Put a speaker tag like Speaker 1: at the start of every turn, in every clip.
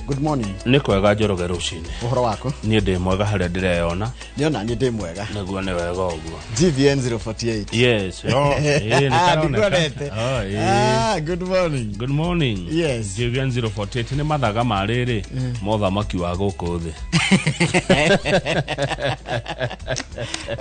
Speaker 1: Good morning.
Speaker 2: Nĩ kwega Njoroge rũcinĩ.
Speaker 1: Ũhoro waku?
Speaker 2: Niĩ ndĩ mwega harĩa ndĩreyona.
Speaker 1: Nĩona niĩ ndĩ mwega.
Speaker 2: Nĩguo nĩ wega ũguo.
Speaker 1: GVN 048.
Speaker 2: Yes. Oh, ĩĩ, nĩ
Speaker 1: Ah,
Speaker 2: karoneka.
Speaker 1: ndikuonete.
Speaker 2: Oh, ĩĩ.
Speaker 1: Ah, good morning.
Speaker 2: Good morning.
Speaker 1: Yes.
Speaker 2: GVN 048 nĩ mathaga ma rĩrĩ mothamaki wa gũkũ thĩ.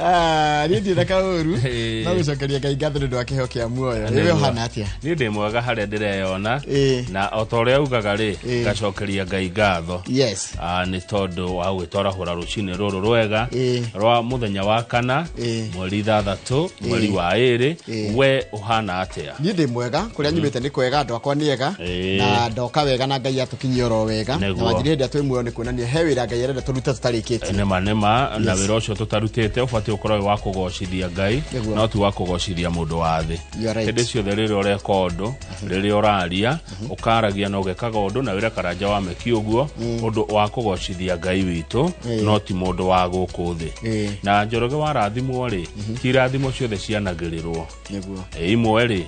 Speaker 1: Ah, niĩ ndirĩ na kaũru.
Speaker 2: Ĩĩ.
Speaker 1: No gũcokeria Ngai ngatho nĩ ũndũ wa kĩheo kĩa muoyo. Nĩwe ũhana atĩa?
Speaker 2: Niĩ ndĩ mwega harĩa ndĩreyona.
Speaker 1: Ĩĩ.
Speaker 2: Na o ta ũrĩa ugaga rĩ,
Speaker 1: Ĩĩ.
Speaker 2: ngacokeria Ngai ngatho.
Speaker 1: Yes.
Speaker 2: Ah, nĩ tondũ wa gwĩtwarahũra rũcinĩ rũrũ rwega
Speaker 1: Ĩĩ.
Speaker 2: rwa mũthenya wa kana
Speaker 1: Ĩĩ.
Speaker 2: mweri 6 mweri wa 2
Speaker 1: Ĩĩ.
Speaker 2: we ũhana atĩa?
Speaker 1: Niĩ ndĩ mwega, kũrĩa nyumĩte nĩ kwega, andũ akwa nĩ ega,
Speaker 2: Ĩĩ.
Speaker 1: na ndoka wega na Ngai atũkinyia oro wega. Na
Speaker 2: Nĩguo.
Speaker 1: wanjiri hĩndĩ ĩrĩa twĩ muoyo nĩ kuonania he wĩra Ngai arenda tũrute tũtarĩkĩtie.
Speaker 2: Nĩma nĩma na
Speaker 1: Yes.
Speaker 2: wĩra ũcio tũtarutĩte ũbatiĩ ũkorwo wĩ wa kũgocithia Ngai
Speaker 1: Nĩguo.
Speaker 2: no ti wa kũgocithia mũndũ wa thĩ.
Speaker 1: You are right.
Speaker 2: Hĩndĩ ciothe rĩrĩa ũreka ũndũ, rĩrĩa ũraria, ũkaragia na ũgekaga ũndũ na wĩra Karanja wa Meki ũguo, ũndũ wa kũgocithia Ngai witũ no ti mũndũ wa gũkũ thĩ.
Speaker 1: Ĩĩ.
Speaker 2: Na Njoroge warathimwo rĩ, ti irathimo ciothe cianagĩrĩrwo.
Speaker 1: Nĩguo.
Speaker 2: Imwe rĩ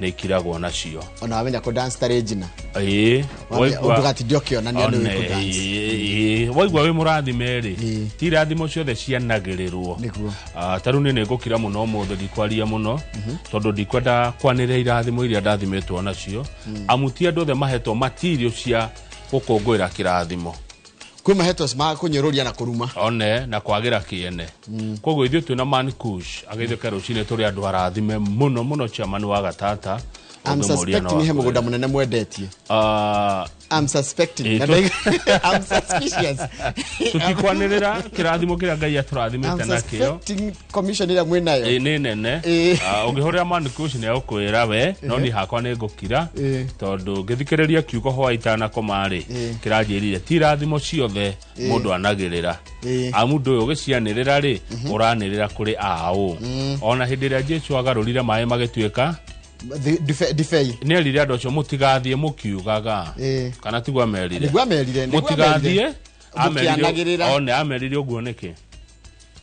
Speaker 2: nĩ ikiragwo nacio.
Speaker 1: Ona wamenya kũ dance tarĩ njina.
Speaker 2: Ĩĩ, waigua-
Speaker 1: Ndũgatinde ũkĩonania nĩ
Speaker 2: One,
Speaker 1: wĩ kũ dance.
Speaker 2: ĩĩ, ĩĩ, waigua wĩ mũrathime rĩ
Speaker 1: Ĩĩ.
Speaker 2: ti irathimo ciothe cianagĩrĩrwo.
Speaker 1: Nĩguo.
Speaker 2: Ah, ta rĩu niĩ nĩ ngũkira mũno ũmũthĩ ndikwaria mũno tondũ ndikwenda kwanĩrĩra irathimo iria ndathimĩtwo nacio amu ti andũ othe mahetwo material cia gũkũngũĩra kĩrathimo.
Speaker 1: Kwĩ mahetwo ma kũnyũrũria na kũruma.
Speaker 2: One na kwagĩra kĩene. Koguo ithuĩ twĩna Man Kush agĩthĩke rũcinĩ tũrĩ andũ arathime mũno mũno chairman wa Gatata.
Speaker 1: I'm
Speaker 2: Ũngĩmũria no
Speaker 1: suspecting he mũgũnda
Speaker 2: akwĩre.
Speaker 1: mũnene mwendetie.
Speaker 2: Ah,
Speaker 1: I'm suspecting.
Speaker 2: Ĩĩ,
Speaker 1: Na I'm suspicious.
Speaker 2: Tũtikwanĩrĩra kĩrathimo kĩrĩa Ngai
Speaker 1: I'm
Speaker 2: atũrathimĩte nakĩo.
Speaker 1: suspecting commission ĩrĩa mwĩnayo.
Speaker 2: Ĩĩ, nĩ nene.
Speaker 1: Ĩĩ.
Speaker 2: Ah, ũngĩhũrĩra Man Kush nĩ egũkwĩra we no niĩ hakwa nĩ ngũkira
Speaker 1: Ĩĩ.
Speaker 2: tondũ ngĩthikĩrĩria kiugo hwa itanakoma rĩ
Speaker 1: Ĩĩ.
Speaker 2: kĩranjĩrire ti irathimo ciothe mũndũ anagĩrĩra.
Speaker 1: Ĩĩ.
Speaker 2: Amu ndũ ũyũ ũgĩcianĩrĩra rĩ ũranĩrĩra kũrĩ aũ. Ona hĩndĩ ĩrĩa Jesu agarũrire maĩ magĩtuĩka
Speaker 1: Ndibei.
Speaker 2: Nĩ erire andũ acio mũtigathiĩ mũkiugaga.
Speaker 1: Ĩĩ.
Speaker 2: Kana tiguo amerire?
Speaker 1: Nĩguo amerire, nĩguo
Speaker 2: Mũtigathiĩ
Speaker 1: amerire. Mũkĩanagĩrĩra.
Speaker 2: One amerire ũguo nĩkĩ?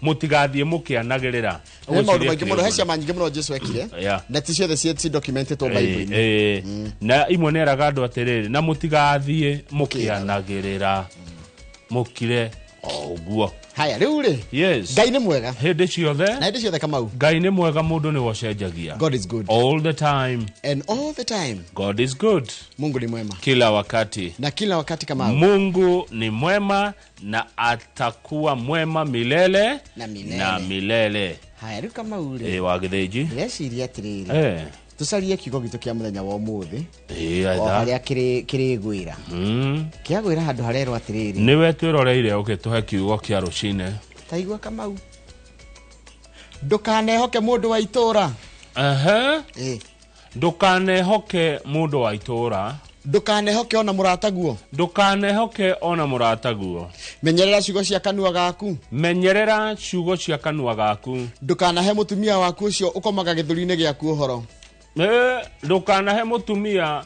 Speaker 2: Mũtigathiĩ mũkĩanagĩrĩra.
Speaker 1: Nĩ maũndũ
Speaker 2: Ũgwĩciria
Speaker 1: maingĩ mũno, he
Speaker 2: kĩrĩ
Speaker 1: ciama nyingĩ mũno Jesu ekire.
Speaker 2: Yeah.
Speaker 1: Na ti ciothe ci documented Bible-inĩ.
Speaker 2: Ĩĩ, na imwe nĩ eraga andũ atĩrĩrĩ na mũtigathiĩ mũkĩanagĩrĩra mũkire o ũguo.
Speaker 1: Haya, rĩu rĩ.
Speaker 2: Yes.
Speaker 1: Ngai nĩ mwega.
Speaker 2: Hĩndĩ ciothe.
Speaker 1: Na hĩndĩ ciothe Kamau.
Speaker 2: Ngai nĩ mwega, mũndũ nĩwe ũcenjagia.
Speaker 1: God is good.
Speaker 2: All the time.
Speaker 1: And all the time.
Speaker 2: God is good.
Speaker 1: Mungu ni mwema.
Speaker 2: Kila wakati.
Speaker 1: Na kila wakati Kamau.
Speaker 2: Mungu ni mwema na atakuwa mwema milele
Speaker 1: Na milele.
Speaker 2: na milele.
Speaker 1: Haya, rĩu Kamau rĩ.
Speaker 2: Ĩĩ, wa Gĩthĩnji.
Speaker 1: Ndĩreciria atĩrĩrĩ.
Speaker 2: Eh.
Speaker 1: Tũcarie kiugo gitũ kĩa mũthenya wa ũmũthĩ.
Speaker 2: Ĩĩ,
Speaker 1: O
Speaker 2: aitha.
Speaker 1: harĩa kĩrĩgwĩra. Kĩagwĩra handũ harerwo atĩrĩrĩ.
Speaker 2: Nĩwe twĩroreire ũgĩtũhe kiugo kĩa rũcinĩ.
Speaker 1: Ta igua Kamau. Ndũkanehoke mũndũ wa itũũra.
Speaker 2: Ehe.
Speaker 1: Ĩĩ.
Speaker 2: Ndũkanehoke mũndũ wa itũũra.
Speaker 1: Ndũkanehoke ona mũrataguo.
Speaker 2: Ndũkanehoke ona mũrataguo.
Speaker 1: Menyerera ciugo cia kanua gaku.
Speaker 2: Menyerera ciugo cia kanua gaku.
Speaker 1: Ndũkanahe mũtumia waku ũcio ũkomaga gĩthũri-inĩ gĩaku ũhoro.
Speaker 2: Ndũkanahe mũtumia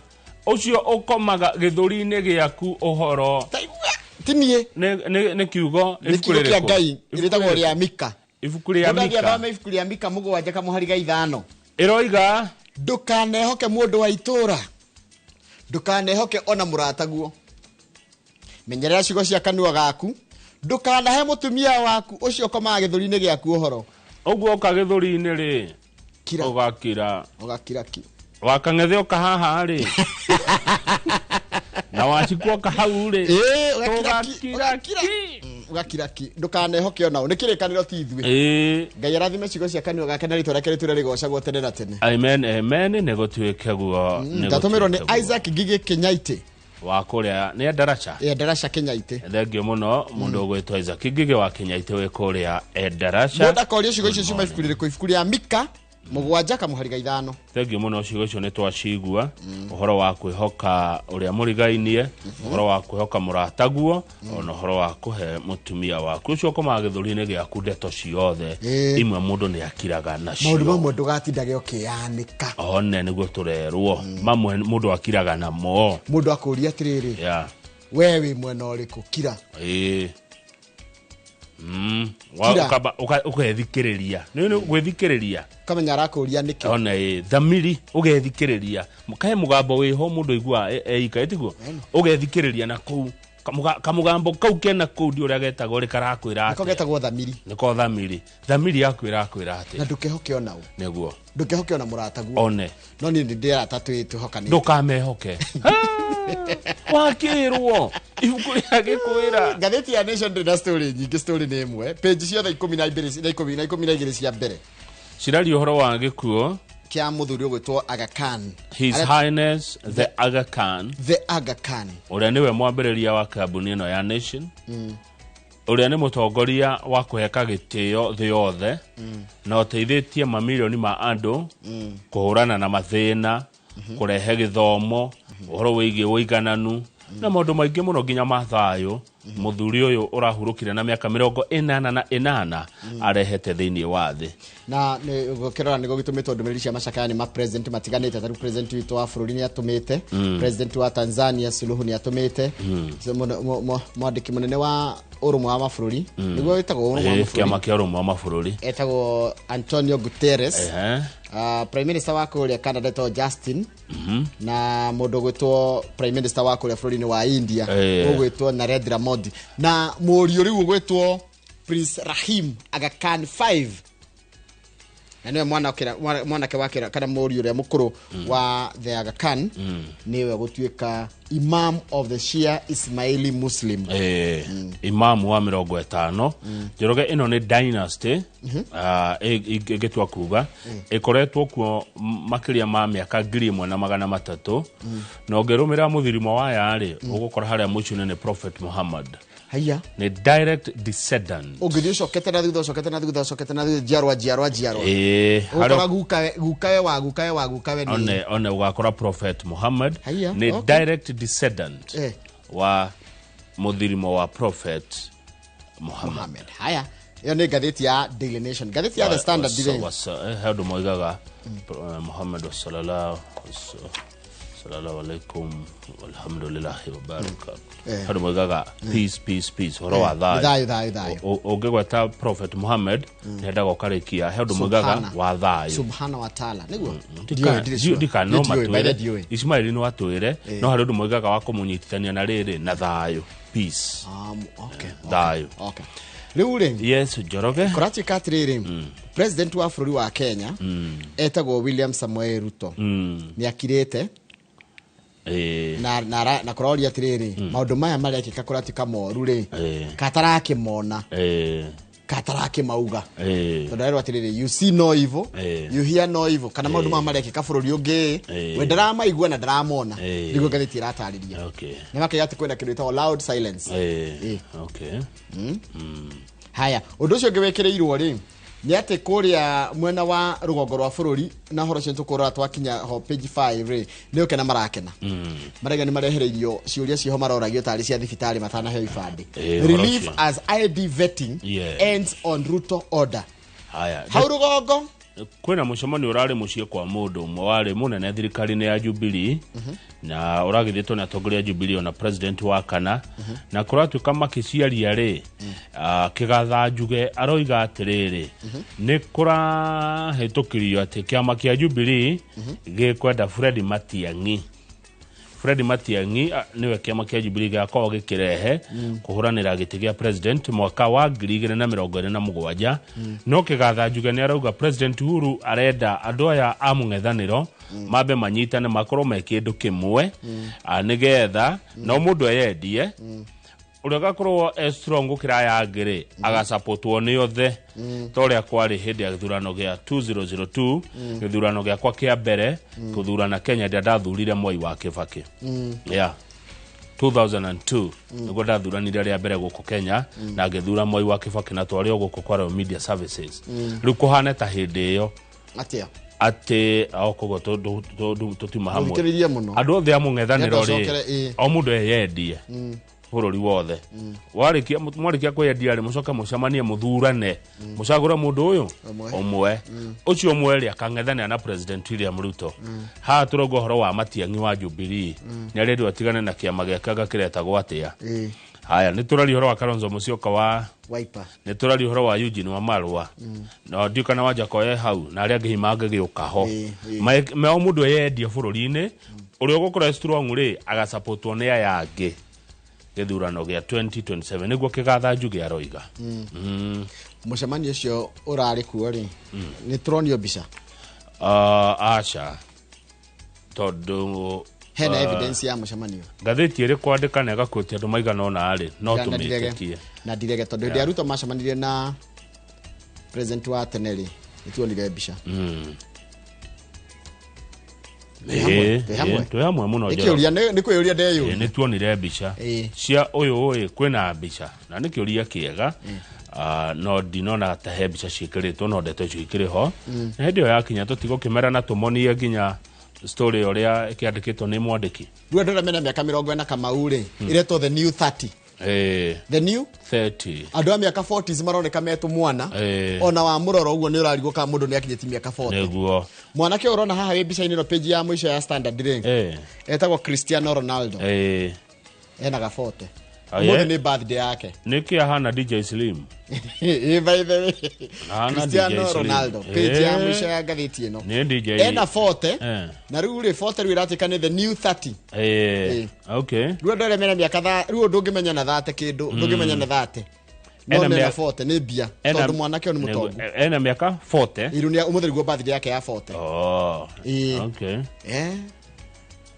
Speaker 2: ũcio ũkomaga gĩthũri-inĩ gĩaku ũhoro.
Speaker 1: Ta igua, ti niĩ.
Speaker 2: Nĩ kiugo
Speaker 1: Nĩ
Speaker 2: ibuku
Speaker 1: kiugo kĩa
Speaker 2: rĩrĩkũ?
Speaker 1: Ngai
Speaker 2: Ibuku
Speaker 1: rĩtagwo
Speaker 2: rĩrĩkũ?
Speaker 1: rĩa Mika.
Speaker 2: Ibuku rĩa
Speaker 1: Mũndũ athiĩ
Speaker 2: Mika.
Speaker 1: athome ibuku rĩa Mika 7 kamũhari ga 5.
Speaker 2: Ĩroiga
Speaker 1: ndũkanehoke mũndũ wa itũũra. Ndũkanehoke ona mũrataguo. Menyerera ciugo cia kanua gaku. Ndũkanahe mũtumia waku ũcio ũkomaga gĩthũri-inĩ gĩaku ũhoro.
Speaker 2: Ũguo ũka gĩthũri-inĩ rĩ,
Speaker 1: Kira.
Speaker 2: Ũgakira.
Speaker 1: Ũgakira ki.
Speaker 2: Wakang'ethe ũka haha rĩ. Na wacikwo ũka hau rĩ.
Speaker 1: Ĩĩ, ũgakira ki,
Speaker 2: Ũgakira
Speaker 1: ũgakira.
Speaker 2: ki.
Speaker 1: Ũgakira ki. Ndũkanehoke ona ũ. Nĩ kĩrĩkanĩro ti ithuĩ.
Speaker 2: Ĩĩ.
Speaker 1: Ngai arathime ciugo cia kanua gake na rĩtwa rĩake rĩtũre rĩgocagwo tene na tene.
Speaker 2: Amen, amen, nĩ gũtuĩke guo. Nĩ
Speaker 1: Ndatũmĩrwo nĩ
Speaker 2: gũtuĩke guo.
Speaker 1: Isaac Ngigĩ Kĩnyaitĩ.
Speaker 2: Wa kũrĩa nĩ Endarasha.
Speaker 1: Ĩ, Endarasha Kĩnyaitĩ.
Speaker 2: Thengio mũno mũndũ ũgwĩtwo Isaac Ngigĩ wa Kĩnyaitĩ wĩ kũrĩa Endarasha.
Speaker 1: Mũndũ akoria ciugo icio ciuma ibuku rĩrĩkũ? Ibuku rĩa Mika 7 kamũhari ga 5.
Speaker 2: Thengio mũno, ciugo icio nĩ twacigua. Ũhoro wa kwĩhoka ũrĩa mũrigainie, ũhoro wa kwĩhoka mũrataguo, ona ũhoro wa kũhe mũtumia waku ũcio ũkomaga gĩthũri-inĩ gĩaku ndeto ciothe. Imwe mũndũ nĩ akiraga nacio.
Speaker 1: Maũndũ mamwe ndũgatindage ũkĩyanĩka.
Speaker 2: One nĩguo tũrerwo. Mamwe mũndũ akiraga namo.
Speaker 1: Mũndũ akũria atĩrĩrĩ, we wĩ mwena ũrĩkũ? Kira.
Speaker 2: Ĩĩ.
Speaker 1: Kira.
Speaker 2: Ũgethikĩrĩria. Nĩ nĩ gwĩthikĩrĩria.
Speaker 1: Kamenya arakũria nĩkĩ.
Speaker 2: Ona ĩ, thamiri ũgethikĩrĩria. Kahe mũgambo wĩho mũndũ aiguaga eika, ĩtiguo? Ũgethikĩrĩria na kũu. Kamũgambo kau kena kũu ndi ũrĩa getagwo rĩ, karakwĩra
Speaker 1: Nĩko
Speaker 2: atĩa?
Speaker 1: Getagwo thamiri.
Speaker 2: Nĩko thamiri. Thamiri yaku ĩrakwĩra
Speaker 1: Na
Speaker 2: atĩa?
Speaker 1: Ndũkehoke ona ũ.
Speaker 2: Nĩguo.
Speaker 1: Ndũkehoke ona mũrataguo.
Speaker 2: One.
Speaker 1: No niĩ ndĩ arata twĩhokanĩte.
Speaker 2: Ndũkamehoke. Wakĩrwo ibuku rĩa gĩkwĩra.
Speaker 1: Ngathĩti ya Nation ndĩrĩ na story nyingĩ, story nĩ ĩmwe. Page ciothe 12 na 12 cia mbere
Speaker 2: ciraria ũhoro wa gĩkuo
Speaker 1: kĩa mũthuri ũgwĩtwo Aga Khan.
Speaker 2: His Highness the Aga Khan.
Speaker 1: The Aga Khan.
Speaker 2: Ũrĩa nĩwe mwambĩrĩria wa kambuni ĩno ya Nation, ũrĩa nĩ mũtongoria wa kũheka gĩtĩo thĩ yothe na ũteithĩtie mamirioni ma andũ kũhũrana na mathĩna, kũrehe gĩthomo, ũhoro wĩgiĩ ũigananu na maũndũ maingĩ mũno nginya ma thayũ. Mũthuri ũyũ ũrahurũkire na mĩaka 88 arehete thĩinĩ wa thĩ.
Speaker 1: Na nĩ gũkĩrora nĩ gũgĩtũmĩtwo ndũmĩrĩri cia macakaya nĩ ma president matiganĩte. Tarĩu president witũ wa bũrũri nĩ atũmĩte, president wa Tanzania Suluhu nĩ atũmĩte. So, mwandĩki mũnene wa ũrũmwe wa mabũrũri, nĩguo wĩtagwo ũrũmwe wa mabũrũri,
Speaker 2: Kĩama kĩa ũrũmwe wa mabũrũri.
Speaker 1: Etagwo Antonio Guterres. Prime minister wa kũrĩa Canada etagwo Justin, na mũndũ ũgwĩtwo prime minister wa kũrĩa bũrũri-inĩ wa India ũgwĩtwo Narendra Modi, na mũriũ rĩu ũgwĩtwo Prince Rahim Aga Khan 5, na nĩwe mwanake wa kana mũriũ ũrĩa mũkũrũ wa the Aga Khan, nĩwe gũtuĩka imam of the Shia Ismaili Muslim.
Speaker 2: Imamu wa 50. Njoroge, ĩno nĩ dynasty, ĩngĩtua kuga ĩkoretwo kuo makĩria ma mĩaka 1300, na ũngĩrũmĩrĩra mũthirimo waya rĩ, ũgũkora harĩa mũico-inĩ nĩ Prophet Muhammad.
Speaker 1: Haiya.
Speaker 2: Nĩ direct descendant.
Speaker 1: Ũngĩthiĩ ũcokete na thutha, ũcokete na thutha, ũcokete na thutha, njiarwa, njiarwa, njiarwa,
Speaker 2: harĩa
Speaker 1: ũgũkora gukawe, gukawe wa gukawe wa gukawe nĩ
Speaker 2: one ũgakora Prophet Muhammad.
Speaker 1: Haiya,
Speaker 2: Nĩ direct descendant wa mũthirimo wa Prophet Muhammad.
Speaker 1: Muhammad. Haya, ĩyo nĩ ngathĩti ya Daily Nation. Ngathĩti ya The Standard rĩ,
Speaker 2: He ũndũ moigaga, Muhammad sallallahu alaikum walhamdulillahi wabaraka. He ũndũ moigaga, peace, peace, peace, ũhoro wa thayũ.
Speaker 1: Thayũ, thayũ, thayũ.
Speaker 2: Ũngĩgweta Prophet Muhammad nĩendaga ũkarĩkia he ũndũ moigaga
Speaker 1: Subhana.
Speaker 2: wa thayũ.
Speaker 1: Subhana wa taala, nĩguo. Ndiũĩ, ndirĩ sure.
Speaker 2: Ndika no
Speaker 1: Ndiũĩ, by the
Speaker 2: matwĩre.
Speaker 1: ndiũĩ.
Speaker 2: Ismaili no atwĩre, no harĩ ũndũ moigaga wa kũmũnyitithania na rĩrĩ na thayũ, peace.
Speaker 1: Okay.
Speaker 2: Thayũ.
Speaker 1: Okay, rĩu rĩ,
Speaker 2: Yes, Njoroge.
Speaker 1: Kũratuĩka atĩrĩrĩ, president wa bũrũri wa Kenya etagwo William Samoei Ruto nĩ akirĩte na kũroria atĩrĩrĩ, maũndũ maya marekĩka kũratuĩka moru rĩ, katarakĩmona, katarakĩmauga, tondũ arerwo atĩrĩrĩ, you see no evil, you hear no evil, kana maũndũ maya marekĩka bũrũri ũngĩ, we ndaramaigua na ndaramona. Nĩguo ngathĩti ĩratarĩria. Nĩ makaiga atĩ kwĩna kĩndũ gĩtagwo loud silence. Haya, ũndũ ũcio ũngĩ wĩkĩrĩirwo rĩ, nĩ atĩ kũrĩa mwena wa rũgongo rwa bũrũri, na ũhoro ũcio tũkũrora twakinya ho page 5 rĩ, nĩ ũkena marakena, maraiga nĩ marehereirio ciũria ciho maroragio tarĩ cia thibitarĩ matanaheo ibandĩ.
Speaker 2: Ũhoro
Speaker 1: Relief
Speaker 2: ũcio.
Speaker 1: as ID vetting ends on Ruto order.
Speaker 2: Haya.
Speaker 1: Hau rũgongo.
Speaker 2: Kwĩna mũcemanio ũrarĩ mũciĩ kwa mũndũ ũmwe warĩ mũnene thirikari-inĩ ya Jubilee, na ũragĩthĩtwo nĩ atongoria a Jubilee ona president wa kana, na kũratuĩka makĩciaria rĩ, Kĩgatha Njuge aroiga atĩrĩrĩ, nĩ kũrahĩtũkirio atĩ kĩama kĩa Jubilee gĩkwenda Fred Matiang'i. Fred Matiang'i nĩwe kĩama kĩa Jubilee gĩgakorwo gĩkĩrehe kũhũranĩra gĩtĩ gĩa president mwaka wa 2027. No Kĩgatha Njuge nĩ arauga President Uhuru arenda andũ aya a mũng'ethanĩro mambe manyitane, makorwo me kĩndũ kĩmwe, nĩgetha no mũndũ eyendie ũrĩa ũgakorwo e strong gũkĩra aya angĩ rĩ, agasapotwo nĩ othe, ta ũrĩa kwarĩ hĩndĩ ya gĩthurano gĩa 2002, gĩthurano gĩakwa kĩa mbere gũthurana Kenya, ndĩa ndathurire Mwai wa Kĩbakĩ. Yeah. 2002 nĩguo ndathuranire rĩa mbere gũkũ Kenya, na ngĩthura Mwai wa Kĩbakĩ, na twarĩ o gũkũ kwa Royal Media Services. Rĩu kũhane ta hĩndĩ ĩyo.
Speaker 1: Atĩa?
Speaker 2: Atĩ o koguo tũtiuma hamwe.
Speaker 1: Mũthikĩrĩrie mũno.
Speaker 2: Andũ othe a mũng'ethanĩro
Speaker 1: Nenda
Speaker 2: rĩ,
Speaker 1: ũcokere, ĩ.
Speaker 2: o mũndũ eyendie bũrũri wothe. Warĩkia, mwarĩkia kwĩyendia rĩ, mũcoke mũcemanie, mũthurane, mũcagũre mũndũ ũyũ
Speaker 1: Ũmwe.
Speaker 2: Ũmwe ũcio ũmwe rĩ, akang'ethanĩra na President William Ruto. Haha tũrauga ũhoro wa Matiang'i wa Jubilee, nĩ arendwo atigane na kĩama gĩake anga kĩretagwo atĩa. Haya, nĩ tũraria ũhoro wa Kalonzo Musyoka wa
Speaker 1: Wiper.
Speaker 2: Nĩ tũraria ũhoro wa Eugene Wamalwa, na ndiũ kana Wanjakoe hau na arĩa angĩ hihi mangĩgĩũka ho. Me o mũndũ eyendie bũrũri-inĩ, ũrĩa ũgũkorwo e strong rĩ, agasapotwo nĩ aya angĩ. Gĩthurano gĩa 2027 nĩguo kĩgatha Njuge aroiga.
Speaker 1: Mũcemanio ũcio ũrarĩ kuo rĩ, nĩ tũronio mbica?
Speaker 2: Aca, tondũ
Speaker 1: hena evidence ya mũcemanio.
Speaker 2: Ngathĩti ĩrĩ kwandĩka na ĩgakuĩtia andũ maigana ũna rĩ, no
Speaker 1: Na ndirege.
Speaker 2: tũmĩtĩkie.
Speaker 1: Na ndirege, tondũ hĩndĩ ya Ruto macemanirie na president wa tene rĩ, nĩ tuonire mbica. Twĩ hamwe, twĩ hamwe.
Speaker 2: Twĩ hamwe mũno.
Speaker 1: Nĩ
Speaker 2: Njoroge.
Speaker 1: kĩũria, nĩ kwĩyũria ndeyũria.
Speaker 2: Nĩ tuonire mbica cia ũyũ ĩ, kwĩna mbica na nĩ kĩũria kĩega. No ndinona ta he mbica ciĩkĩrĩtwo, no ndeto icio ikĩrĩ ho, na hĩndĩ ĩyo yakinya tũtigũkĩmera na tũmonie nginya story ũrĩa ĩkĩandĩkĩtwo nĩ mwandĩki.
Speaker 1: Rĩu andũ arĩa mena mĩaka 40 Kamau rĩ, ĩretwo the new 30. The new
Speaker 2: 30.
Speaker 1: Andũ a mĩaka 40s maroneka metũ mwana. Ona wa mũroro ũguo nĩ ũrarigwo kana mũndũ nĩ akinyĩtie mĩaka 40. Mwanake ũyũ ũrona haha wĩ mbica-inĩ ĩno, page ya mũico ya Standard rĩ, etagwo Cristiano Ronaldo. Ena ga 40.
Speaker 2: Ah,
Speaker 1: Ũmũthĩ
Speaker 2: yeah.
Speaker 1: nĩ birthday yake.
Speaker 2: Nĩkĩ ahana DJ Slim?
Speaker 1: Ĩ, by the way,
Speaker 2: Ahana
Speaker 1: Cristiano
Speaker 2: DJ Slim.
Speaker 1: Ronaldo, page ya mũico ya ngathĩti ĩno.
Speaker 2: Nĩ DJ.
Speaker 1: Ena 40. Na rĩu rĩ, 40 rĩu ĩratuĩka nĩ the new 30. Rĩu andũ arĩa mena mĩaka rĩu ndũngĩmenya na 30 kĩndũ, ndũngĩmenya na 30, no
Speaker 2: Ena
Speaker 1: mena
Speaker 2: mĩaka-
Speaker 1: 40 nĩ mbia, tondũ mwanake ũyũ nĩ mũtongu.
Speaker 2: Ena mĩaka 40.
Speaker 1: Iru nĩ ũmũthĩ nĩguo birthday yake ya 40.
Speaker 2: Oh, okay.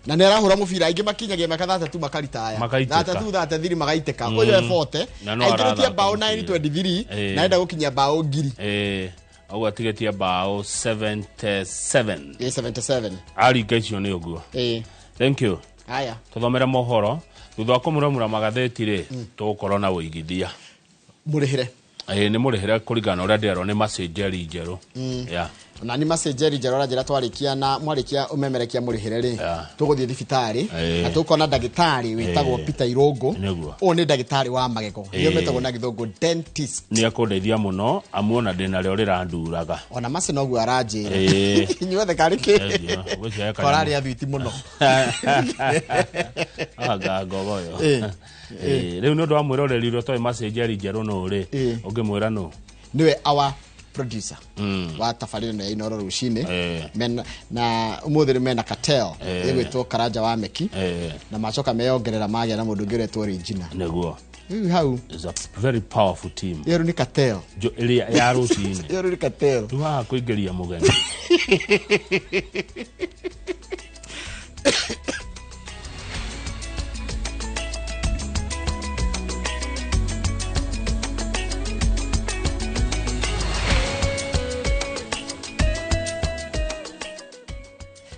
Speaker 1: Na nĩ arahũra mũbira. Aingĩ makinyagia mĩaka 32 makaritaya.
Speaker 2: Makaitĩka.
Speaker 1: 32, 33 magaitĩka. Ũyũ e 40,
Speaker 2: Na no
Speaker 1: aingĩrĩtie
Speaker 2: arathaka
Speaker 1: mbaũ
Speaker 2: mũbira.
Speaker 1: 923, na enda gũkinyia mbaũ 1000.
Speaker 2: Ũguo atigĩtie mbaũ 77.
Speaker 1: 77.
Speaker 2: Aringa icio nĩ ũguo. Thank you.
Speaker 1: Haya.
Speaker 2: Tũthomere mohoro. Thutha wa kũmuramura magathĩti rĩ, tũgũkorwo na wũigithia.
Speaker 1: Mũrĩhĩre.
Speaker 2: Ĩ, nĩ mũrĩhĩre kũringana na ũrĩa ndĩrerwo nĩ macenjeri njerũ. Yeah.
Speaker 1: Na nĩ macenjeri njerũ aranjĩra twarĩkia na mwarĩkia ũmemerekia mũrĩhĩre rĩ, tũgũthiĩ thibitarĩ na tũkona ndagĩtarĩ wĩtagwo Peter Irũngũ.
Speaker 2: Nĩguo.
Speaker 1: Ũyũ nĩ ndagĩtarĩ wa magego, nĩo metagwo na gĩthũngũ dentist.
Speaker 2: Nĩ ekũndeithia mũno, amu ona ndĩnarĩo rĩranduraga.
Speaker 1: Ona maci noguo aranjĩra. Inyuothe karĩ kĩ?
Speaker 2: Thengiũ. Ngwĩciria kanyamũ.
Speaker 1: Korarĩa thwiti mũno.
Speaker 2: Anga ngogoyo. Rĩu nĩ ũndũ wa mwĩroreri ũrĩa ũtoĩ macenjeri njerũ nũ rĩ, ũngĩmwĩra nũ?
Speaker 1: Niwe our producer wa tabarĩra ĩno ya Inoro rũcinĩ. Na ũmũthĩ nĩ mena cartel ĩgwĩtwo Karanja wa Meki, na macoka meyongerera magĩa na mũndũ ũngĩ ũretwo Regina.
Speaker 2: Nĩguo.
Speaker 1: Rĩu hau
Speaker 2: Is a very powerful team.
Speaker 1: Ĩyo rĩu nĩ cartel.
Speaker 2: Ĩrĩa ya rũcinĩ.
Speaker 1: Ĩyo rĩu nĩ cartel.
Speaker 2: Rĩu haha kũingĩria mũgeni.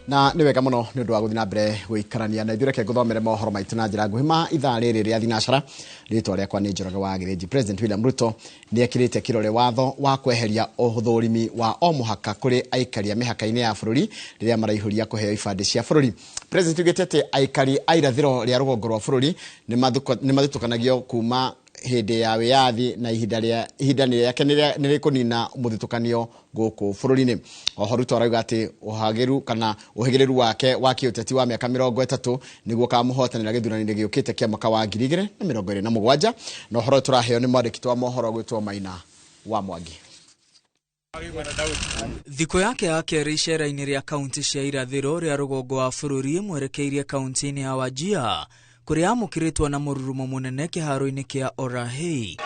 Speaker 1: Na nĩ wega mũno nĩ ũndũ wa gũthiĩ na mbere gũikarania na ithuĩ. Reke ngũthomere mohoro maitũ na njĩra nguhĩ ma ithaa rĩrĩ rĩa thinacara. Rĩtwa rĩakwa nĩ Njoroge wa Gĩthĩnji. President William Ruto nĩ ekĩrĩte kĩrore watho wa kweheria ũthũrimi wa o mũhaka kũrĩ aikari a mĩhaka-inĩ ya bũrũri rĩrĩa maraihũria kũheo ibandĩ cia bũrũri. President augĩte atĩ aikari a irathĩro rĩa rũgongo rwa bũrũri nĩ mathutũkanagio kuma hĩndĩ ya wĩyathi, na ihinda rĩa ihinda nĩ rĩake nĩ rĩkũnina mũthutũkanio gũkũ bũrũri-inĩ. Oho Ruto arauga atĩ ũhagĩru kana ũhĩgĩrĩru wake wa kĩũteti wa mĩaka 30 nĩguo ũkamũhotanĩra gĩthurano-inĩ gĩũkĩte kĩa mwaka wa 2027. Na ũhoro ũyũ tũraheo nĩ mwandĩki wa mohoro gwĩtwo Maina wa Mwangi.
Speaker 3: Thikũ yake ya kerĩ icera-inĩ rĩa kaunti cia irathĩro rĩa rũgongo wa bũrũri mwerekeirie kaunti-inĩ ya Wajir, kũrĩa amũkĩrĩtwo na mũrurumo mũnene kĩharo-inĩ kĩa Orahei.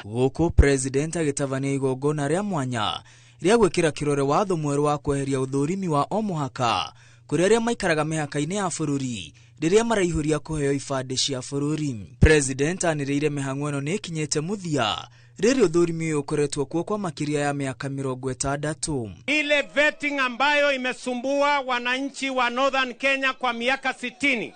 Speaker 3: Gũkũ president agĩtabania igongona rĩa mwanya rĩa gwĩkĩra kĩrore watho mwerũ wa kweheria ũthũrimi wa o mũhaka kũrĩ arĩa maikaraga mĩhaka-inĩ ya bũrũri rĩrĩa maraihũria kũheo ibandĩ cia bũrũri. President anĩrĩire mĩhang'o ĩno nĩ ĩkinyĩte mũthia rĩrĩ ũthũrimi ũyũ ũkoretwo kuo kwa makĩria ya mĩaka 60.
Speaker 4: Ile vetting ambayo imesumbua wananchi wa Northern Kenya kwa miaka 60.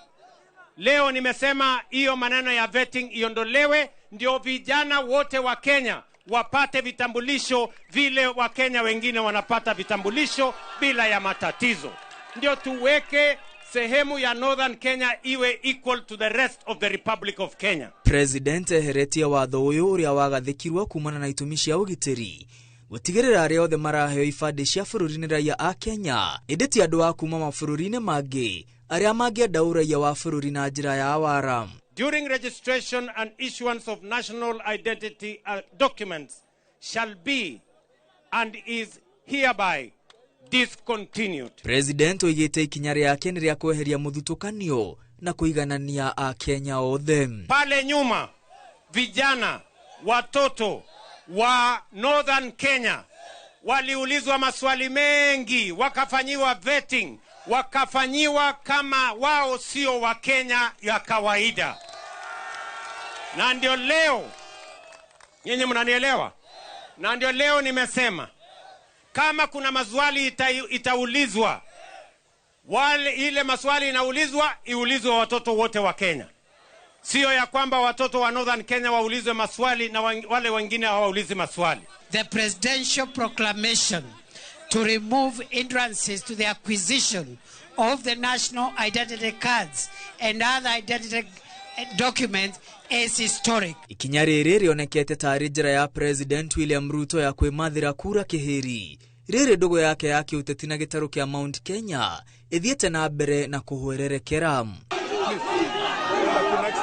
Speaker 4: Leo nimesema hiyo maneno ya vetting iondolewe, ndio vijana wote wa Kenya wapate vitambulisho vile Wakenya wengine wanapata vitambulisho bila ya matatizo. Ndio tuweke sehemu ya Northern Kenya iwe equal to the rest of the Republic of Kenya.
Speaker 3: President eheretie watho ũyũ ũrĩa wagathĩkirwo kumana na itũmi cia ũgitĩri gũtigĩrĩra arĩa othe maraheo ibandĩ cia bũrũri nĩ raia a Kenya, ĩndĩ ti andũ a kuma mabũrũri-inĩ mangĩ arĩa mangĩenda ũraiya wa bũrũri na njĩra ya wara.
Speaker 4: During registration and issuance of national identity documents shall be and is hereby discontinued.
Speaker 3: President oigĩte ikinya rĩake nĩ rĩa kweheria mũthutũkanio Na kũiganania Akenya othe.
Speaker 4: Pale nyuma vijana, watoto wa Northern Kenya waliulizwa maswali mengi, wakafanyiwa vetting, wakafanyiwa kama wao sio wa Kenya ya kawaida. Na ndio leo, nyinyi mnanielewa? Na ndio leo nimesema kama kuna maswali itaulizwa, wale ile maswali inaulizwa iulizwe watoto wote wa Kenya. Sio ya kwamba watoto wa Northern Kenya waulizwe maswali na wale wengine hawaulizi maswali.
Speaker 5: The presidential proclamation to remove hindrances to the acquisition of the national identity cards and other identity documents is historic.
Speaker 3: Ikinya rĩrĩ rĩonekete tarĩ njĩra ya President William Ruto ya kwĩmathĩra kura kĩhĩri rĩrĩ ndũgũ yake ya kĩũteti na gĩtarũ kĩa Mount Kenya ĩthiĩte na mbere na kũhwererekera.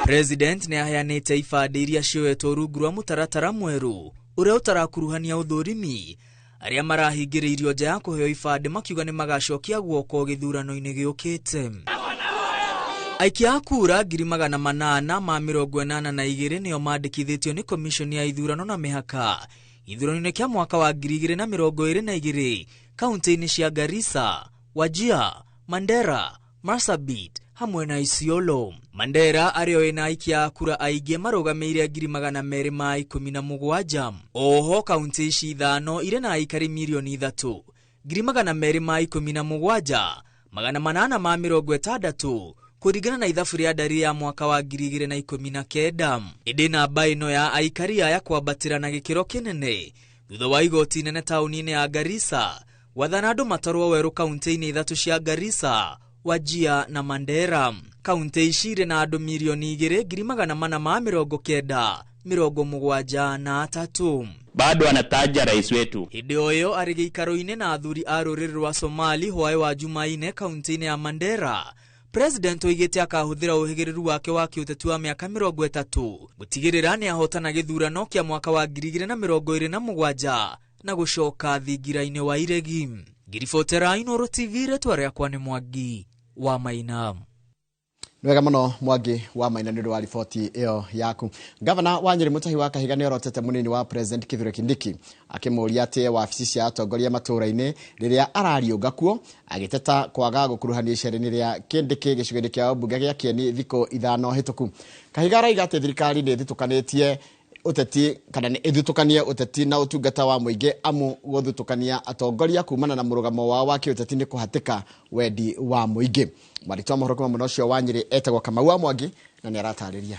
Speaker 3: President nĩ aheanĩte ibandĩ iria cioetwo rungu rwa mũtaratara mwerũ ũrĩa ũtarakuruhania ũthũrimi. Arĩa marahingĩrĩirio nja ya kũheo ibandĩ makiuga nĩ magacokia guoko gĩthurano-inĩ gĩũkĩte. Aikia a kura 882 nĩo mandĩkithĩtio nĩ komishoni ya ithurano na mĩhaka gĩthurano-inĩ kĩa mwaka wa 2022 kaunti-inĩ cia Garissa, Wajir, Mandera, Marsabit hamwe na Isiolo. Mandera arĩa ĩna aikia a kura aingĩ marũgamĩire 217. Oho kaunti ici ithano irĩ na aikari mirioni 3 217 860 kũringana na ithabu rĩa ndari ya mwaka wa 2019. Ĩndĩ namba ĩno ya aikari aya kwambatĩra na gĩkĩro kĩnene thutha wa igoti inene taũni-inĩ ya Garissa gwathana andũ matarwo werũ kaunti-inĩ ithatũ cia Garissa, Wajir na Mandera. Kaunti ici irĩ na andũ mirioni 2,490 73.
Speaker 6: Bado anataja rais wetu.
Speaker 3: Hĩndĩ o ĩyo arĩ gĩikaro-inĩ na athuri a rũrĩrĩ rwa Somali hwaĩ wa Jumaine kaunti-inĩ ya Mandera, President oigĩte akahũthĩra ũhĩgĩrĩru wake wa kĩũteti wa mĩaka 30 gũtigĩrĩra nĩ ahotana gĩthurano kĩa mwaka wa 2027 na gũcoka thingira-inĩ wa iregi. Ngiribotera Inooro TV, rĩtwa rĩakwa nĩ Mwangi wa Maina.
Speaker 1: Nĩ wega mũno Mwangi wa Maina nĩ ũndũ wa riboti ĩyo yaku. Gavana wa Nyĩrĩ Mutahi wa Kahiga nĩ orotete mũnini wa President Kithure Kindiki akĩmũũria atĩ wabici cia atongoria matũũra-inĩ rĩrĩa arariũnga kuo, agĩteta kwaga gũkuruhania icera-inĩ rĩa Kindiki gĩcigo-inĩ kĩa mbunge gĩa Kieni thikũ 5 hĩtũku. Kahiga araiga atĩ thirikari nĩ ĩthitũkanĩtie ũteti kana nĩ ĩthutũkanie ũteti na ũtungata wa mũingĩ, amu gũthutũkania atongoria kumana na mũrũgamo wao wa kĩũteti nĩ kũhatĩka wendi wa mũingĩ. Mwandĩki wa mohoro kuma mwena ũcio wa Nyĩrĩ etagwo Kamau wa Mwangi na nĩ aratarĩria.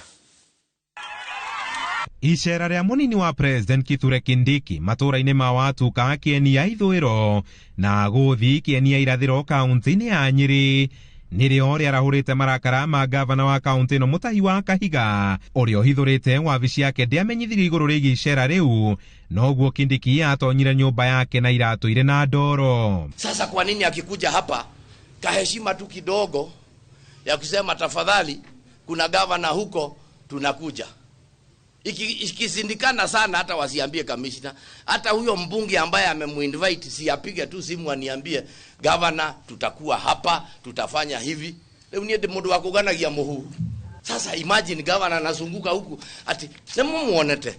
Speaker 7: Icera rĩa mũnini wa President Kithure Kindiki matũũra-inĩ ma Watuka Kieni ya ithũĩro na gũthi Kieni ya irathĩro kaunti-inĩ ya Nyĩrĩ nĩrĩo rĩarahũrĩte marakara ma gavana wa kaunti ĩno Mutahi wa Kahiga ũrĩa ũhithũrĩte wabici yake ndĩamenyithirie igũrũ rĩgiĩ icera rĩu, noguo Kindiki atonyire nyũmba yake na iratũ irĩ na ndoro.
Speaker 8: Sasa kwa nini akikuja hapa kaheshima tu kidogo ya kusema tafadhali kuna gavana huko tunakuja? Ikishindikana sana hata wasiambie kamishna, hata huyo mbunge ambaye amemuinvite si apige tu simu aniambie gavana tutakuwa hapa tutafanya hivi. Leo niende mundu wa kuganagia muhu. Sasa imagine gavana anazunguka huku ati nemumuonete.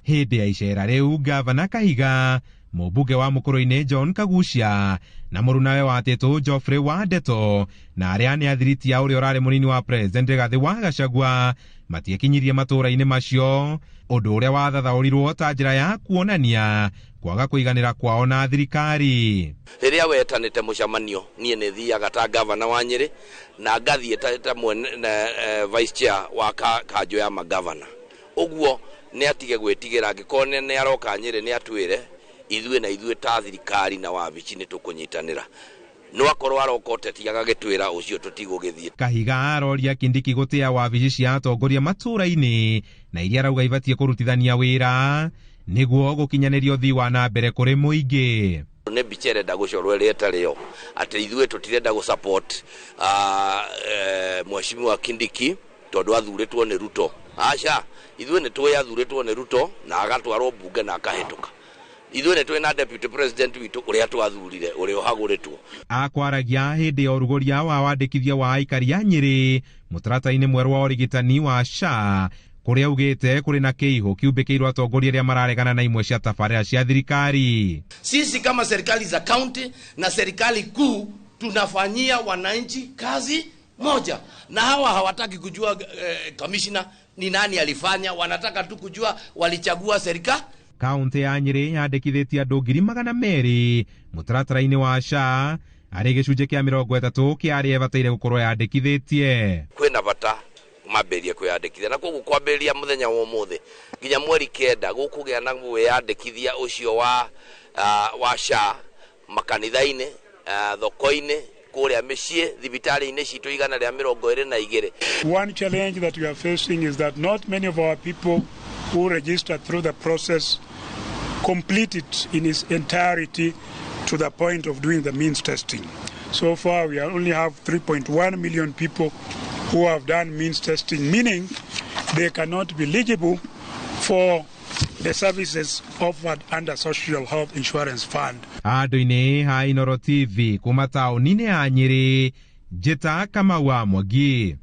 Speaker 7: Hĩndĩ ya icera rĩu gavana Kahiga, mũmbunge wa Mũkũrũ-inĩ John Kagucia na mũrunawe wa Tĩtũ Geoffrey Wandeto na arĩa nĩ athiriti a ũrĩa ũrarĩ mũnini wa President Rigathĩ wa Gachagua matiekinyirie matũũra-inĩ macio, ũndũ ũrĩa wathathaũrirwo ta njĩra ya kuonania kwaga kũiganĩra kwao na thirikari.
Speaker 8: Rĩrĩa wetanĩte mũcemanio niĩ nĩ thiaga ta gavana wa Nyĩrĩ na ngathiĩ ta mwene vice chair wa kanjũ ya magavana. Ũguo nĩ atige gwĩtigĩra, angĩkorwo nĩ aroka Nyĩrĩ nĩ atwĩre ithuĩ na ithuĩ ta thirikari na wabici nĩ tũkũnyitanĩra. No akorwo aroka ũteti agagĩtwĩra ũcio tũtigũgĩthiĩ.
Speaker 7: Kahiga aroria Kindiki gũtĩa wabici cia atongoria matũũra-inĩ na iria arauga ibatiĩ kũrutithania wĩra nĩguo gũkinyanĩria ũthii wa na mbere kũrĩ mũingĩ.
Speaker 8: Nĩ mbica ĩrenda gũcorwo ĩrĩa ĩtarĩ yo atĩ ithuĩ tũtirenda gũ support Mheshimiwa Kindiki tondũ athurĩtwo nĩ Ruto. Aca, ithuĩ nĩ tũĩ athurĩtwo nĩ Ruto na agatwarwo mbunge na akahĩtũka. Ithuĩ nĩ twĩ na deputy president witũ ũrĩa twathurire, ũrĩa ũhagũrĩtwo.
Speaker 7: Akwaragia hĩndĩ ya ũrugũria wa wandĩkithia wa aikari a Nyĩrĩ mũtaratara-inĩ mwerũ wa ũrigitani wa SHA, kũrĩa augĩte kũrĩ na kĩihũ kiumbĩkĩirwo atongoria arĩa mararegana na imwe cia tabarĩra cia thirikari.
Speaker 8: Sisi kama serikali za county na serikali kuu tunafanyia wananchi kazi moja, na hawa hawataki kujua commissioner ni nani alifanya, wanataka tu kujua walichagua serikali.
Speaker 7: Kaunti ya Nyĩrĩ yandĩkithĩtie andũ 200,000 mũtaratara-inĩ wa SHA, arĩ gĩcunjĩ kĩa 30 kĩa arĩa ĩbataire gũkorwo yandĩkithĩtie.
Speaker 8: Kwĩna bata mambĩrĩrie kwĩyandĩkithia, na koguo kwambĩrĩria mũthenya wa ũmũthĩ nginya mweri 9 gũkũgĩa na wĩyandĩkithia ũcio wa SHA makanitha-inĩ, thoko-inĩ, kũrĩa mĩciĩ, thibitarĩ-inĩ citũ 122.
Speaker 9: One challenge that we are facing is that not many of our people who register through the process complete it in its entirety to the point of doing the means testing. So far, we only have 3.1 million people who have done means testing, meaning they cannot be eligible for the services offered under Social Health Insurance Fund.
Speaker 7: Andũ-inĩ ha Inooro TV kuma taũni-inĩ ya Nyĩrĩ, Njĩta Kamau wa Mwangi.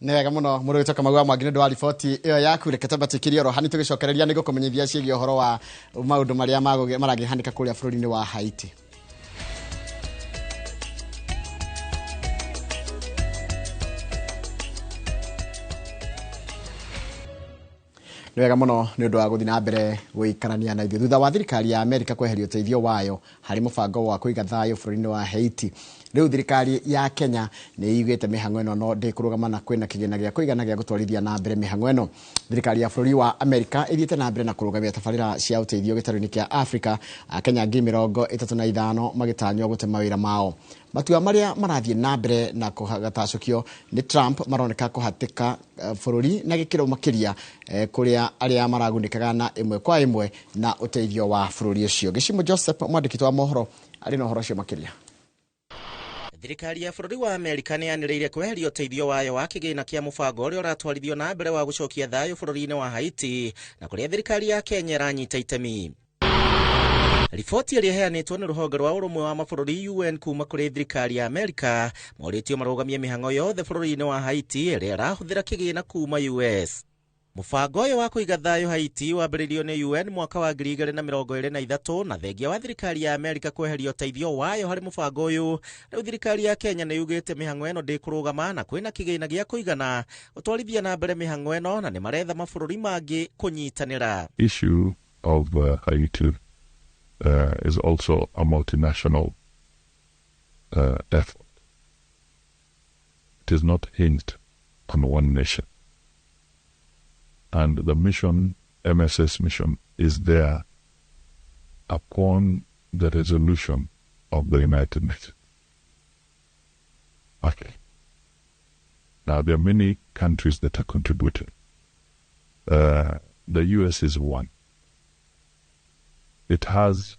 Speaker 1: Nĩ wega mũno mũrũ witũ Kamau wa Mwangi nĩ ũndũ wa riboti ĩyo yaku. Reke twambatĩkĩrie oro hani tũgĩcokereria nĩ gũkũmenyithia ciĩgiĩ ũhoro wa maũndũ marĩa maragĩhanĩka kũrĩa bũrũri-inĩ wa Haiti. Nĩ wega mũno nĩ ũndũ wa gũthiĩ na mbere gũikarania na ithuĩ thutha wa thirikari ya Amerika kweheria ũteithio wayo harĩ mũbango wa kũiga thayũ bũrũri-inĩ wa Haiti. Rĩu thirikari ya Kenya nĩ ĩugĩte mĩhang'o ĩno no ndĩkũrũgama na kwĩna kĩgĩna gĩa kũigana gĩa gũtwarithia na mbere mĩhang'o ĩno. Thirikari ya bũrũri wa Amerika ĩthiĩte na mbere na kũrũgamia tabarĩra cia ũteithio gĩtarũ-inĩ kĩa Afrika, Akenya 35,000 magĩtanywo gũte mawĩra mao. Matua marĩa marathiĩ na mbere na kũgatacũkio nĩ Trump maroneka kũhatĩka bũrũri na gĩkĩro makĩria kũrĩa arĩa maragunĩkaga na ĩmwe kwa ĩmwe na ũteithio wa bũrũri ũcio. Gĩcimo Joseph, mwandĩki wa mohoro, arĩ na ũhoro ũcio makĩria.
Speaker 10: Thirikari ya bũrũri wa Amerika nĩ yanĩrĩire kweheria ũteithio wayo wa kĩgĩna kĩa mũbango ũrĩa ũratwarithio na mbere wa gũcokia thayũ bũrũri-inĩ wa Haiti, na kũrĩa thirikari ya Kenya ĩranyita itemi. Riboti ĩrĩa ĩheanĩtwo nĩ rũhonge rwa ũrũmwe wa mabũrũri UN kuma kũrĩ thirikari ya Amerika morĩtio marũgamie mĩhang'o yothe bũrũri-inĩ wa Haiti ĩrĩa ĩrahũthĩra kĩgĩna kuma US. Mũbango ũyũ wa kũiga thayũ Haiti wambĩrĩirio nĩ UN mwaka wa 2023 na thengia wa thirikari ya Amerika kweheria ũteithio wayo harĩ mũbango ũyũ. Rĩu thirikari ya Kenya nĩ yugĩte mĩhang'o ĩno ndĩkũrũgama na kwĩna kĩgĩna gĩa kũigana gũtwarithia na mbere mĩhang'o ĩno, na nĩ maretha mabũrũri mangĩ kũnyitanĩra.
Speaker 11: Issue of Haiti is also a multinational effort. It is not hinged on one nation. And the mission, MSS mission, is there upon the resolution of the United Nations. Okay. Now, there are many countries that are contributing. The US is one. It has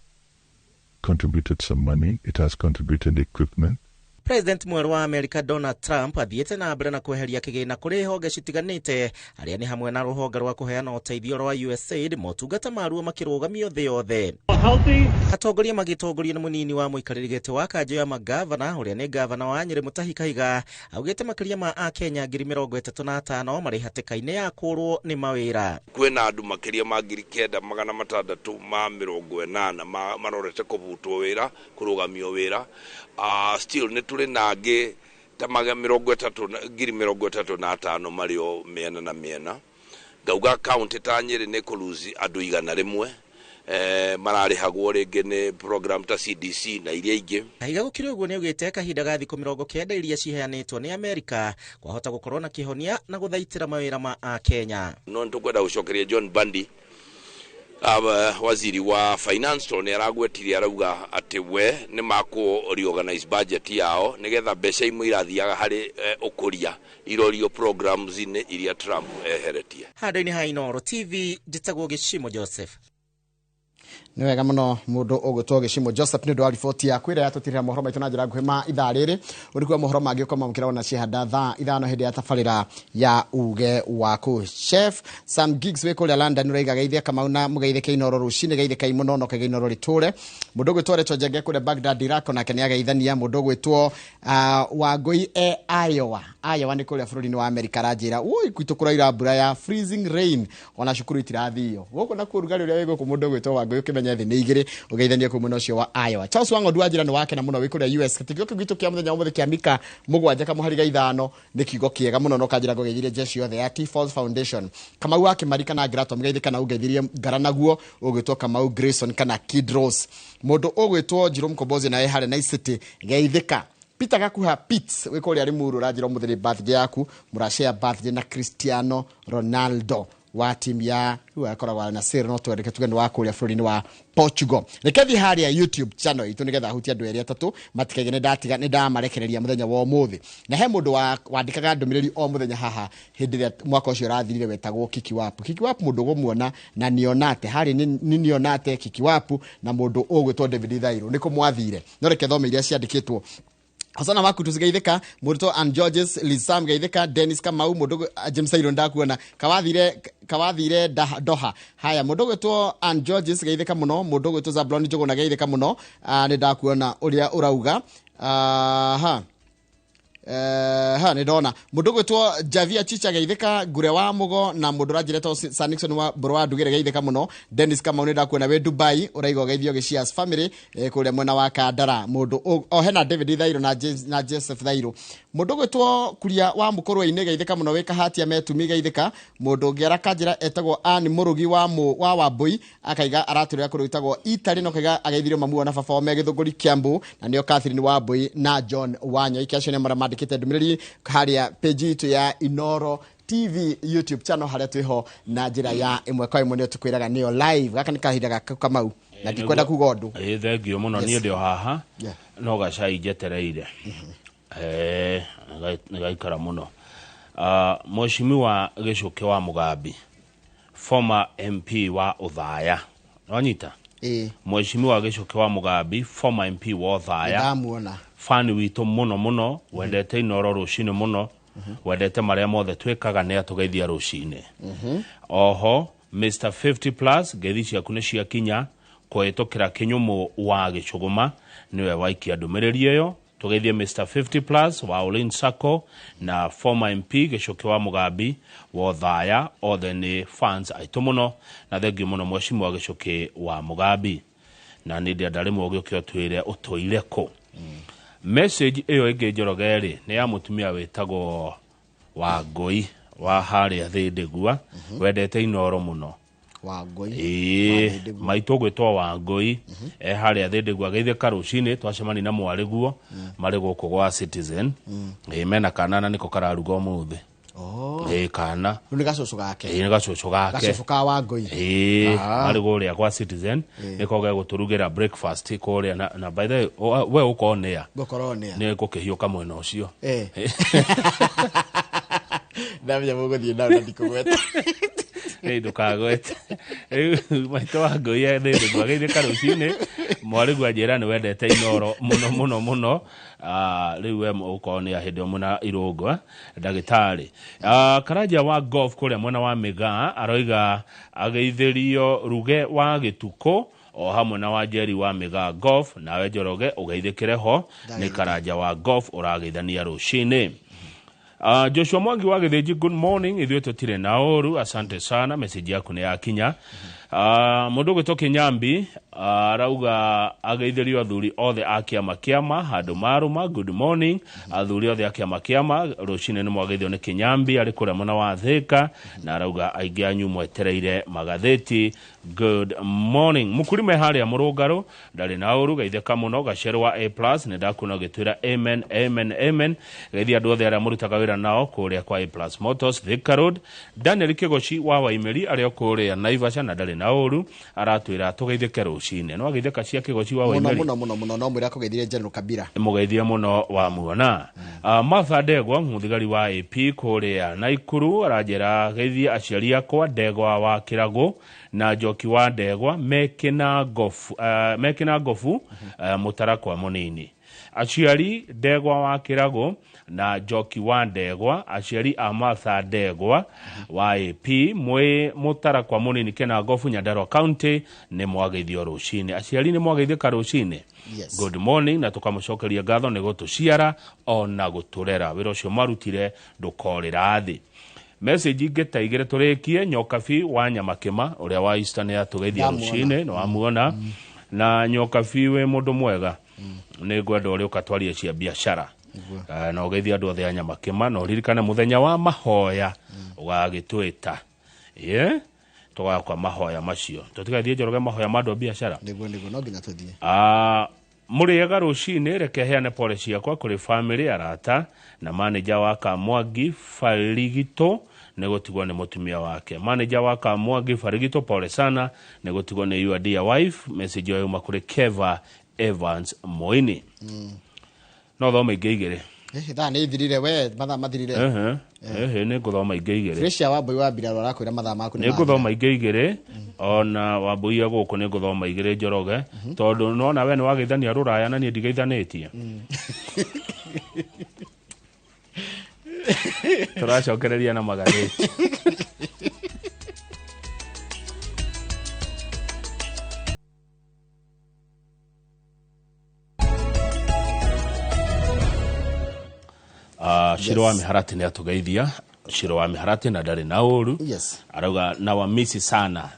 Speaker 11: contributed some money. It has contributed equipment.
Speaker 10: President mwerũ wa Amerika Donald Trump athiĩte na mbere na kweheria kĩgĩna kũrĩ honge citiganĩte arĩa nĩ hamwe na rũhonge rwa kũheana ũteithio rwa USAID, motungata maruo makĩrũgamio thĩ yothe. Atongoria magĩtongorio nĩ mũnini wa mũikarĩri gĩtĩ wa kanjũ ya magavana ũrĩa nĩ gavana wa Nyĩrĩ Mutahi Kahiga augĩte makĩria ma Akenya 35,000 marĩ hatĩka-inĩ ya kũrwo nĩ mawĩra.
Speaker 8: Kwĩna andũ makĩria ma 9,680 marorete kũbutwo wĩra, kũrũgamio wĩra. Still nĩ tũrĩ na angĩ ta 35,000 marĩ o mĩena na mĩena. Ngauga kaunti ta Nyĩrĩ nĩ kũruzi andũ 100 mararĩhagwo rĩngĩ nĩ program ta CDC na iria ingĩ.
Speaker 10: Kahiga gũkĩrĩ ũguo nĩaugĩte kahinda ga thikũ 90 iria ciheanĩtwo nĩ Amerika kwahota gũkorwo na kĩhonia na gũthaitĩra mawĩra ma Akenya.
Speaker 8: No nĩtũkwenda gũcokeria John Bandi, waziri wa finance, tondũ nĩ aragwetire arauga atĩ we nĩ makũ reorganize budget yao nĩgetha mbeca imwe irathiaga harĩ ũkũria irorio programs-inĩ iria Trump eheretie.
Speaker 10: Handũ-inĩ ha Inooro TV, njĩtagwo Gĩcimo Joseph.
Speaker 1: Nĩ wega mũno mũndũ ũgwĩtwo Gĩcimo Joseph nĩ ũndũ wa riboti yaku ĩrĩa yatũtirĩra mohoro maitũ na njĩra nguhĩ ma ithaa rĩrĩ. Ũrĩku wa mohoro mangĩ ũkamamũkĩra ona ciehanda thaa 5 hĩndĩ ya tabarĩra ya uge waku. Chef Sam Giggs wĩ kũrĩa London ũraiga geithia Kamau na mũgeithĩke Inoro rũcinĩ, geithĩkai mũno na ũkaiga Inoro rĩtũre. Mũndũ ũgwĩtwo Rachel Njenge kũrĩa Baghdad Iraq onake nĩ ageithania. Mũndũ ũgwĩtwo Wangũi e Iowa, Iowa nĩ kũrĩa bũrũri-inĩ wa America, aranjĩra woi gwitũ kũraura mbura ya freezing rain ona cukuru itirathio gũkũ na kuo ũrugarĩ ũrĩa wĩ gũkũ. Mũndũ ũgwĩtwo Wangũi ũkĩmenya thĩ nĩ igĩrĩ, ũgeithanie kũu mwena ũcio wa Iowa. Charles Wang'ondu wanjĩra nĩ wakena mũno wĩ kũrĩa US. Kiugo kĩu gitũ kĩa mũthenya wa ũmũthĩ kĩa Mika 7 kamũhari ga 5 nĩ kiugo kĩega mũno, no kanjĩra ngũgeithirie jeshi yothe ya T Falls Foundation. Kamau wa Kĩmari kana Ngarato mũgeithie kana ũngeithirie Ngara naguo ũgwĩtwo Kamau Grayson kana Kid Rose. Mũndũ ũgwĩtwo Njirũ Mkombozi nawe harĩa Nice City geithĩka. Peter Gakuha Pitts wĩ kũrĩa Limuru ũranjĩra ũmũthĩ nĩ birthday yaku, mũrashare birthday na Cristiano Ronaldo wa timu ya rĩu akoragwo na Sir, no twendeke tuge nĩ wa kũrĩa bũrũri-inĩ wa Portugal. Reke thiĩ harĩa YouTube channel itũ nĩgetha hutie andũ erĩ atatũ matikaige nĩ ndatiga nĩ ndamarekereria mũthenya wa ũmũthĩ. Na he mũndũ wandĩkaga ndũmĩrĩri o mũthenya haha hĩndĩ ĩrĩa mwaka ũcio ũrathirire wetagwo Kiki Wapu. Kiki Wapu mũndũ ũgũmuona na nionate harĩ nĩ nionate Kiki Wapu na mũndũ ũgwĩtwo David Thairũ nĩ kũmwathire. No reke thome iria ciandĩkĩtwo. Hosana waku tusigeithĩka mũrutwo Ann Georges Lizam geithĩka Dennis Kamau mũndũ James Airo ndakuona kawathire Doha. Haya mũndũ ũgwĩtwo Ann Georges geithĩka mũno, mũndũ ũgwĩtwo Zablon Njũgũna geithĩka mũno, nĩ ndakuona ũrĩa ũrauga. Aha. Ha nĩ ndona mũndũ ũgwĩtwo Javia Chicha geithĩka, Ngure wa Mũgo na mũndũ ũranjĩra Sir Nixon wa Mbũrũ wa Ndugĩre geithĩka mũno. Dennis Kamau nĩ ndakuona wĩ Dubai ũraiga ũgeithio Gĩcias family kũrĩa mwena wa Kandara. Mũndũ o hena David Thairũ na James na Joseph Thairũ. Mũndũ ũgwĩtwo Kuria wa Mũkũrwe-inĩ geithĩka mũno wĩ Kahatia Metumi geithĩka. Mũndũ ũngĩ arakanjĩra etagwo Ann Mũrugi wa Wambui akaiga aratũrĩra kũndũ gwĩtagwo Italy no kaiga ageithirio mamu na baba me Gĩthũngũri Kiambu na nĩo Catherine Wambui na John Wanyoike. Acio nĩ marĩa mandĩkĩte ndũmĩrĩri harĩa page itũ ya Inoro TV YouTube channel harĩa twĩho na njĩra ya ĩmwe kwa ĩmwe nĩyo tũkwĩraga nĩyo live. Gaka nĩ kahinda gaka Kamau na ndikwenda kuga ũndũ.
Speaker 2: Thengio mũno niĩ ndĩ o haha no gacai njetereire. Nĩ gaikara mũno. Mheshimiwa Gĩcũkĩ wa Mũgambi former MP wa Othaya. Wanyita? Mheshimiwa Gĩcũkĩ wa Mũgambi former MP wa Othaya.
Speaker 1: Ndamuona.
Speaker 2: Fani witũ mũno mũno, wendete Inoro rũcinĩ mũno, wendete marĩa mothe twĩkaga nĩ atũgeithia rũcinĩ. Oho Mr 50 plus ngeithi ciaku nĩ ciakinya kũhĩtũkĩra Kĩnyũmũ wa Gĩcũgũma nĩwe waikia ndũmĩrĩri ĩyo. Tũgeithie Mr 50 plus wa Olin Sacco na former MP Gĩcũkĩ wa Mũgambi wa Othaya, othe nĩ fans aitũ mũno na thengiũ mũno Mheshimiwa Gĩcũkĩ wa Mũgambi. Na nĩ ndĩenda rĩmwe ũgĩũke ũtwĩre ũtũire kũ. Message ĩyo ĩngĩ Njoroge rĩ nĩ ya mũtumia wĩtagwo Wangũi wa harĩa Thĩndĩgua wendete Inoro mũno.
Speaker 1: Wangũi.
Speaker 2: Maitũ ũgwĩtwo Wangũi harĩa Thĩndĩgua geithĩka rũcinĩ twacemania na mwarĩguo marĩ gũkũ gwa Citizen. Mena kana na nĩko kararuga ũmũthĩ. Kana.
Speaker 1: Rĩu nĩ gacũcũ gake.
Speaker 2: Nĩ gacũcũ gake.
Speaker 1: Gacũcũ ka Wangũi.
Speaker 2: Marĩ kũrĩa gwa Citizen nĩko gegũtũrugĩra breakfast kũrĩa na by the way we ũkorwo nĩa.
Speaker 1: Ngũkorwo nĩa.
Speaker 2: Nĩ ngũkĩhiũka mwena ũcio.
Speaker 1: Ndamenya mũgũthiĩ nao na ndikũgweta.
Speaker 2: Ndũkagwete. Rĩu maitũ Wangũi Thĩndĩgua geithĩka rũcinĩ mwarĩguo anjĩra nĩ wendete Inoro mũno mũno mũno. Rĩu we ũkorwo nĩ hĩndĩ ĩyo mwena Irũngũ ndagĩtarĩ. Karanja wa golf kũrĩa mwena wa Mĩgaa aroiga ageithĩrio Ruge wa Gĩtukũ o hamwe na Wanjeri wa Mĩgaa golf, nawe Njoroge ũgeithĩkĩre ho nĩ Karanja wa golf ũrageithania rũcinĩ. Joshua Mwangi wa Gĩthĩnji, good morning, ithuĩ tũtirĩ na ũru, asante sana, message yaku nĩ yakinya. Mũndũ ũgwĩtwo Kĩnyambi arauga ageithĩrio athuri othe a kĩama kĩama handũ marũma, good morning, athuri othe a kĩama kĩama rũcinĩ nĩ mwageithio nĩ Kĩnyambi arĩ kũrĩa mwena wa Thĩka, na arauga aingĩ anyu mwetereire magathĩti, good morning. Mũkurime harĩa Mũrũngarũ ndarĩ na ũru, geithĩka mũno, Gacerũ wa A plus nĩ ndakuona ũgĩtwĩra amen amen amen, geithia andũ othe arĩa mũrutaga wĩra nao kũrĩa kwa A plus Motors Thika Road. Daniel Kĩgoci wa Waimĩri arĩ o kũrĩa Naivasha na ndarĩ na ũru. Aratwĩra tũgeithĩke rũcinĩ. No ageithĩka cia kĩgoci wa
Speaker 1: Mũno.
Speaker 2: Waimeri.
Speaker 1: Mũno mũno mũno, no mwĩra kũgeithire General Kabira.
Speaker 2: Mũgeithie mũno wa muona. Martha Ndegwa, mũthigari wa AP kũrĩa Naikuru, aranjĩra geithie aciari akwa Ndegwa wa Kĩragũ na Njoki wa Ndegwa mekĩna ngobu Mũtarakwa mũnini. Aciari Ndegwa wa Kĩragũ na Njoki wa Ndegwa, aciari a Martha Ndegwa wa AP mwĩ Mũtarakwa mũnini, Kĩnangobu, Nyandarua County, nĩ mwageithio rũcinĩ. Aciari nĩ mwageithĩka rũcinĩ.
Speaker 1: Yes.
Speaker 2: Good morning, na tũkamũcokeria ngatho nĩ gũtũciara ona gũtũrera. Wĩra ũcio marutire ndũkorĩra thĩ. Message ingĩ ta igĩrĩ tũrĩkie. Nyokabi wa Nyamakĩma ũrĩa wa Eastern nĩ atũgeithia.
Speaker 1: Ndamuona.
Speaker 2: Rũcinĩ nĩ wamuona. Na Nyokabi, wĩ mũndũ mwega, nĩ ngwenda ũrĩa ũkatwaria cia biacara. Na ũgeithie andũ othe a Nyamakĩma, na ũririkane mũthenya wa mahoya ũgagĩtwĩta, ĩ tũgakwa mahoya macio. Tũtigathiĩ, Njoroge, mahoya ma andũ a biacara?
Speaker 1: Nĩguo, no nginya tũthiĩ.
Speaker 2: Ah, mũrĩega rũcinĩ. Reke heane pole ciakwa kũrĩ famĩlĩ, arata na manager wa Kamwangi Farigito nĩ gũtigwo nĩ mũtumia wake. Manager wa Kamwangi Farigito, pole sana nĩ gũtigwo nĩ your dear wife. Message ĩyo yuma kũrĩ Keva Evans Moini. No thoma ingĩ igĩrĩ.
Speaker 1: Thaa nĩ ithirire we, mathaa mathirire.
Speaker 2: Ehe, ehe, nĩ ngũthoma ingĩ igĩrĩ.
Speaker 1: Fresh wa Mbui wa Mbirarũ arakwĩra mathaa maku nĩ
Speaker 2: Nĩ ngũthoma ingĩ igĩrĩ, ona Wambui gũkũ nĩ ngũthoma igĩrĩ, Njoroge, tondũ nona we nĩ wageithania rũraya na niĩ ndigeithanĩtie. Tũracokereria na magathĩti. Shiro wa Miharati nĩ atũgeithia. Shiro wa Miharati na ndarĩ na ũru. Arauga na wamisi sana.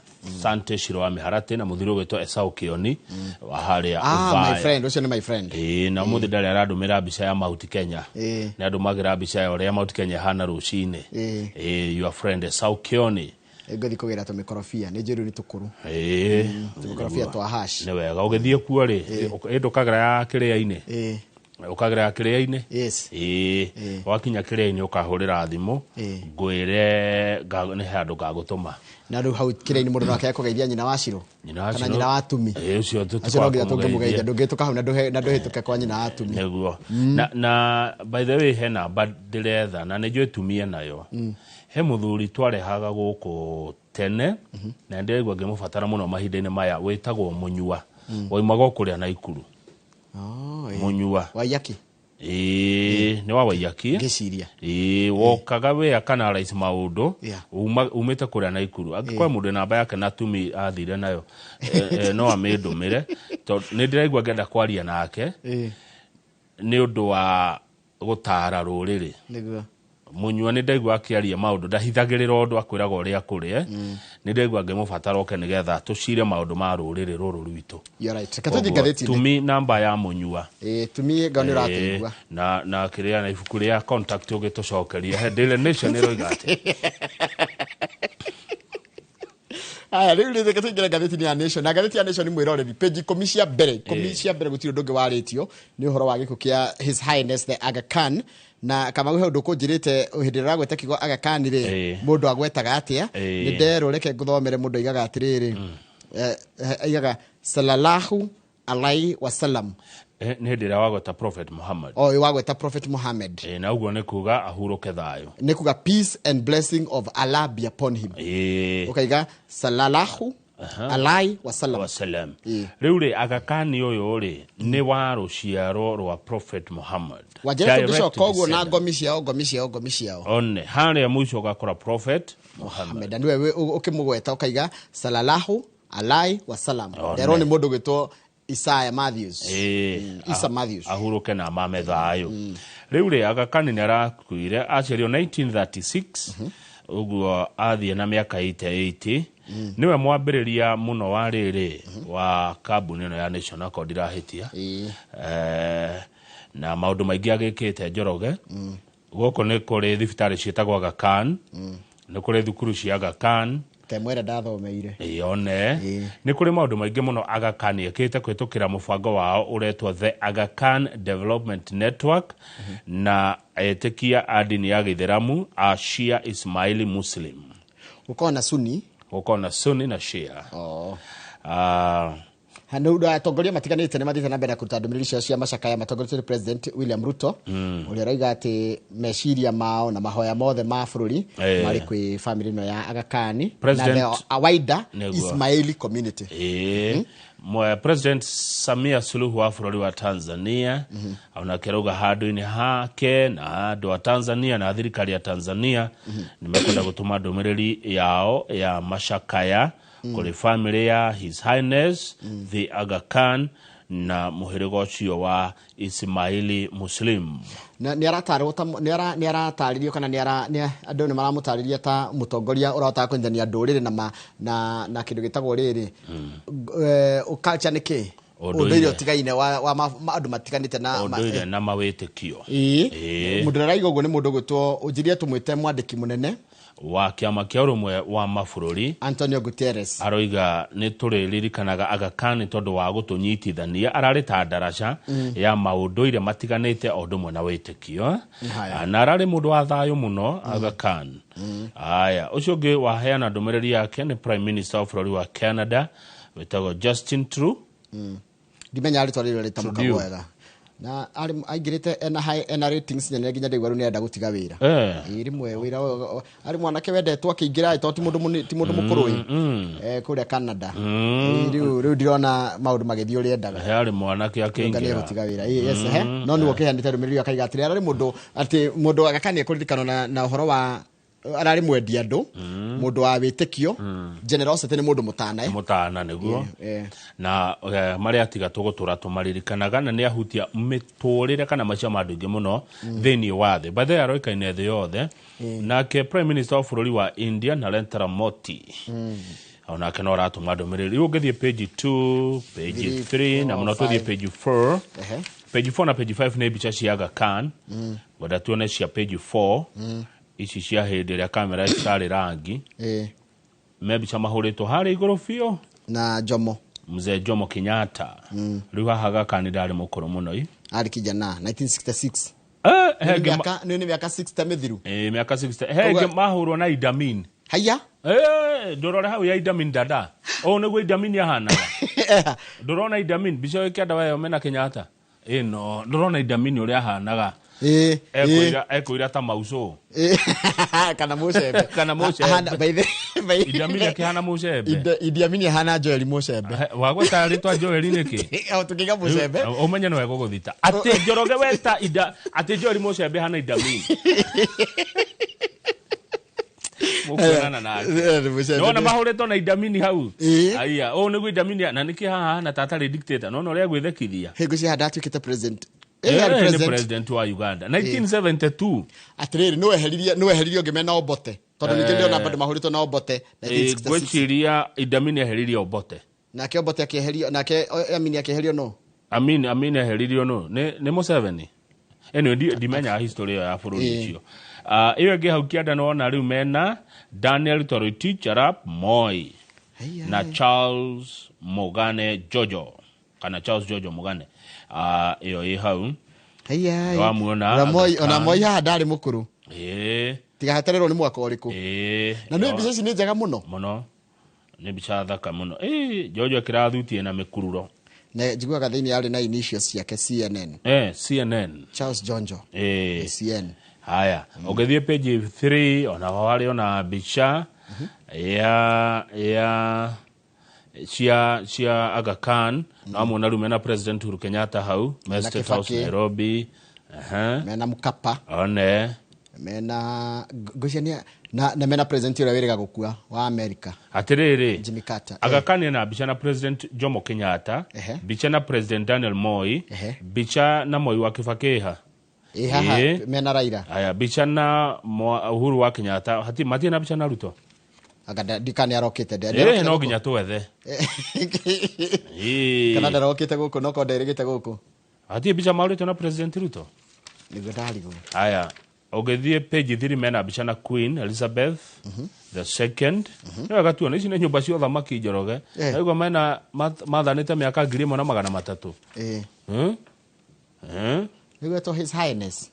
Speaker 2: Sante Shiro wa Miharati na mũthuri ũgwĩtwo Esau Kioni wa harĩa
Speaker 1: Ah, my
Speaker 2: Othaya.
Speaker 1: friend, ũcio nĩ my friend.
Speaker 2: Ĩĩ, na ũmũthĩ ndarĩ arandũmĩra mbica ya Mount Kenya. Nĩ andũmagĩra mbica ya ũrĩa Mount Kenya ĩhana rũcinĩ. Ĩĩ, your friend Esau Kioni.
Speaker 1: Ngũthiĩ kũgĩra tũmĩkorobia, nĩ njũĩ rĩu nĩ tũkũrũ. Tũmĩkorobia twa hash.
Speaker 2: Nĩ wega ũgĩthiĩ kuo rĩ, ĩ ndũkagĩra ya kĩrĩa-inĩ. Ũkagĩra ya kĩrĩa-inĩ.
Speaker 1: Yes.
Speaker 2: Ĩĩ, wakinya kĩrĩa-inĩ ũkahũrĩra thimũ, ngwĩre nĩ handũ ngagũtũma.
Speaker 1: Na rĩu hau kĩrĩa-inĩ mũndũ no akĩaga kũgeithia nyina wa Ciro.
Speaker 2: Nyina wa
Speaker 1: Kana
Speaker 2: Ciro.
Speaker 1: nyina wa Tumi.
Speaker 2: Ĩĩ, ũcio
Speaker 1: Acio no nginya
Speaker 2: tũkũmũgeithia.
Speaker 1: tũngĩmũgeithia, ndũngĩhĩtũka hau na ndũhĩtũke kwa nyina wa Tumi.
Speaker 2: Nĩguo. Na by the way, he namba ndĩretha na nĩ njũĩ tumie nayo. He mũthuri twarehaga gũkũ tene na ndĩraigua ngĩmũbatara mũno mahinda-inĩ maya, wĩtagwo Mũnyua. Waumaga o kũrĩa Naikuru.
Speaker 1: Oh, ĩĩ.
Speaker 2: Mũnyua.
Speaker 1: Waiyaki.
Speaker 2: Ĩĩ, nĩ wa Waiyaki.
Speaker 1: Ngĩciria.
Speaker 2: Ĩĩ, wokaga we akana rais maũndũ. Umĩte kũrĩa Naikuru. Angĩkorwo mũndũ namba yake na Tumi athire nayo, no amĩndũmĩre, tondũ nĩ ndĩraigua ngĩenda kwaria nake nĩ ũndũ wa gũtara rũrĩrĩ. Mũnyua nĩ ndaigua akĩaria maũndũ, ndahithagĩrĩra ũndũ, akwĩraga ũrĩa kũrĩ, eh. Nĩ ndaigua ngĩmũbatara oke nĩgetha tũcire maũndũ ma rũrĩrĩ rũrũ rwitũ.
Speaker 1: You're right. Reke tũthiĩ
Speaker 2: Koguo,
Speaker 1: ngathĩti-inĩ.
Speaker 2: Tumi namba ya Mũnyua.
Speaker 1: Ĩĩ, Tumi ngao nĩ ũratũigua.
Speaker 2: Na kĩrĩa na ibuku rĩa contact ũgĩtũcokeria. He Daily Nation ĩroiga atĩ
Speaker 1: Aya, rĩu rĩ, reke tũingĩre ngathĩti-inĩ ya Nation. Na ngathĩti ya Nation, mwĩroreri, page 10 cia mbere, 10 cia mbere, gũtirĩ ũndũ ũngĩ warĩtio nĩ ũhoro wa gĩkuũ kĩa His Highness the Aga Khan. Na Kamau, he ũndũ ũkũnjĩrĩte hĩndĩ ĩrĩa ũragweta kiugo Aga Khan rĩ, mũndũ agwetaga atĩa? Nĩ nderwo, reke ngũthomere. Mũndũ aigaga atĩrĩrĩ, aigaga salallahu alaihi wasallam.
Speaker 2: Nĩ hĩndĩ ĩrĩa wagweta Prophet Muhammad.
Speaker 1: O wagweta Prophet Muhammad.
Speaker 2: Na ũguo nĩ kuga ahurũke thayũ.
Speaker 1: Nĩ kuga peace and blessing of Allah be upon him. Ũkaiga salallahu alaihi wasallam.
Speaker 2: Wasallam. Rĩu rĩ, Aga Khan ũyũ rĩ, nĩ wa rũciaro rwa Prophet Muhammad.
Speaker 1: Wanjĩra
Speaker 2: Direct
Speaker 1: tũngĩcoka ũguo na
Speaker 2: descendant.
Speaker 1: ngomi ciao, ngomi ciao, ngomi ciao.
Speaker 2: One harĩa mũico ũgakora Prophet Muhammad.
Speaker 1: Muhammad, na nĩwe ũkĩmũgweta ũkaiga salallahu alaihi wasallam.
Speaker 2: One.
Speaker 1: Nderwo nĩ mũndũ gwĩtwo Isaiah Matthews. Isa Matthews.
Speaker 2: Ahurũke na mame thayũ. Rĩu rĩ, Aga Khan nĩ arakuire, aciarirwo 1936, ũguo athiĩ na mĩaka 88. Nĩwe mwambĩrĩria mũno wa rĩrĩ wa kambuni ĩno ya Nation, akorwo ndirahĩtia. Na maũndũ maingĩ agĩkĩte, Njoroge. Gũkũ nĩ kũrĩ thibitarĩ ciĩtagwo Aga Khan, nĩ kũrĩ thukuru cia Aga Khan.
Speaker 1: Temwe ĩrĩa ndathomeire.
Speaker 2: Yone nĩ kũrĩ maũndũ maingĩ mũno Aga Khan ĩkĩte kũhĩtũkĩra mũbango wao ũretwo The Aga Khan Development Network, na etĩkia a ndini ya gĩithĩramu a Shia Ismaili Muslim.
Speaker 1: Gũkorwo na Sunni.
Speaker 2: Gũkorwo na Sunni na Shia.
Speaker 1: Oh.
Speaker 2: Ah,
Speaker 1: Nä atongoria matiganĩte nĩ mathiĩte na mbere na kũruta ndũmĩrĩri ciao cia macakaya matongoretio nĩ President William Ruto, ũrĩa ũroiga atĩ meciria mao na mahoya mothe ma bũrũri marĩ kwĩ family ĩno ya Aga Khan na the wider
Speaker 2: Nĩguo.
Speaker 1: Ismaili community.
Speaker 2: Ĩĩ. President Samia Suluhu wa bũrũri wa Tanzania onake arauga handũ-inĩ hake na andũ a Tanzania na thirikari ya Tanzania nĩ mekwenda gũtũma ndũmĩrĩri yao ya macakaya kũrĩ family ya His Highness the Aga Khan na mũhĩrĩga ũcio wa Ismaili Muslim.
Speaker 1: Na nĩ aratarwo ta nĩ aratarĩrio kana nĩ ara nĩ andũ nĩ maramũtarĩria ta mũtongoria ũrahotaga kũnyitithania ndũrĩrĩ na ma, na kĩndũ gĩtagwo rĩrĩ, culture nĩ kĩ?
Speaker 2: Ũndũire.
Speaker 1: Ũndũire ũtigaine wa andũ matiganĩte na
Speaker 2: Ũndũire na mawĩtĩkio.
Speaker 1: Ĩĩ.
Speaker 2: Ĩĩ.
Speaker 1: Mũndũ ũrĩa araiga ũguo nĩ mũndũ ũgwĩtwo, ũnjirie tũmwĩte mwandĩki mũnene
Speaker 2: wa kĩama kĩa ũrũmwe wa mabũrũri
Speaker 1: Antonio Guterres.
Speaker 2: Aroiga nĩ tũrĩririkanaga Aga Khan tondũ wa gũtũnyitithania, ararĩ ta ndaraca ya maũndũire matiganĩte o ũndũ ũmwe na wĩtĩkio.
Speaker 1: Haya.
Speaker 2: Na ararĩ mũndũ wa thayũ mũno Aga Khan. Aya, ũcio ũngĩ waheana ndũmĩrĩri yake nĩ Prime Minister wa bũrũri wa Canada wĩtagwo Justin Trudeau.
Speaker 1: Ndimenya rĩtwa rĩrĩa rĩtamũkagwo
Speaker 2: Trudeau.
Speaker 1: wega, na aingĩrĩte ena high, ena ratings nene nginya ndaigua rĩu nĩarenda gũtiga wĩra. Ĩĩ, rĩmwe wĩra ũyũ, arĩ mwanake wendetwo akĩingĩra tondũ ti mũndũ mũkũrũ ĩ. Kũrĩa Canada. Ĩĩ, rĩu ndirona maũndũ magĩthiĩ ũrĩa endaga.
Speaker 2: He arĩ mwanake
Speaker 1: Nga
Speaker 2: akĩingĩra.
Speaker 1: nĩegũtiga wĩra. Ĩĩ, yes, he. No nĩwe ũkĩheanĩte ndũmĩrĩri ĩyo akaiga atĩrĩ, ararĩ mũndũ atĩ mũndũ Aga Khan nĩekũririkanwo na ũhoro wa ararĩ mwendi andũ, mũndũ wa wĩtĩkio, generosity, nĩ mũndũ mũtana.
Speaker 2: Mũtana nĩguo. Na marĩa atiga tũgũtũra tũmaririkanaga, na nĩ ahutia mĩtũrĩre kana maica ma andũ aingĩ mũno thĩinĩ wa thĩ. By the way, aroĩkaine thĩ yothe. Nake Prime Minister wa bũrũri wa India Narendra Modi onake no aratũma ndũmĩrĩri. Rĩu ũngĩthiĩ page 2, page
Speaker 1: 3,
Speaker 2: 3 na mũno
Speaker 1: 4,
Speaker 2: tũthiĩ
Speaker 1: 5.
Speaker 2: Page 4. Page 4 na page 5 nĩ mbica cia Aga Khan. Ngwenda tuone cia page 4, ici cia hĩndĩ ĩrĩa kamera citarĩ rangi. Me mbica mahũrĩtwo harĩa igũrũ biũ
Speaker 1: na Jomo.
Speaker 2: Mzee Jomo Kenyatta. Rĩu haha Aga Khan ndarĩ mũkũrũ mũno i.
Speaker 1: Arĩ kijana 1966.
Speaker 2: He
Speaker 1: Nĩ
Speaker 2: ngĩ
Speaker 1: nĩ mĩaka 60 mĩthiru.
Speaker 2: Mĩaka 60 he ngĩ mahũrwo na Idi Amin.
Speaker 1: Haya.
Speaker 2: Ndũrore hau ya Idi Amin dada, ũũ nĩguo Idi Amin ahanaga. Ndũrona Idi Amin mbica ĩyo ĩkĩenda weyo mena Kenyatta ĩno? Ndũrona Idi Amin ũrĩa ahanaga? Ekũira ta maucũ.
Speaker 1: Kana mũcembe.
Speaker 2: Kana mũcembe.
Speaker 1: Ahana- by the- by-
Speaker 2: Idi Amin akĩhana mũcembe.
Speaker 1: Idi Amin ahana Joel Mũcembe.
Speaker 2: Wagweta rĩtwa Joel nĩkĩ?
Speaker 1: O, tũkĩiga mũcembe.
Speaker 2: Rĩu, ũmenye nĩwe gũgũthita atĩ Njoroge weta ida atĩ Joel Mũcembe hana Idi Amin mũkuonana nake.
Speaker 1: Nĩ mũcembe.
Speaker 2: Nĩwona mahũrĩtwo na Idi Amin hau?
Speaker 1: Ĩĩ.
Speaker 2: Aya, ũũ nĩguo Idi Amin, na nĩkĩ haha hana ta atarĩ dictator, nona ũrĩa gwĩthekithia.
Speaker 1: Hingo cia ndatuĩkĩte president. Arĩ
Speaker 2: Nĩ
Speaker 1: president.
Speaker 2: President wa Uganda 1972.
Speaker 1: Atĩrĩrĩ, nĩweheririe ũngĩ mena Obote, tondũ ningĩ ndĩrona bado mahũrĩtwo na Obote 1966.
Speaker 2: Ngwĩciria Idi Amin eheririe Obote.
Speaker 1: Nake Obote akĩeherio, nake Amin akĩeherio no
Speaker 2: Amin eheririo no nĩ Museveni. Anyway, ndimenyaga history ĩyo ya bũrũri ũcio. Ah, ĩyo ĩngĩ hau kĩanda nĩwona rĩu mena Daniel Toroitich arap Moi
Speaker 1: Haiya.
Speaker 2: na Charles Mogane Jojo kana Charles Jojo Mogane. Ah, ĩyo ĩ hau.
Speaker 1: Haiya.
Speaker 2: Wamuona
Speaker 1: Ona Moi,
Speaker 2: Aga
Speaker 1: ona
Speaker 2: Khan.
Speaker 1: Moi haha ndarĩ mũkũrũ. Tigahetererwo nĩ mwaka ũrĩkũ. Na nĩ mbica ici nĩ njega mũno.
Speaker 2: Mũno, nĩ mbica thaka mũno. Jojo akĩrathutie na mĩkururo.
Speaker 1: Na njiguaga thĩinĩ arĩ na initials ciake CNN.
Speaker 2: CNN.
Speaker 1: Charles Jonjo. CN.
Speaker 2: Haya, ũngĩthiĩ page 3 ona ho harĩ ona mbica ya cia Aga Khan, na muona rĩu mena President Uhuru Kenyatta hau me
Speaker 1: Na
Speaker 2: State House
Speaker 1: Kibaki.
Speaker 2: Nairobi. Aha.
Speaker 1: Mena Mkapa.
Speaker 2: One.
Speaker 1: Mena ngwĩciria na mena president ũrĩa wĩrĩga gũkua wa America.
Speaker 2: Atĩrĩrĩ,
Speaker 1: Jimmy Carter.
Speaker 2: Aga Khan ena mbica na President Jomo Kenyatta, mbica na President Daniel Moi, mbica na Moi wa Kibaki ha.
Speaker 1: Ĩ haha mena Raila.
Speaker 2: Aya, mbica na Uhuru wa Kenyatta, hati matirĩ na mbica na Ruto.
Speaker 1: Anga ndikane arokĩte
Speaker 2: No nginya twethe.
Speaker 1: Kana ndarokĩte gũkũ, no korwo nderĩgĩte gũkũ.
Speaker 2: Hatirĩ mbica mahũrĩtwo na President Ruto.
Speaker 1: Nĩguo ndarigwo.
Speaker 2: Aya, ũngĩthiĩ page 3 mena mbica na Queen Elizabeth the Second. Nĩ wega tuone ici nĩ nyũmba cia ũthamaki, Njoroge. Naigua mena mathanĩte mĩaka 1300.
Speaker 1: Nĩguo etwo His Highness.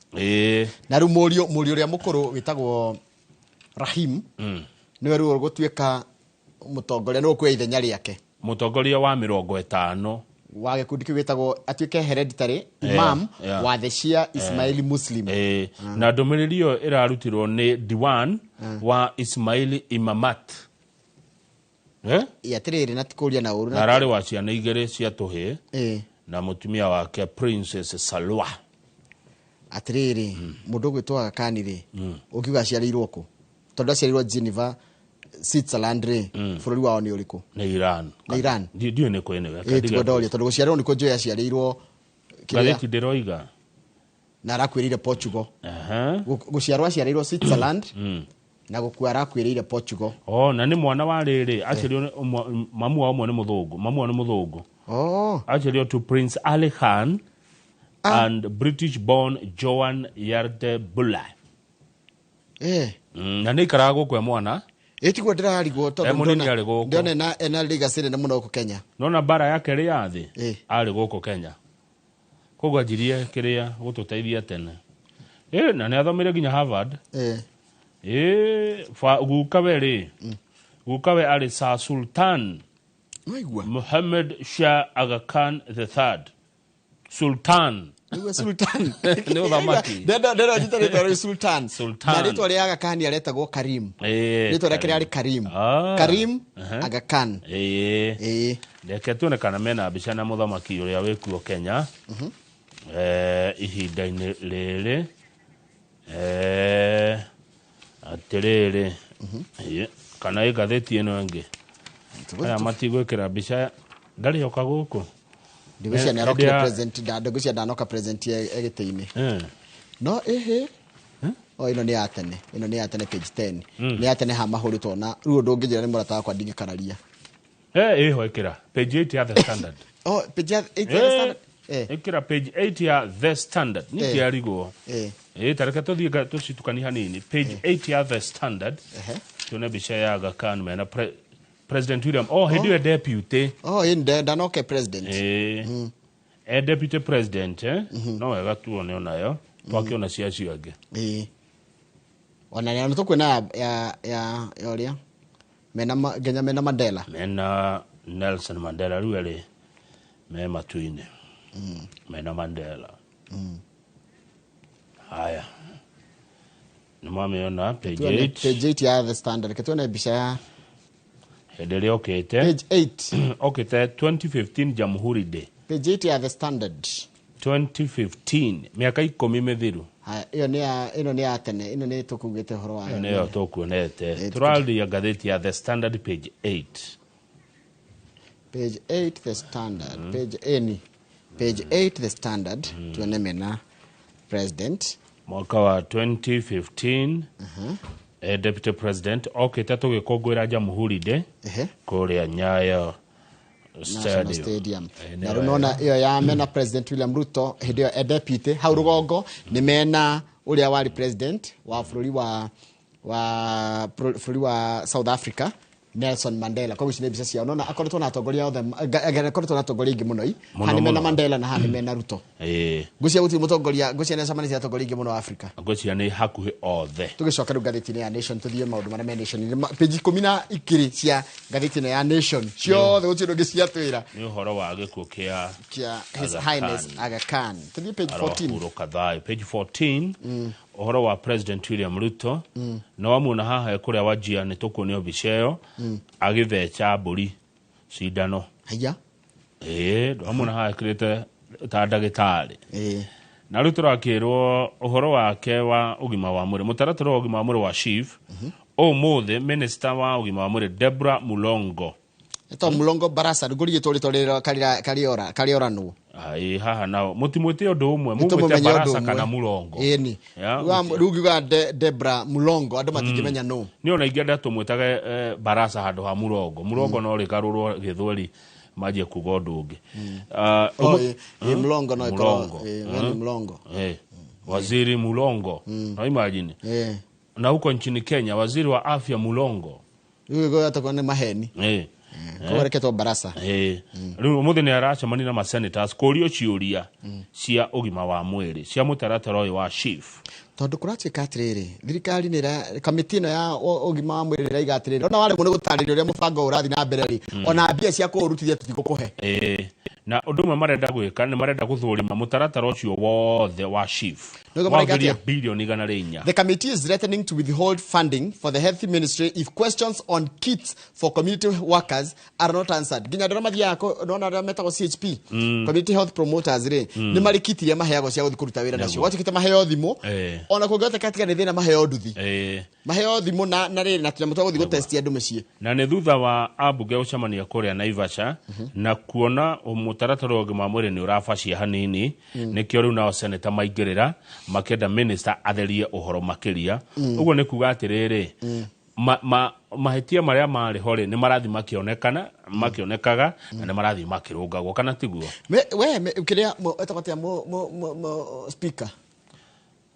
Speaker 1: Na rĩu mũriũ ũrĩa mũkũrũ wĩtagwo Rahim, nĩwe rĩu ũgũtuĩka Mũtongoria nũ ũkuoya ithenya rĩake?
Speaker 2: Mũtongoria wa 50
Speaker 1: wa gĩkundi kĩu gĩtagwo, atuĩke hereditary imam wa the Shia Ismaili Muslim.
Speaker 2: Na ndũmĩrĩri ĩyo ĩrarutirwo nĩ Diwan wa Ismaili Imamat.
Speaker 1: Ĩ, atĩrĩrĩ, na tikũria na ũru.
Speaker 2: Na ararĩ wa ciana igĩrĩ cia tũhĩĩ na mũtumia wake Princess Salwa.
Speaker 1: Atĩrĩrĩ, mũndũ ũgwĩtwo Aga Khan rĩ, ũngiuga aciarĩirwo kũ? Tondũ aciarĩirwo Geneva, Switzerland rĩ, bũrũri wao nĩ ũrĩkũ?
Speaker 2: Nĩ Iran.
Speaker 1: Nĩ Iran.
Speaker 2: Ndiũĩ nĩ kũ anyway.
Speaker 1: Ĩ, tiguo ndoria, tondũ gũciarĩrwo nĩkuo njũĩ aciarĩirwo kĩrĩa.
Speaker 2: Ngathĩti ndĩroiga.
Speaker 1: Na arakuĩrĩire Portugal. Gũciarwo aciarĩirwo Switzerland na gũkua arakuĩrĩire Portugal.
Speaker 2: Oh, na nĩ mwana wa rĩrĩ, aciarirwo mamu wao ũmwe nĩ mũthũngũ, mamu wao nĩ mũthũngũ. Aciarirwo to Prince Ali Khan and British born Joan Yarde Buller. Na nĩ ikaraga gũkũ e mwana.
Speaker 1: Ĩ, tiguo ndĩrarigwo, tondũ
Speaker 2: E mũnini
Speaker 1: ndĩrona
Speaker 2: arĩ gũkũ.
Speaker 1: ndĩrona ena legacy nene mũno gũkũ Kenya.
Speaker 2: Nona mbara ya kerĩ ya thĩ arĩ gũkũ Kenya. Koguo anjirie kĩrĩa gũtũteithia tene. Na nĩ athomeire nginya Harvard. Gukawe rĩ, gukawe arĩ Sir Sultan
Speaker 1: Waigua?
Speaker 2: Muhammad Shah Aga Khan the Third. Sultan.
Speaker 1: Nĩguo Sultan.
Speaker 2: Nĩ ũthamaki.
Speaker 1: Ndenda njĩte rĩtwa rĩu Sultan.
Speaker 2: Sultan.
Speaker 1: Na rĩtwa rĩa Aga Khan aretagwo Karim. Rĩtwa rĩake rĩarĩ Karim. Karim Aga Khan.
Speaker 2: Reke tuone kana mena mbica na mũthamaki ũrĩa wĩkuo Kenya. Ihinda-inĩ rĩrĩ. Atĩrĩrĩ. Kana ĩ ngathĩti ĩno ĩngĩ. Aya matigwĩkĩra mbica, ndarĩ oka gũkũ.
Speaker 1: Ndĩgwĩciria nĩ arokire president, ndĩgwĩciria ndanoka president e gĩtĩ-inĩ. No ĩhĩ. O ĩno nĩ ya tene. Ĩno nĩ ya tene, page 10. Nĩ ya tene ha mahũrĩtwo na rĩu ũndũ ũngĩnjĩra nĩ mũrata wakwa ndingĩkararia.
Speaker 2: Ĩho ĩkĩra page 8 ya The Standard.
Speaker 1: Oh, page 8 ya The Standard.
Speaker 2: Ĩkĩra page 8 ya The Standard. Nĩ kĩarigwo. Tareke tũthiĩ tũcitukanie hanini. Page 8 ya The Standard. Tuone mbica ya Aga Khan mena President William. Oh, hĩndĩ ĩyo deputy.
Speaker 1: Oh, ĩ ndanoke president.
Speaker 2: Deputy president, No wega tuone onayo. Twakĩona cia acio angĩ.
Speaker 1: Ona nĩ tũkuona ya ũrĩa mena nginya mena Mandela.
Speaker 2: Mena Nelson Mandela rĩu erĩ me matu-inĩ. Mena Mandela. Haya. Nĩ mwamĩona page
Speaker 1: Tuone
Speaker 2: 8.
Speaker 1: Page 8 ya The Standard. Reke tuone mbica ya
Speaker 2: hĩndĩ ĩrĩa okĩte.
Speaker 1: Page 8.
Speaker 2: Okĩte 2015 Jamhuri Day.
Speaker 1: Page 8 ya The Standard.
Speaker 2: 2015, mĩaka 10 mĩthiru.
Speaker 1: Haya, ĩyo nĩ ya, ĩno nĩ ya tene, ĩno nĩ tũkugĩte ũhoro wayo.
Speaker 2: Ĩyo nĩyo tũkuonete. Tũraria ngathĩti ya The Standard page 8.
Speaker 1: Page 8 The Standard. Page any. Page 8 The Standard. Tuone mena president.
Speaker 2: Mwaka wa 2015, deputy president okĩte tũgĩkũngũĩra Jamhuri Day kũrĩa Nyayo
Speaker 1: National
Speaker 2: Stadium.
Speaker 1: Stadium. Na
Speaker 2: Nĩyo
Speaker 1: rĩu nona ĩyo ya mena President William Ruto hĩndĩ ĩyo e deputy hau rũgongo nĩ mena ũrĩa warĩ president wa bũrũri wa bũrũri wa South Africa, Nelson Mandela. Koguo ici nĩ mbica ciao, nona akoretwo na atongoria othe, akoretwo na atongoria aingĩ mũno i.
Speaker 2: Mũno,
Speaker 1: Haha nĩ mena
Speaker 2: mũno.
Speaker 1: Mandela na haha nĩ mena Ruto. Ngwĩciria gũtirĩ mũtongoria, ngwĩciria nĩ acemanirie na atongoria aingĩ mũno Africa.
Speaker 2: Ngwĩciria nĩ hakuhĩ othe.
Speaker 1: Tũgĩcoka rĩu ngathĩti-inĩ ya Nation, tũthiĩ maũndũ marĩa me Nation. Nĩ page 12 cia ngathĩti ĩno ya Nation ciothe gũtirĩ ũndũ ũngĩ ciatwĩra.
Speaker 2: Nĩ ũhoro wa gĩkuũ kĩa
Speaker 1: kĩa His
Speaker 2: Aga
Speaker 1: Highness
Speaker 2: Khan.
Speaker 1: Aga Khan. Tũthiĩ page 14.
Speaker 2: Arohurũka thayũ. Page 14, ũhoro wa President William Ruto. Na wamuona haha kũrĩa Wajir, nĩ tũkuonio mbica ĩyo agĩtheca mbũri cindano.
Speaker 1: Haya.
Speaker 2: Wamuona haha ekĩrĩte ta ndagĩtarĩ. Na rĩu tũrakĩrwo ũhoro wake wa ũgima wa mwĩrĩ, mũtaratara wa ũgima wa mwĩrĩ wa SHIF. Ũmũthĩ minister wa ũgima wa mwĩrĩ Debra Mulongo.
Speaker 1: To Mulongo Barasa ngũrigĩtwo rĩtwa rĩrĩa karĩoranwo.
Speaker 2: Ai, haha nao mũtimwĩte ũndũ ũmwe, mũmwĩte
Speaker 1: Nĩtũmũmenye ũndũ
Speaker 2: Barasa
Speaker 1: ũmwe.
Speaker 2: kana Mulongo.
Speaker 1: Ĩni.
Speaker 2: Ya,
Speaker 1: Rĩu ngiuga Debra Mulongo andũ matingĩmenya nũ.
Speaker 2: Nĩ ona ingĩenda tũmwĩtage Barasa handũ ha Mulongo. Mulongo no rĩgarũrwo gĩthweri manjie kuga ũndũ ũngĩ.
Speaker 1: Oh, ĩ, Mulongo no ĩkorwo,
Speaker 2: Mulongo.
Speaker 1: we nĩ Mulongo.
Speaker 2: Waziri Mulongo. No imagine. Na huko nchini Kenya waziri wa afya Mulongo.
Speaker 1: Rĩu ĩgũkorwo nĩ maheni. Koguo reketwo barasa.
Speaker 2: Rĩu ũmũthĩ nĩ aracemania na ma-senators kũrio ciũria cia ũgima wa mwĩrĩ cia mũtaratara ũyũ wa SHIF.
Speaker 1: Tondũ kũratuĩka atĩrĩrĩ, thirikari nĩ kamĩtĩ ĩno ya ũgima wa mwĩrĩ ĩraiga atĩrĩrĩ, ona waremwo nĩ gũtarĩria ũrĩa mũbango ũrathiĩ na mbere rĩ, ona mbia cia kũũrutithia tũtigũkũhe.
Speaker 2: Na ũndũ ũmwe marenda gwĩka nĩ marenda gũthũrima mũtaratara ũcio wothe wa SHIF
Speaker 1: Nĩguo maraiga
Speaker 2: wagĩrie
Speaker 1: atĩa?
Speaker 2: bilioni 104.
Speaker 1: The committee is threatening to withhold funding for the health ministry if questions on kits for community workers are not answered. Nginya andũ arĩa mathiaga nona arĩa metagwo CHP, community health promoters rĩ, nĩ marĩ kit iria maheagwo cia gũthiĩ kũruta wĩra nacio. Gwatuĩkĩte maheo thimũ, ona kũngĩhoteka tiga nĩ thĩna maheo nduthi. Maheo thimũ na rĩrĩ na tũnyamũ twa gũthiĩ gũtesti andũ mĩciĩ.
Speaker 2: Na nĩ thutha wa ambunge gũcemania kũrĩa Naivasha na kuona mũtaratara wa ũgima wa mwĩrĩ nĩ ũrabacia hanini, nĩkĩo rĩu nao seneta maingĩrĩra makĩenda minister atherie ũhoro makĩria. Ũguo nĩ kuga atĩrĩrĩ, mahĩtia marĩa marĩ ho rĩ nĩ marathiĩ makĩonekana makĩonekaga na nĩ marathiĩ makĩrũngagwo, kana tiguo?
Speaker 1: We kĩrĩa etagwo atĩa speaker?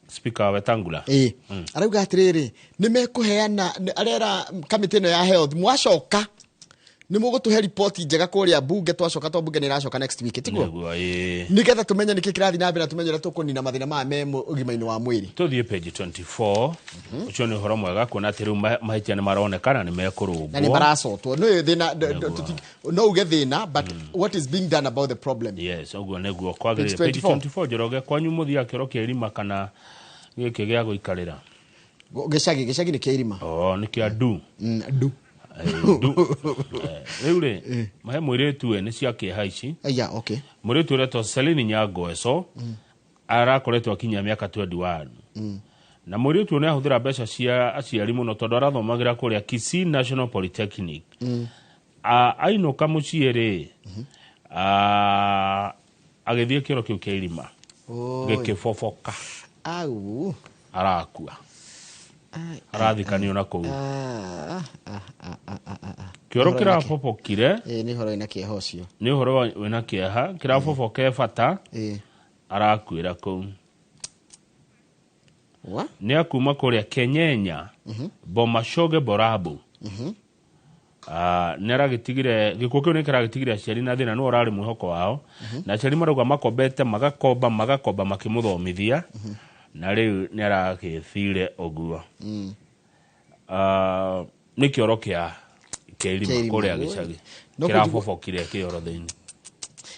Speaker 2: Speaker Wetangula.
Speaker 1: Arauga atĩrĩrĩ, nĩ mekũheana, arera kamĩtĩ ĩno ya health, mwacoka nĩ mũgũtũhe riboti njega kũrĩa bunge, twacoka to bunge nĩ ĩracoka next week, tiguo?
Speaker 2: Nĩguo, ĩĩ.
Speaker 1: Nĩgetha tũmenye nĩkĩ kĩrathiĩ na mbere na tũmenye ũrĩa tũkũnina mathĩna maya me ũgima-inĩ wa mwĩrĩ.
Speaker 2: Tũthiĩ page 24. Ũcio nĩ ũhoro mwega kuona atĩ rĩu mahĩtia nĩ maronekana nĩ mekũrũngwo
Speaker 1: na nĩ maracotwo. Nĩ thĩna, no uge thĩna, but what is being done about the problem?
Speaker 2: Yes, ũguo nĩguo kwagĩrĩire.
Speaker 1: Page
Speaker 2: Page
Speaker 1: 24.
Speaker 2: 24. Njoroge, kwanyu mũthiaga kĩoro kĩa irima kana gĩkĩ gĩa gũikarĩra?
Speaker 1: Gĩcagi nĩ kĩa irima.
Speaker 2: Oh, nĩ kĩa ndu.
Speaker 1: Ndu.
Speaker 2: Ndu. Rĩu rĩ, mahe mũirĩtu we nĩ cia kĩeha ici.
Speaker 1: Aya, okay.
Speaker 2: Mũirĩtu ũretwo Celine Nyangweco arakoretwo akinyia mĩaka 21. Na mũirĩtu ũyũ nĩ ahũthĩra mbeca cia aciari mũno tondũ arathomagĩra kũrĩa Kisii National Polytechnic. Ainũka mũciĩ rĩ, agĩthiĩ kĩoro kĩu kĩa irima gĩkĩboboka.
Speaker 1: Au.
Speaker 2: Arakua. Arathikanio na kũu. Kĩoro kĩrabobokire.
Speaker 1: Nĩ ũhoro wĩna kĩeha ũcio.
Speaker 2: Nĩ ũhoro wĩna kĩeha, kĩraboboke bata. Arakuĩra kũu. Nĩ akuma kũrĩa Kenyenya, Bomashoge Borabu. Nĩ aragĩtigire gĩkuũ kĩu nĩ kĩragĩtigire aciari na thĩna, nĩwe ũrarĩ mwĩhoko wao. Na aciari marauga makombete magakomba magakomba makĩmũthomithia. Na rĩu nĩ aragĩthire ũguo. Nĩ kĩoro kĩa irima kũrĩa gĩcagi. Kĩrabobokire kĩoro thĩinĩ.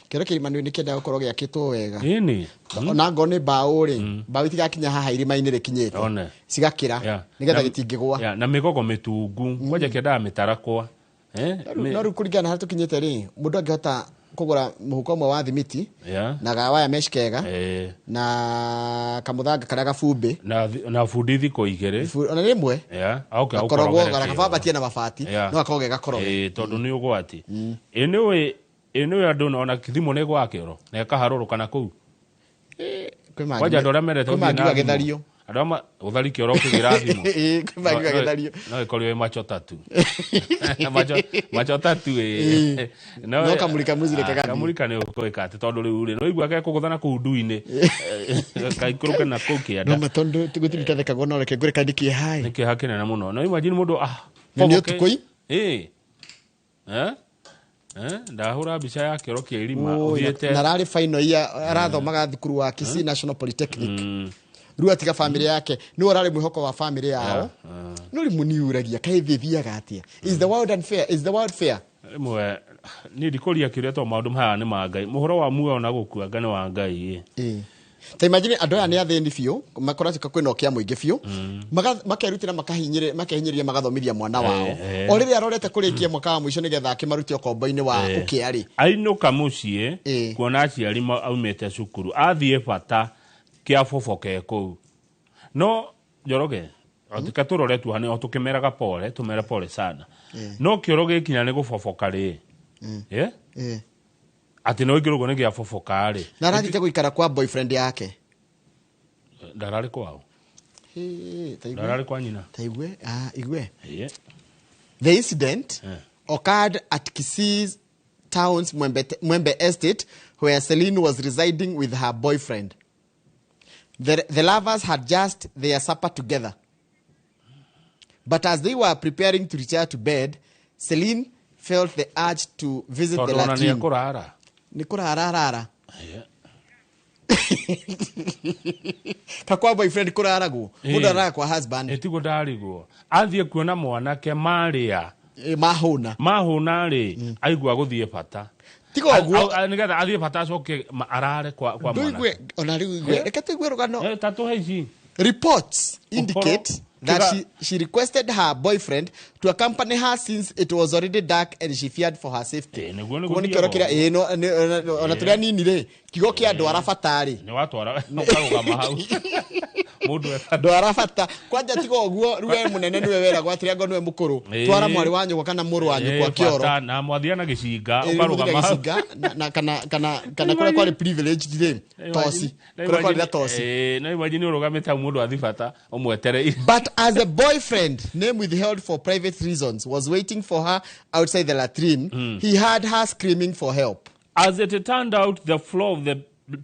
Speaker 1: Kĩoro kĩa irima nĩ kĩendaga gũkorwo gĩakĩtwo wega.
Speaker 2: Ĩni.
Speaker 1: Ona ngorwo nĩ mbaũ rĩ, mbaũ itigakinya haha irima-inĩ rĩkinyĩte. Cigakĩra nĩgetha gĩtingĩgwa.
Speaker 2: Na mĩgogo mĩtungu, kwanja kĩendaga mĩtarakwa.
Speaker 1: No rĩu kũringana na harĩa tũkinyĩte rĩ, mũndũ angĩhota kũgũra mũhuko ũmwe wa thimiti na ga waya mesh kega na kamũthanga karĩa gabumbĩ
Speaker 2: na bundi thikũ igĩrĩ
Speaker 1: ona rĩmwe gakorogwo gakabambatie na mabati no gakorwo ge gakoroge.
Speaker 2: Tondũ nĩ ũgwati. Ĩ nĩũĩ andũ ona thimũ nĩ ĩgwaga kĩoro na ĩkaharũrũka na kũu. Kwanja andũ arĩa mendete gũthiĩ na thimũ. Andũ arĩa gũthari kĩoro ũkĩgĩra thimũ.
Speaker 1: Kwĩ mangiuga gĩthario.
Speaker 2: No ĩkorirwo ĩ macho tatu. Macho tatu ĩ.
Speaker 1: No kamũrika mũcire kagathiĩ.
Speaker 2: Kamũrika nĩ ũkwĩka atĩ tondũ rĩu rĩ, no igua gekũgũtha na kũu ndu-inĩ. Kaikũrũke na kũu kĩanda.
Speaker 1: No ma tondũ gũtirĩ gĩtathekagwo no reke ngwĩre kaĩ nĩ kĩeha ĩ.
Speaker 2: Nĩ kĩeha kĩnene mũno. No imagine mũndũ
Speaker 1: Na nĩ ũtukũ
Speaker 2: ĩ. Ndahũra mbica ya kĩoro kĩa irima ũthiĩte.
Speaker 1: Na ararĩ final year arathomaga thukuru wa Kisii National Polytechnic. Rĩu atiga family yake nĩwe ũrarĩ mwĩhoko wa family yao. No rĩmwe nĩ ũragia kaĩ thĩ ĩthiaga atĩa? Is the world unfair? Is the world fair?
Speaker 2: Rĩmwe niĩ ndikũria kĩũria tondũ maũndũ maya nĩ ma Ngai. Mũhoro wa muoyo na gũkua nga nĩ wa Ngai.
Speaker 1: Ta imagine andũ aya nĩ athĩni biũ, makoretwo kwĩna ũkĩa mũingĩ biũ, makerutĩra makehinyĩrĩria magathomithia mwana wao. O rĩrĩa arorete kũrĩkia mwaka wa mũico nĩgetha akĩmarute ũkombo-inĩ wa ũkĩa rĩ.
Speaker 2: Ainũka mũciĩ kuona aciari aumĩte cukuru, athiĩ bata kĩaboboke kũu. No Njoroge, reke tũrore tu hanini o tũkĩmeraga pole, tũmere pole sana. No kĩoro gĩkinya nĩ gũboboka rĩ. Atĩ no ingĩrũgwo nĩ gĩaboboka rĩ.
Speaker 1: Na arathiĩte gũikara kwa boyfriend yake.
Speaker 2: Ndararĩ kwao. Ndararĩ kwa nyina.
Speaker 1: Ta igue, igue. The incident occurred at Kisii Town's Mwembe Estate where Celine was residing with her boyfriend. The lovers had just their supper together. But as they were preparing to retire to bed, Celine felt the urge to visit the
Speaker 2: Tondũ ona nĩ
Speaker 1: latrine.
Speaker 2: ekũrara.
Speaker 1: Nĩ kũrara arara. Ka kwa boyfriend kũraragwo? Mũndũ araraga kwa husband.
Speaker 2: Ĩtiguo ndarigwo athiĩ kuona mwanake marĩa
Speaker 1: Mahũna.
Speaker 2: Mahũna rĩ, aigua gũthiĩ bata.
Speaker 1: Tiga ũguo.
Speaker 2: Nĩgetha athiĩ bata acoke arare kwa
Speaker 1: Ndũigue
Speaker 2: mwanake.
Speaker 1: ona rĩu igue. Reke tũigue rũgano.
Speaker 2: Ta tũhe ici.
Speaker 1: Reports indicate that
Speaker 2: Kĩga-
Speaker 1: she requested her boyfriend to accompany her since it was already dark and she feared for her safety.
Speaker 2: Nĩguo nĩ
Speaker 1: Koguo nĩ
Speaker 2: gũthiaga
Speaker 1: kĩoro kĩrĩa
Speaker 2: ũguo.
Speaker 1: ĩĩ, no- ona tũrĩa nini rĩ, kiugo kĩa ndwara bata rĩ.
Speaker 2: Nĩ watwara ũkarũgama hau mũndũ e bata.
Speaker 1: Ndwara bata kwanja. Tiga ũguo, rĩu we mũnene nĩwe weragwo atĩrĩ, angorwo nĩwe mũkũrũ, twara mwarĩ wa nyũkwa kana mũrũ wa nyũkwa kĩoro.
Speaker 2: Bata, na mwathia na gĩcinga
Speaker 1: Ĩĩ,
Speaker 2: ũkarũgama
Speaker 1: mũthire
Speaker 2: hau.
Speaker 1: gĩcinga na kana kũrĩa kwarĩ privileged rĩ, toci, kũrĩa kwarĩ na toci.
Speaker 2: Na imagine ũrũgamĩte hau, mũndũ athi bata ũmwetereire.
Speaker 1: But as a boyfriend, name withheld for private reasons, was waiting for her outside the latrine, he heard her screaming for help.
Speaker 2: As it turned out, the floor of the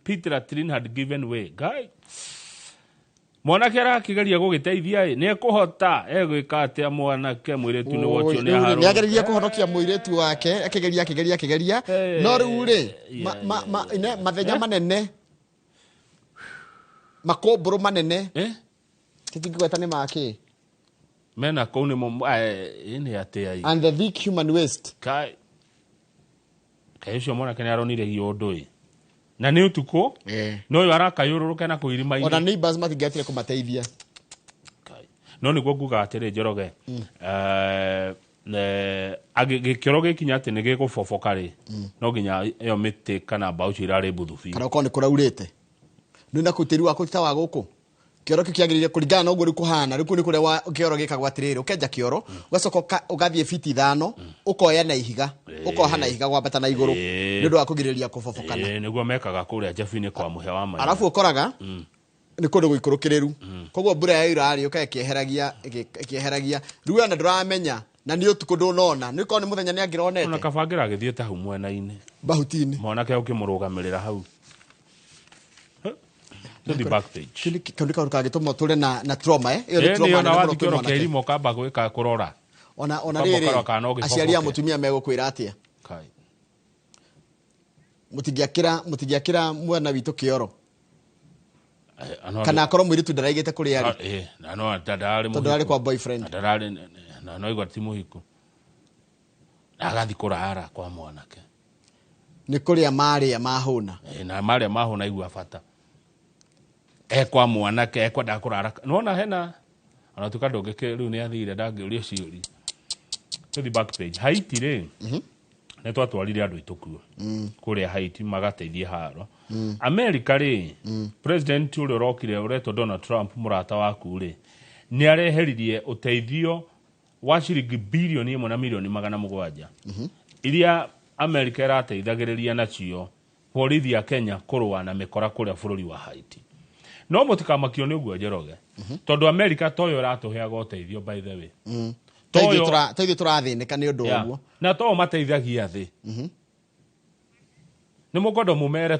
Speaker 2: pit latrine had given way. Guy, mwanake arakĩgeria gũgĩteithia ĩ, nĩ ekũhota egwĩka atĩa mwanake mũirĩtu nĩ wocio nĩ aharwo.
Speaker 1: Nĩ ageririe kũhonokia mũirĩtu wake, akĩgeria, akĩgeria, akĩgeria, no rĩu rĩ, mathenya manene, makũmbũrũ manene tũtingĩgweta nĩ makĩ.
Speaker 2: Mena kũu nĩ mo nĩ atĩa ĩ?
Speaker 1: And the thick human waste.
Speaker 2: Kai, kaĩ ũcio mwanake nĩ aronire ũndũ ĩ, na nĩ ũtukũ no ũyũ arakayũrũrũke na kũu irima-inĩ.
Speaker 1: Ona neighbors matingĩatire kũmateithia.
Speaker 2: No nĩguo nguga atĩrĩ, Njoroge, gĩkĩro gĩkinya atĩ nĩ gĩgũboboka rĩ, no nginya ĩyo mĩtĩ kana mbaũ icio irarĩ mbuthu biũ.
Speaker 1: Kana ũkorwo nĩ kũraurĩte nĩ na kũu tĩri wa kũu ta wa gũkũ, kĩoro kĩu kĩagĩrĩire kũringana na ũguo rĩu kũhana. Rĩu kũu nĩ kũrĩa kĩoro gĩkagwo atĩrĩrĩ, ũkenja kĩoro, ũgacoka ũgathiĩ fiti 5, ũkoya na ihiga, ũkoha na ihiga gwambata na igũrũ nĩ ũndũ wa kũgirĩrĩria kũbobokana.
Speaker 2: Ĩĩ, nĩguo mekaga kũrĩa Njabi-inĩ kwa mũhe wa maina.
Speaker 1: Arabu ũkoraga nĩ kũndũ gũikũrũkĩrĩru, koguo mbura yaura rĩ, ũkaga ĩkĩeheragia, ĩkĩeheragia. Rĩu ona ndũramenya na nĩ ũtukũ, ndũnona, nĩ korwo nĩ mũthenya nĩ angĩronete.
Speaker 2: Ona kabangĩra agĩthiĩte hau mwena-inĩ
Speaker 1: bahuti-inĩ.
Speaker 2: Mwanake ũkĩmũrũgamĩrĩra hau. Tũthiĩ back page.
Speaker 1: Kĩu nĩ kaũndũ kangĩtũma tũre na trauma, eh? Ĩyo nĩ
Speaker 2: Ĩĩ,
Speaker 1: trauma
Speaker 2: nĩ ona
Speaker 1: nene mũno
Speaker 2: wathiĩ
Speaker 1: kwĩ
Speaker 2: kĩoro kĩa
Speaker 1: mwanake.
Speaker 2: irima ũkamba gwĩka kũrora.
Speaker 1: Ona
Speaker 2: Ũkamba
Speaker 1: rĩrĩ,
Speaker 2: ũkarora kana no gĩboboke.
Speaker 1: aciari a mũtumia megũkwĩra atĩa?
Speaker 2: Kai.
Speaker 1: Mũtingĩakĩra mwana witũ kĩoro?
Speaker 2: Ano-
Speaker 1: Kana akorwo mũirĩtu ndaraigĩte kũrĩa arĩ.
Speaker 2: Na no ndararĩ
Speaker 1: Tondũ arĩ kwa boyfriend.
Speaker 2: Na ndararĩ na no igua ti mũhiku, na agathiĩ kũrara kwa mwanake.
Speaker 1: Nĩ kũrĩa marĩa mahũna.
Speaker 2: Na marĩa mahũna, igua bata e kwa mwanake ekwendaga kũrara, nona hena ona tuka ndũngĩkĩ rĩu nĩ athire, ndangĩũria ciũria. Tũthiĩ back page. Haiti rĩ, nĩ twatwarire andũ aitũ kuo kũrĩa Haiti magateithie haro. America rĩ, president ũrĩa ũrokire ũretwo Donald Trump, mũrata waku rĩ, nĩ areheririe ũteithio wa ciringi 1.7 bilioni iria America ĩrateithagĩrĩria nacio borithi ya Kenya kũrũa na mĩkora kũrĩa bũrũri wa Haiti. No mũtikamakio nĩ ũguo, Njoroge, tondũ America toyo ĩratũheaga ũteithio, by the way.
Speaker 1: Ta ithuĩ tũrathĩnĩka nĩ ũndũ ũguo.
Speaker 2: Na to mateithagia thĩ, nĩ mũkwenda mũmere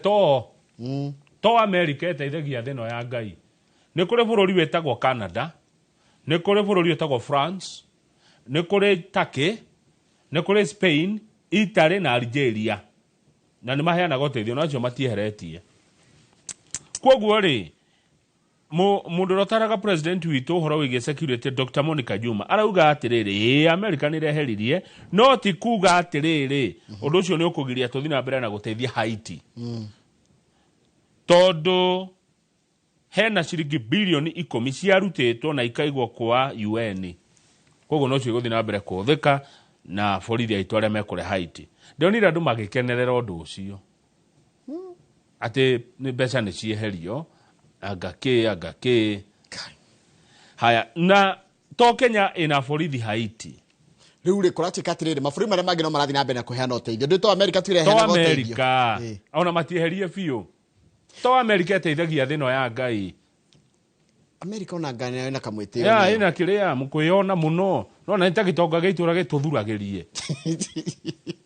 Speaker 2: to America ĩteithagia thĩ ĩno ya Ngai. Nĩ kũrĩ bũrũri wĩtagwo Canada, nĩ kũrĩ bũrũri wĩtagwo France, nĩ kũrĩ Turkey, nĩ kũrĩ Spain, Italy na Algeria, na nĩ maheanaga ũteithio, na acio matieheretie. Koguo rĩ, mũndũ ũrĩa ũtaraga president witũ ũhoro wĩgiĩ security, Dr Monica Juma, arauga atĩrĩrĩ, ĩĩ, America nĩ ĩreheririe, no ti kuga atĩrĩrĩ ũndũ ũcio nĩ ũkũgiria tũthiĩ na mbere na gũteithia Haiti, tondũ hena ciringi 10 bilioni ciarutĩtwo na ikaigwo kwa UN, koguo no cio igũthiĩ na mbere kũhũthĩka na borithi aitũ arĩa mekũrĩa Haiti. Ndĩronire andũ magĩkenerera ũndũ ũcio atĩ nĩ mbeca nĩ cieherio, anga kĩ anga kĩ. Haya, na to Kenya ĩna borithi Haiti.
Speaker 1: Rĩu rĩ, kũratuĩka atĩrĩrĩ, mabũrũri marĩa mangĩ no marathiĩ na mbere na kũheana ũteithio, ndũ to America tu
Speaker 2: To
Speaker 1: ireheanaga ũteithio.
Speaker 2: Amerika ona matieherie biũ, to Amerika ĩteithagia thĩ ĩno ya Ngai.
Speaker 1: America ona Ngai nayo ĩna kamwĩtĩo
Speaker 2: Ya
Speaker 1: nayo.
Speaker 2: ĩna kĩrĩa mũkwĩyona mũno, nona nĩ ta gĩtonga gĩa itũra gĩtũthuragĩrie.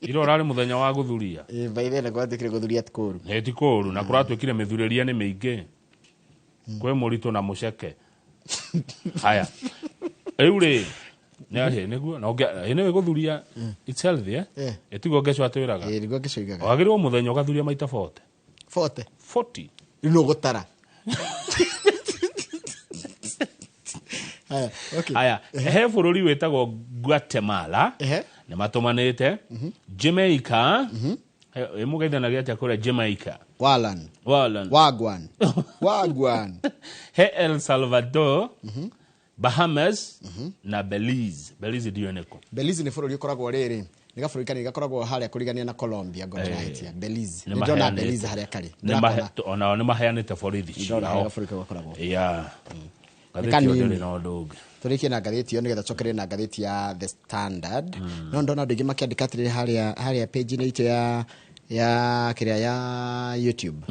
Speaker 2: Ira ũrarĩ mũthenya wa gũthuria.
Speaker 1: Ĩ, by the way, na kũratuĩkire gũthuria ti kũũru.
Speaker 2: Nĩ ti kũũru, na kũratuĩkire mĩthurĩria nĩ mĩingĩ, kwĩ mũritũ na mũceke. Haya, rĩu rĩ, Nĩ nĩguo na nĩwe gũthuria, it's healthy, eh? Ĩtiguo ngeco atwĩraga.
Speaker 1: Ĩĩ, nĩguo ngeco igaga.
Speaker 2: Wagĩrĩirwo mũthenya ũgathuria maita 40.
Speaker 1: 40.
Speaker 2: 40.
Speaker 1: Rĩu nĩ ũgũtara. Haya, okay.
Speaker 2: Aya, he bũrũri wĩtagwo Guatemala nĩ matũmanĩte, Jamaica, ĩmũgeithanagia atĩa kũrĩa Jamaica?
Speaker 1: Walan.
Speaker 2: Walan.
Speaker 1: Wagwan. Wagwan.
Speaker 2: He El Salvador, Bahamas na Belize. Belize ndiũĩ nĩkũ.
Speaker 1: Belize nĩ bũrũri ũkoragwo rĩrĩ, nĩ gabũrũri kanini gakoragwo harĩa kũrigania na Colombia, ngorwo ndĩrahĩtia. Belize.
Speaker 2: Nĩ
Speaker 1: Nĩ ndĩrona
Speaker 2: maheanĩte.
Speaker 1: Belize harĩa karĩ.
Speaker 2: Onao nĩ maheanĩte borithi
Speaker 1: Ndĩrona harĩa
Speaker 2: ciao.
Speaker 1: gabũrũri kau gakoragwo.
Speaker 2: Ya.
Speaker 1: Nĩ
Speaker 2: Ngathĩti ĩyo
Speaker 1: kanini.
Speaker 2: ndĩrĩ na ũndũ ũngĩ.
Speaker 1: Tũrĩkie na ngathĩti ĩyo nĩgetha tũcokererie na ngathĩti ya The Standard. No ndona andũ aingĩ makĩandĩka atĩrĩrĩ harĩa page-inĩ itũ ya kĩrĩa ya YouTube.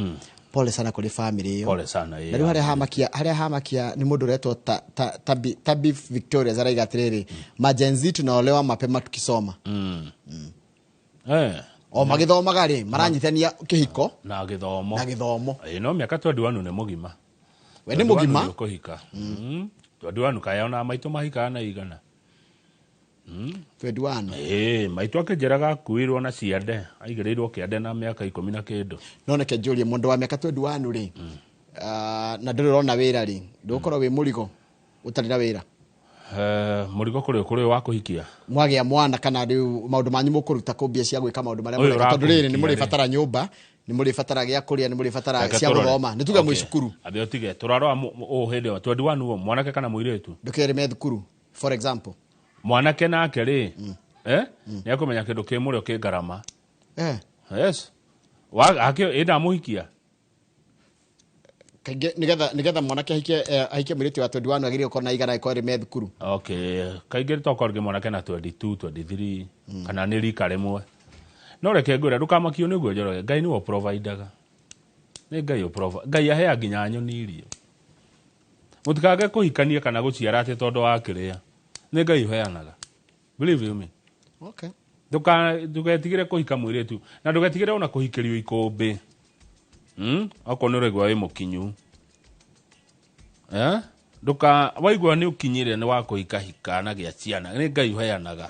Speaker 1: Pole sana kũrĩ family ĩyo.
Speaker 2: Pole sana,
Speaker 1: Na rĩu harĩa hamakia nĩ mũndũ ũretwo Tabi Victoria araiga atĩrĩrĩ, maGen Z tunaolewa mapema tukisoma. O magĩthomaga rĩ, maranyitania kĩhiko
Speaker 2: na gĩthomo.
Speaker 1: Na gĩthomo.
Speaker 2: Ĩ, no mĩaka 21 nĩ mũgima.
Speaker 1: We nĩ mũgima.
Speaker 2: 21 nĩ ũkũhika. 21 kaya ona maitũ mahikaga na igana.
Speaker 1: 21.
Speaker 2: Ĩ, maitũ akĩnjĩraga akuirwo na ciande, aigĩrĩirwo kĩande na mĩaka 10 na kĩndũ.
Speaker 1: No neke njũrie, mũndũ wa mĩaka 21 rĩ, na ndũrĩ ũrona wĩra rĩ, ndũgũkorwo wĩ mũrigo ũtarĩ na wĩra?
Speaker 2: Mũrigo kũrĩ wa kũhikia.
Speaker 1: Mwagĩa mwana kana rĩu maũndũ manyu mũkũruta kũ mbia cia gwĩka maũndũ marĩa
Speaker 2: Ũyũ
Speaker 1: mũreka? Tondũ rĩrĩ, nĩ
Speaker 2: ũrakũhikia rĩ.
Speaker 1: mũrĩbatara nyũmba, nĩ mũrĩbatara gĩa kũrĩa, nĩ mũrĩbatara
Speaker 2: Reke
Speaker 1: cia
Speaker 2: tũrore.
Speaker 1: gũthoma, nĩ tuge mwĩ cukuru.
Speaker 2: Ambe ũtige tũrarora ũũ hĩndĩ ĩyo 21 ũũ mwanake kana mũirĩtu?
Speaker 1: Ndũkerĩ me thukuru, for example.
Speaker 2: Mwanake nake rĩ, nĩ akũmenya kĩndũ kĩ mũrĩo kĩ ngarama. Yes. Ĩ ndamũhikia.
Speaker 1: Kaingĩ nĩgetha mwanake ahikie mũirĩtu wa 21 agĩrĩirwo gũkorwo na igana ĩkorwo ĩrĩ me thukuru.
Speaker 2: Okay, kaingĩ tokorwo rĩngĩ mwanake na 22, 23 kana nĩ rika rĩmwe. No reke ngwĩre, ndũkamakio nĩguo, Njoroge. Ngai nĩwe ũprovidaga, nĩ Ngai ũprovi Ngai aheaga nginya nyoni irio. Mũtikage kũhikania kana gũciara atĩ tondũ wa kĩrĩa, nĩ Ngai ũheanaga, believe you me. Ndũgetigĩre kũhika mũirĩtu na ndũgetigĩre ona kũhikĩrio ikũmbĩ. Okorwo nĩ ũraigua wĩ mũkinyu, eh? Ndũka waigua nĩ ũkinyire nĩ wa kũhika, hika na gĩa ciana. Nĩ Ngai ũheanaga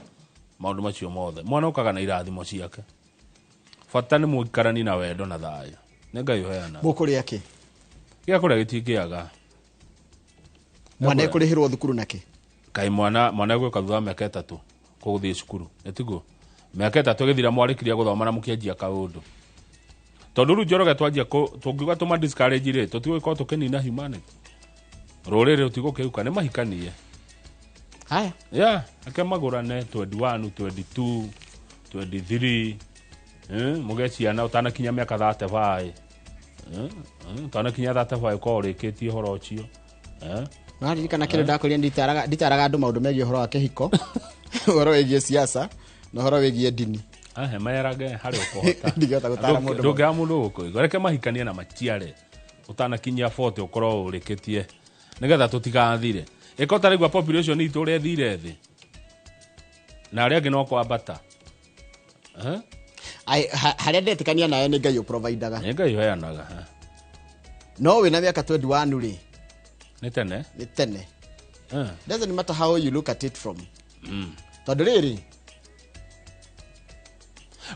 Speaker 2: maũndũ macio mothe. Mwana ũkaga na irathimo ciake. Bata nĩ mũikarani na wendo na thayũ. Nĩ Ngai ũheanaga.
Speaker 1: Mũkũrĩa kĩ?
Speaker 2: Gĩa kũrĩa gĩtingĩaga.
Speaker 1: Mwana ekũrĩhĩrwo thukuru nakĩ?
Speaker 2: Kaĩ mwana egwĩka thutha wa mĩaka 3 kũgũthiĩ cukuru? Ĩtiguo mĩaka 3 ĩgĩthira, mwarĩkirie gũthoma na mũkĩanjia kaũndũ. Tondũ rĩu, Njoroge, twanjia tũngiuga tũma discourage rĩ, tũtigũgĩkorwo tũkĩnina humanity, rũrĩrĩ rũtigũkĩhuka. Nĩ mahikanie.
Speaker 1: Haya.
Speaker 2: Yeah, ake magũrane 21, 22, 23, mũgĩe ciana ũtanakinya mĩaka 35. Ũtanakinya 35 ũkorwo ũrĩkĩtie ũhoro ũcio.
Speaker 1: Naririkana kĩrĩa ndakũria, nditaraga andũ maũndũ megiĩ ũhoro wa kĩhiko, ũhoro wĩgiĩ siasa na ũhoro wĩgiĩ ndini.
Speaker 2: Ahe merage harĩ ũkũhota.
Speaker 1: Ndingĩhota gũtara mũndũ.
Speaker 2: Ndũngĩaga mũndũ gũkũigua. Reke mahikanie na maciare ũtanakinyia 40, ũkorwo ũrĩkĩtie, nĩgetha tũtigathire. Ĩko tarĩgua population itũ ũrĩa ĩthire thĩ na arĩa angĩ no kwambata. Eh?
Speaker 1: Harĩa ndetĩkania nayo nĩ Ngai ũprovidaga.
Speaker 2: Nĩ Ngai ũheanaga, eh.
Speaker 1: No wĩna mĩaka 21 rĩ,
Speaker 2: Nĩ tene.
Speaker 1: Nĩ tene. Doesn't matter how you look at it from, tondũ rĩrĩ,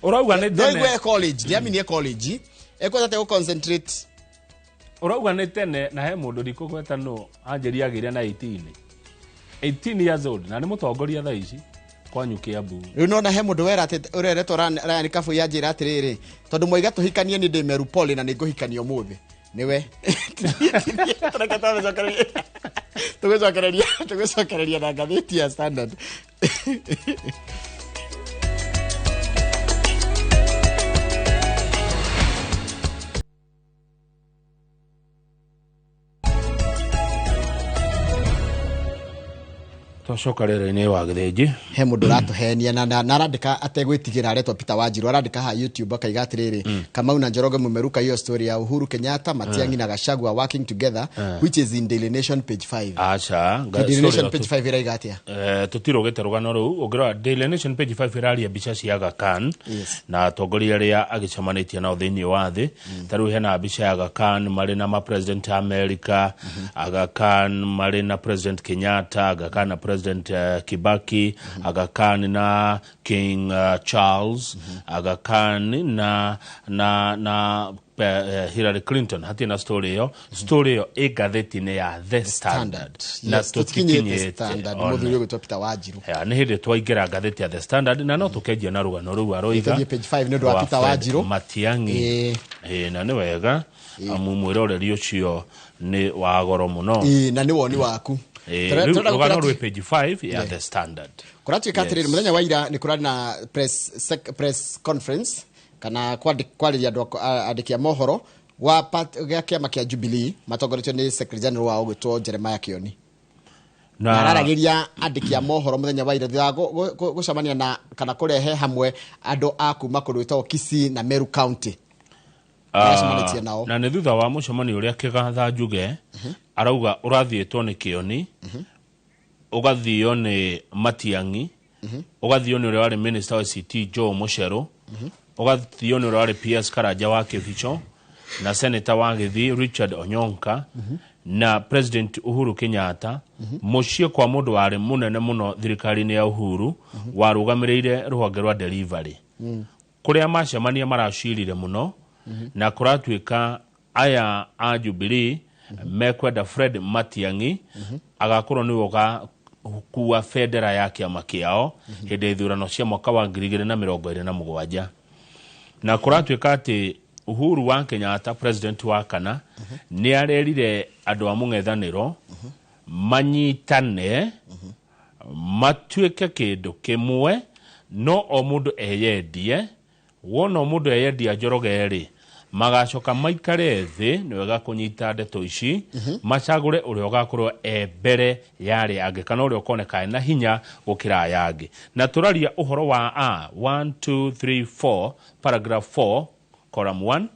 Speaker 2: Ũrauga nĩ
Speaker 1: no
Speaker 2: tene.
Speaker 1: igue college, ndiaminie college ekuhota gũ concentrate.
Speaker 2: Ũrauga nĩ tene, na he mũndũ ndikũgweta nũ anjĩria agĩire na 18 years old na nĩ mũtongoria thaa ici kwanyu Kiambu.
Speaker 1: Rĩu nona he mũndũ wera atĩ ũreretwo Ryan Kabui anjĩra atĩrĩrĩ, tondũ mwaiga tũhikanie, nĩ ndĩ Meru Poli na nĩ ngũhikania ũmũthĩ nĩwe. Reke tũgũcokereria na ngathĩti ya Standard.
Speaker 2: Twacoka rĩera-inĩ wa gĩthĩnji.
Speaker 1: He mũndũ ũratũhenia na arandĩka ategwĩtigĩra, aretwo Peter Wanjiru, arandĩka haha YouTube akaiga atĩrĩrĩ, "Kamau na Njoroge, mumeruka hiyo story ya Uhuru Kenyatta, Matiang'i na Gachagua working together, which is in Daily Nation page 5."
Speaker 2: Aca.
Speaker 1: Daily Nation page 5 ĩraiga atĩa?
Speaker 2: Tũtirũgĩte rũgano rũu. Ũngĩrora Daily Nation page 5 ĩraria mbica cia Aga Khan na atongoria arĩa agĩcemanĩtie nao thĩinĩ wa thĩ. Ta rĩu hena mbica ya Aga Khan marĩ na ma president America, Aga Khan marĩ na President Kenyatta, Aga Khan na President President Kibaki, Aga Khan na King Charles, Aga Khan na Hillary Clinton. Hatirĩ na story ĩyo. Story ĩyo ĩ ngathĩti-inĩ ya The Standard. Na
Speaker 1: Yes, tũtikinyĩte
Speaker 2: tũtikinyĩte
Speaker 1: Standard.
Speaker 2: ona.
Speaker 1: Mũthuri ũgwĩtwo Peter Wanjiru.
Speaker 2: Ya, nĩ hĩndĩ twaingĩra ngathĩti ya The Standard na no tũkenjia na rũgano rũu aroiga
Speaker 1: Tũthiĩ page 5 nĩ ũndũ wa
Speaker 2: rwa
Speaker 1: Peter
Speaker 2: Fred
Speaker 1: Wanjiru.
Speaker 2: Matiang'i. Ĩĩ, na nĩ wega amu mwĩroreri ũcio nĩ wa goro mũno.
Speaker 1: Ĩĩ, na nĩ woni waku.
Speaker 2: Ĩĩ, rĩu
Speaker 1: Tũrenda
Speaker 2: rũgano
Speaker 1: gũkora
Speaker 2: rwĩ page 5 ya The Standard.
Speaker 1: Kũratuĩka atĩrĩrĩ, mũthenya wa ira nĩ kũrarĩ na press conference kana kwarĩria andũ andĩki a mohoro wa gĩa kĩama kĩa Jubilee matongoretio nĩ Secretary General wao gwĩtwo Jeremiah Kioni, na araragĩria andĩki a mohoro mũthenya wa ira thutha wa gũcemania na kana kũrehe hamwe andũ a kuma kũndũ gwĩtagwo Kisii na Meru County. Aracemanĩtie nao.
Speaker 2: Na nĩ thutha wa mũcemanio ũrĩa Kĩgatha Njuge arauga ũrathiĩtwo nĩ Kĩoni, ũgathio nĩ Matiang'i, ũgathio nĩ ũrĩa warĩ minister wa ICT Joe Mũcerũ, ũgathio nĩ ũrĩa warĩ PS Karanja wa Kĩbicho na senator wa Gĩthii Richard Onyonka na President Uhuru Kenyatta, mũciĩ kwa mũndũ warĩ mũnene mũno thirikari-inĩ ya Uhuru warũgamĩrĩire rũhonge rwa delivery, kũrĩa macemania maracirire mũno. Na kũratuĩka aya a Jubilee mekwenda Fred Matiang'i agakorwo nĩwe ũgakua bendera ya kĩama kĩao hĩndĩ ya ithurano cia mwaka wa 2027. Na kũratuĩka atĩ Uhuru wa Kenyatta, president wa kana, nĩ arerire andũ a mũng'ethanĩro manyitane matuĩke kĩndũ kĩmwe, no o mũndũ eyendie. Wona o mũndũ eyendia Njoroge rĩ, magacoka maikare thĩ, nĩ wega kũnyita ndeto ici, macagũre ũrĩa ũgakorwo e mbere ya arĩa angĩ kana ũrĩa ũkoneka ena hinya gũkĩra aya angĩ. Na tũraria ũhoro wa a 1 2 3 4 paragraph 4 column 1.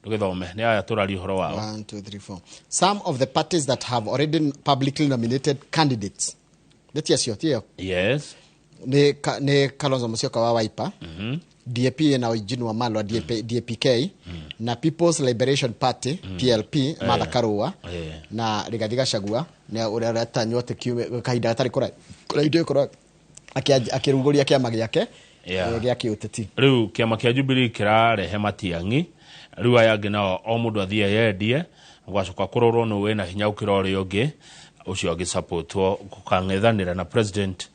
Speaker 2: Ndũgĩthome nĩ aya tũraria ũhoro wao.
Speaker 1: 1, 2, 3, 4. Some of the parties that have already publicly nominated candidates. Nĩ ti acio, ti ĩyo?
Speaker 2: Yes.
Speaker 1: Nĩ Kalonzo Musyoka wa Wiper, DAP na Eugene Wamalwa DAP, DAPK na People's Liberation Party PLP Martha Karua na Rigathi Gachagua na ũrĩa ũratanywo atĩ kahinda gatarĩ kũraihu ndĩgũkorwo akĩrugũria kĩama gĩake gĩa kĩũteti.
Speaker 2: Rĩu kĩama kĩa Jubilee kĩrarehe Matiang'i. Rĩu aya angĩ nao o mũndũ athiĩ eyendie, gwacoka kũrorwo nũ wĩna hinya gũkĩra ũrĩa ũngĩ, ũcio agĩsapotwo gũkang'ethanĩra na President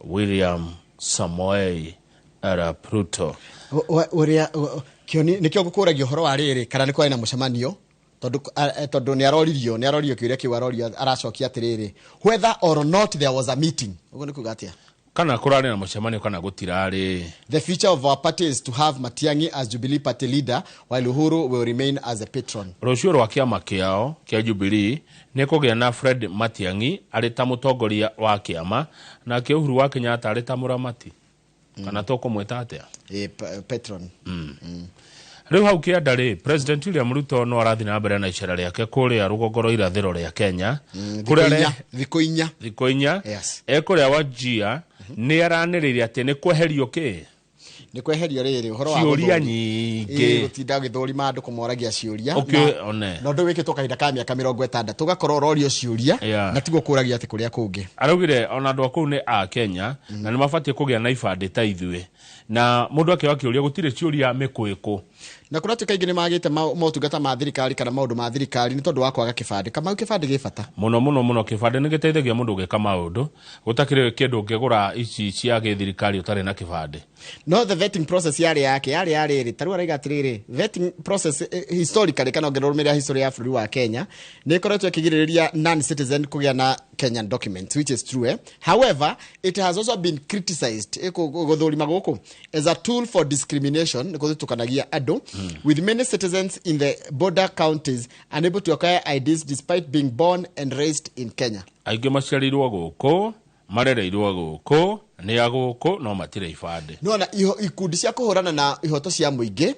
Speaker 2: William Samoei Arap Ruto.
Speaker 1: Ũrĩa Kĩoni nĩkĩo ngũkũragia ũhoro wa rĩrĩ kana nĩ kwarĩ na mũcemanio, tondũ nĩ aroririo kĩũria kĩu arorio, aracokia atĩrĩrĩ, "Whether or not there was a meeting." Ũguo nĩ kuga atĩa?
Speaker 2: Kana kũrarĩ na mũcemanio kana gũtirarĩ.
Speaker 1: The future of our party is to have Matiang'i as Jubilee Party leader while Uhuru will remain as a patron.
Speaker 2: Rũciũ rwa kĩama kĩao kĩa Jubilee nĩ kũgĩa na Fred Matiang'i arĩ ta mũtongoria wa kĩama nake Uhuru wa Kenyatta arĩ ta mũramati, kana tũkũmwĩta atĩa?
Speaker 1: Patron.
Speaker 2: Rĩu hau kĩanda rĩ, President William Ruto no arathiĩ na mbere na icera rĩake kũrĩa rũgongo rwa irathĩro rĩa Kenya.
Speaker 1: Thikũ
Speaker 2: Kũrĩa
Speaker 1: 4, thikũ 4.
Speaker 2: Thikũ 4. Ekũrĩa Wajia nĩ aranĩrĩire atĩ nĩ kweherio kĩ?
Speaker 1: Nĩ kweherio rĩrĩ ũhoro wa
Speaker 2: ciũria
Speaker 1: gũthũri.
Speaker 2: nyingĩ.
Speaker 1: Gũtinda ũgĩthũrima andũ kũmoragia ciũria.
Speaker 2: One.
Speaker 1: Na ũndũ wĩkĩtwo kahinda ka mĩaka 60, ũgakorwo ũrorio ciũria na tiguo kũragia atĩ kũrĩa kũngĩ.
Speaker 2: Araugire ona andũ a kũu nĩ a Kenya na nĩ mabatiĩ kũgĩa na ibandĩ ta ithuĩ, na mũndũ akĩoya kĩũria gũtirĩ ciũria mĩkwĩkũ.
Speaker 1: Na kũratuĩka aingĩ nĩ magĩte motungata ma thirikari kana maũndũ ma thirikari nĩ tondũ wa kwaga kĩbandĩ. Kamau, kĩbandĩ gĩ bata.
Speaker 2: Mũno mũno mũno. Kĩbandĩ nĩ gĩteithagia mũndũ gwĩka maũndũ. Gũtakĩrĩ kĩndũ ũngĩgũra ici cia gĩthirikari ũtarĩ na kĩbandĩ.
Speaker 1: No the vetting process yarĩ yake yarĩ ya rĩrĩ, tarĩu araiga atĩrĩrĩ, vetting process historically kana ũngĩrũmĩrĩra history ya bũrũri wa Kenya nĩ ĩkoretwo ĩkĩgirĩrĩria non citizen kũgĩa na Kenyan documents, which is true, eh? However, it has also been criticized, gũthũrima gũkũ as a tool for discrimination, nĩ gũthutũkanagia andũ, with many citizens in the border counties unable to acquire IDs despite being born and raised in Kenya.
Speaker 2: Aingĩ maciarĩirwo gũkũ, marereirwo gũkũ, nĩ a gũkũ, no matirĩ ibandĩ.
Speaker 1: Nona ikundi cia kũhũrana na ihoto cia mũingĩ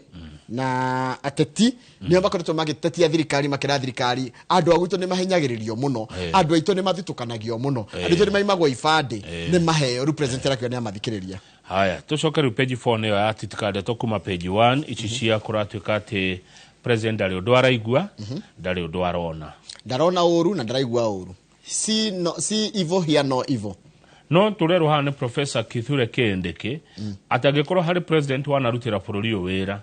Speaker 1: na ateti nĩo makoretwo magĩtetia thirikari, makĩra thirikari andũ a gwitũ nĩ mahinyagĩrĩrio mũno, andũ aitũ nĩ mathitũkanagio mũno, andũ aitũ nĩ maimagwo ibandĩ, nĩ maheo. Rĩu president arakiuga nĩ amathikĩrĩria.
Speaker 2: Haya, tũcoke rĩu page 4 nĩyo yatitika ndeto kuma page 1 ici cia kũratuĩka atĩ president ndarĩ ũndũ araigua, ndarĩ ũndũ arona.
Speaker 1: Ndarona ũru na ndaraigua ũru. See, no, see evil, hear no evil.
Speaker 2: No tũrerwo haha nĩ Professor Kithure Kindiki atĩ angĩkorwo harĩ president wanarutĩra bũrũri ũyũ wĩra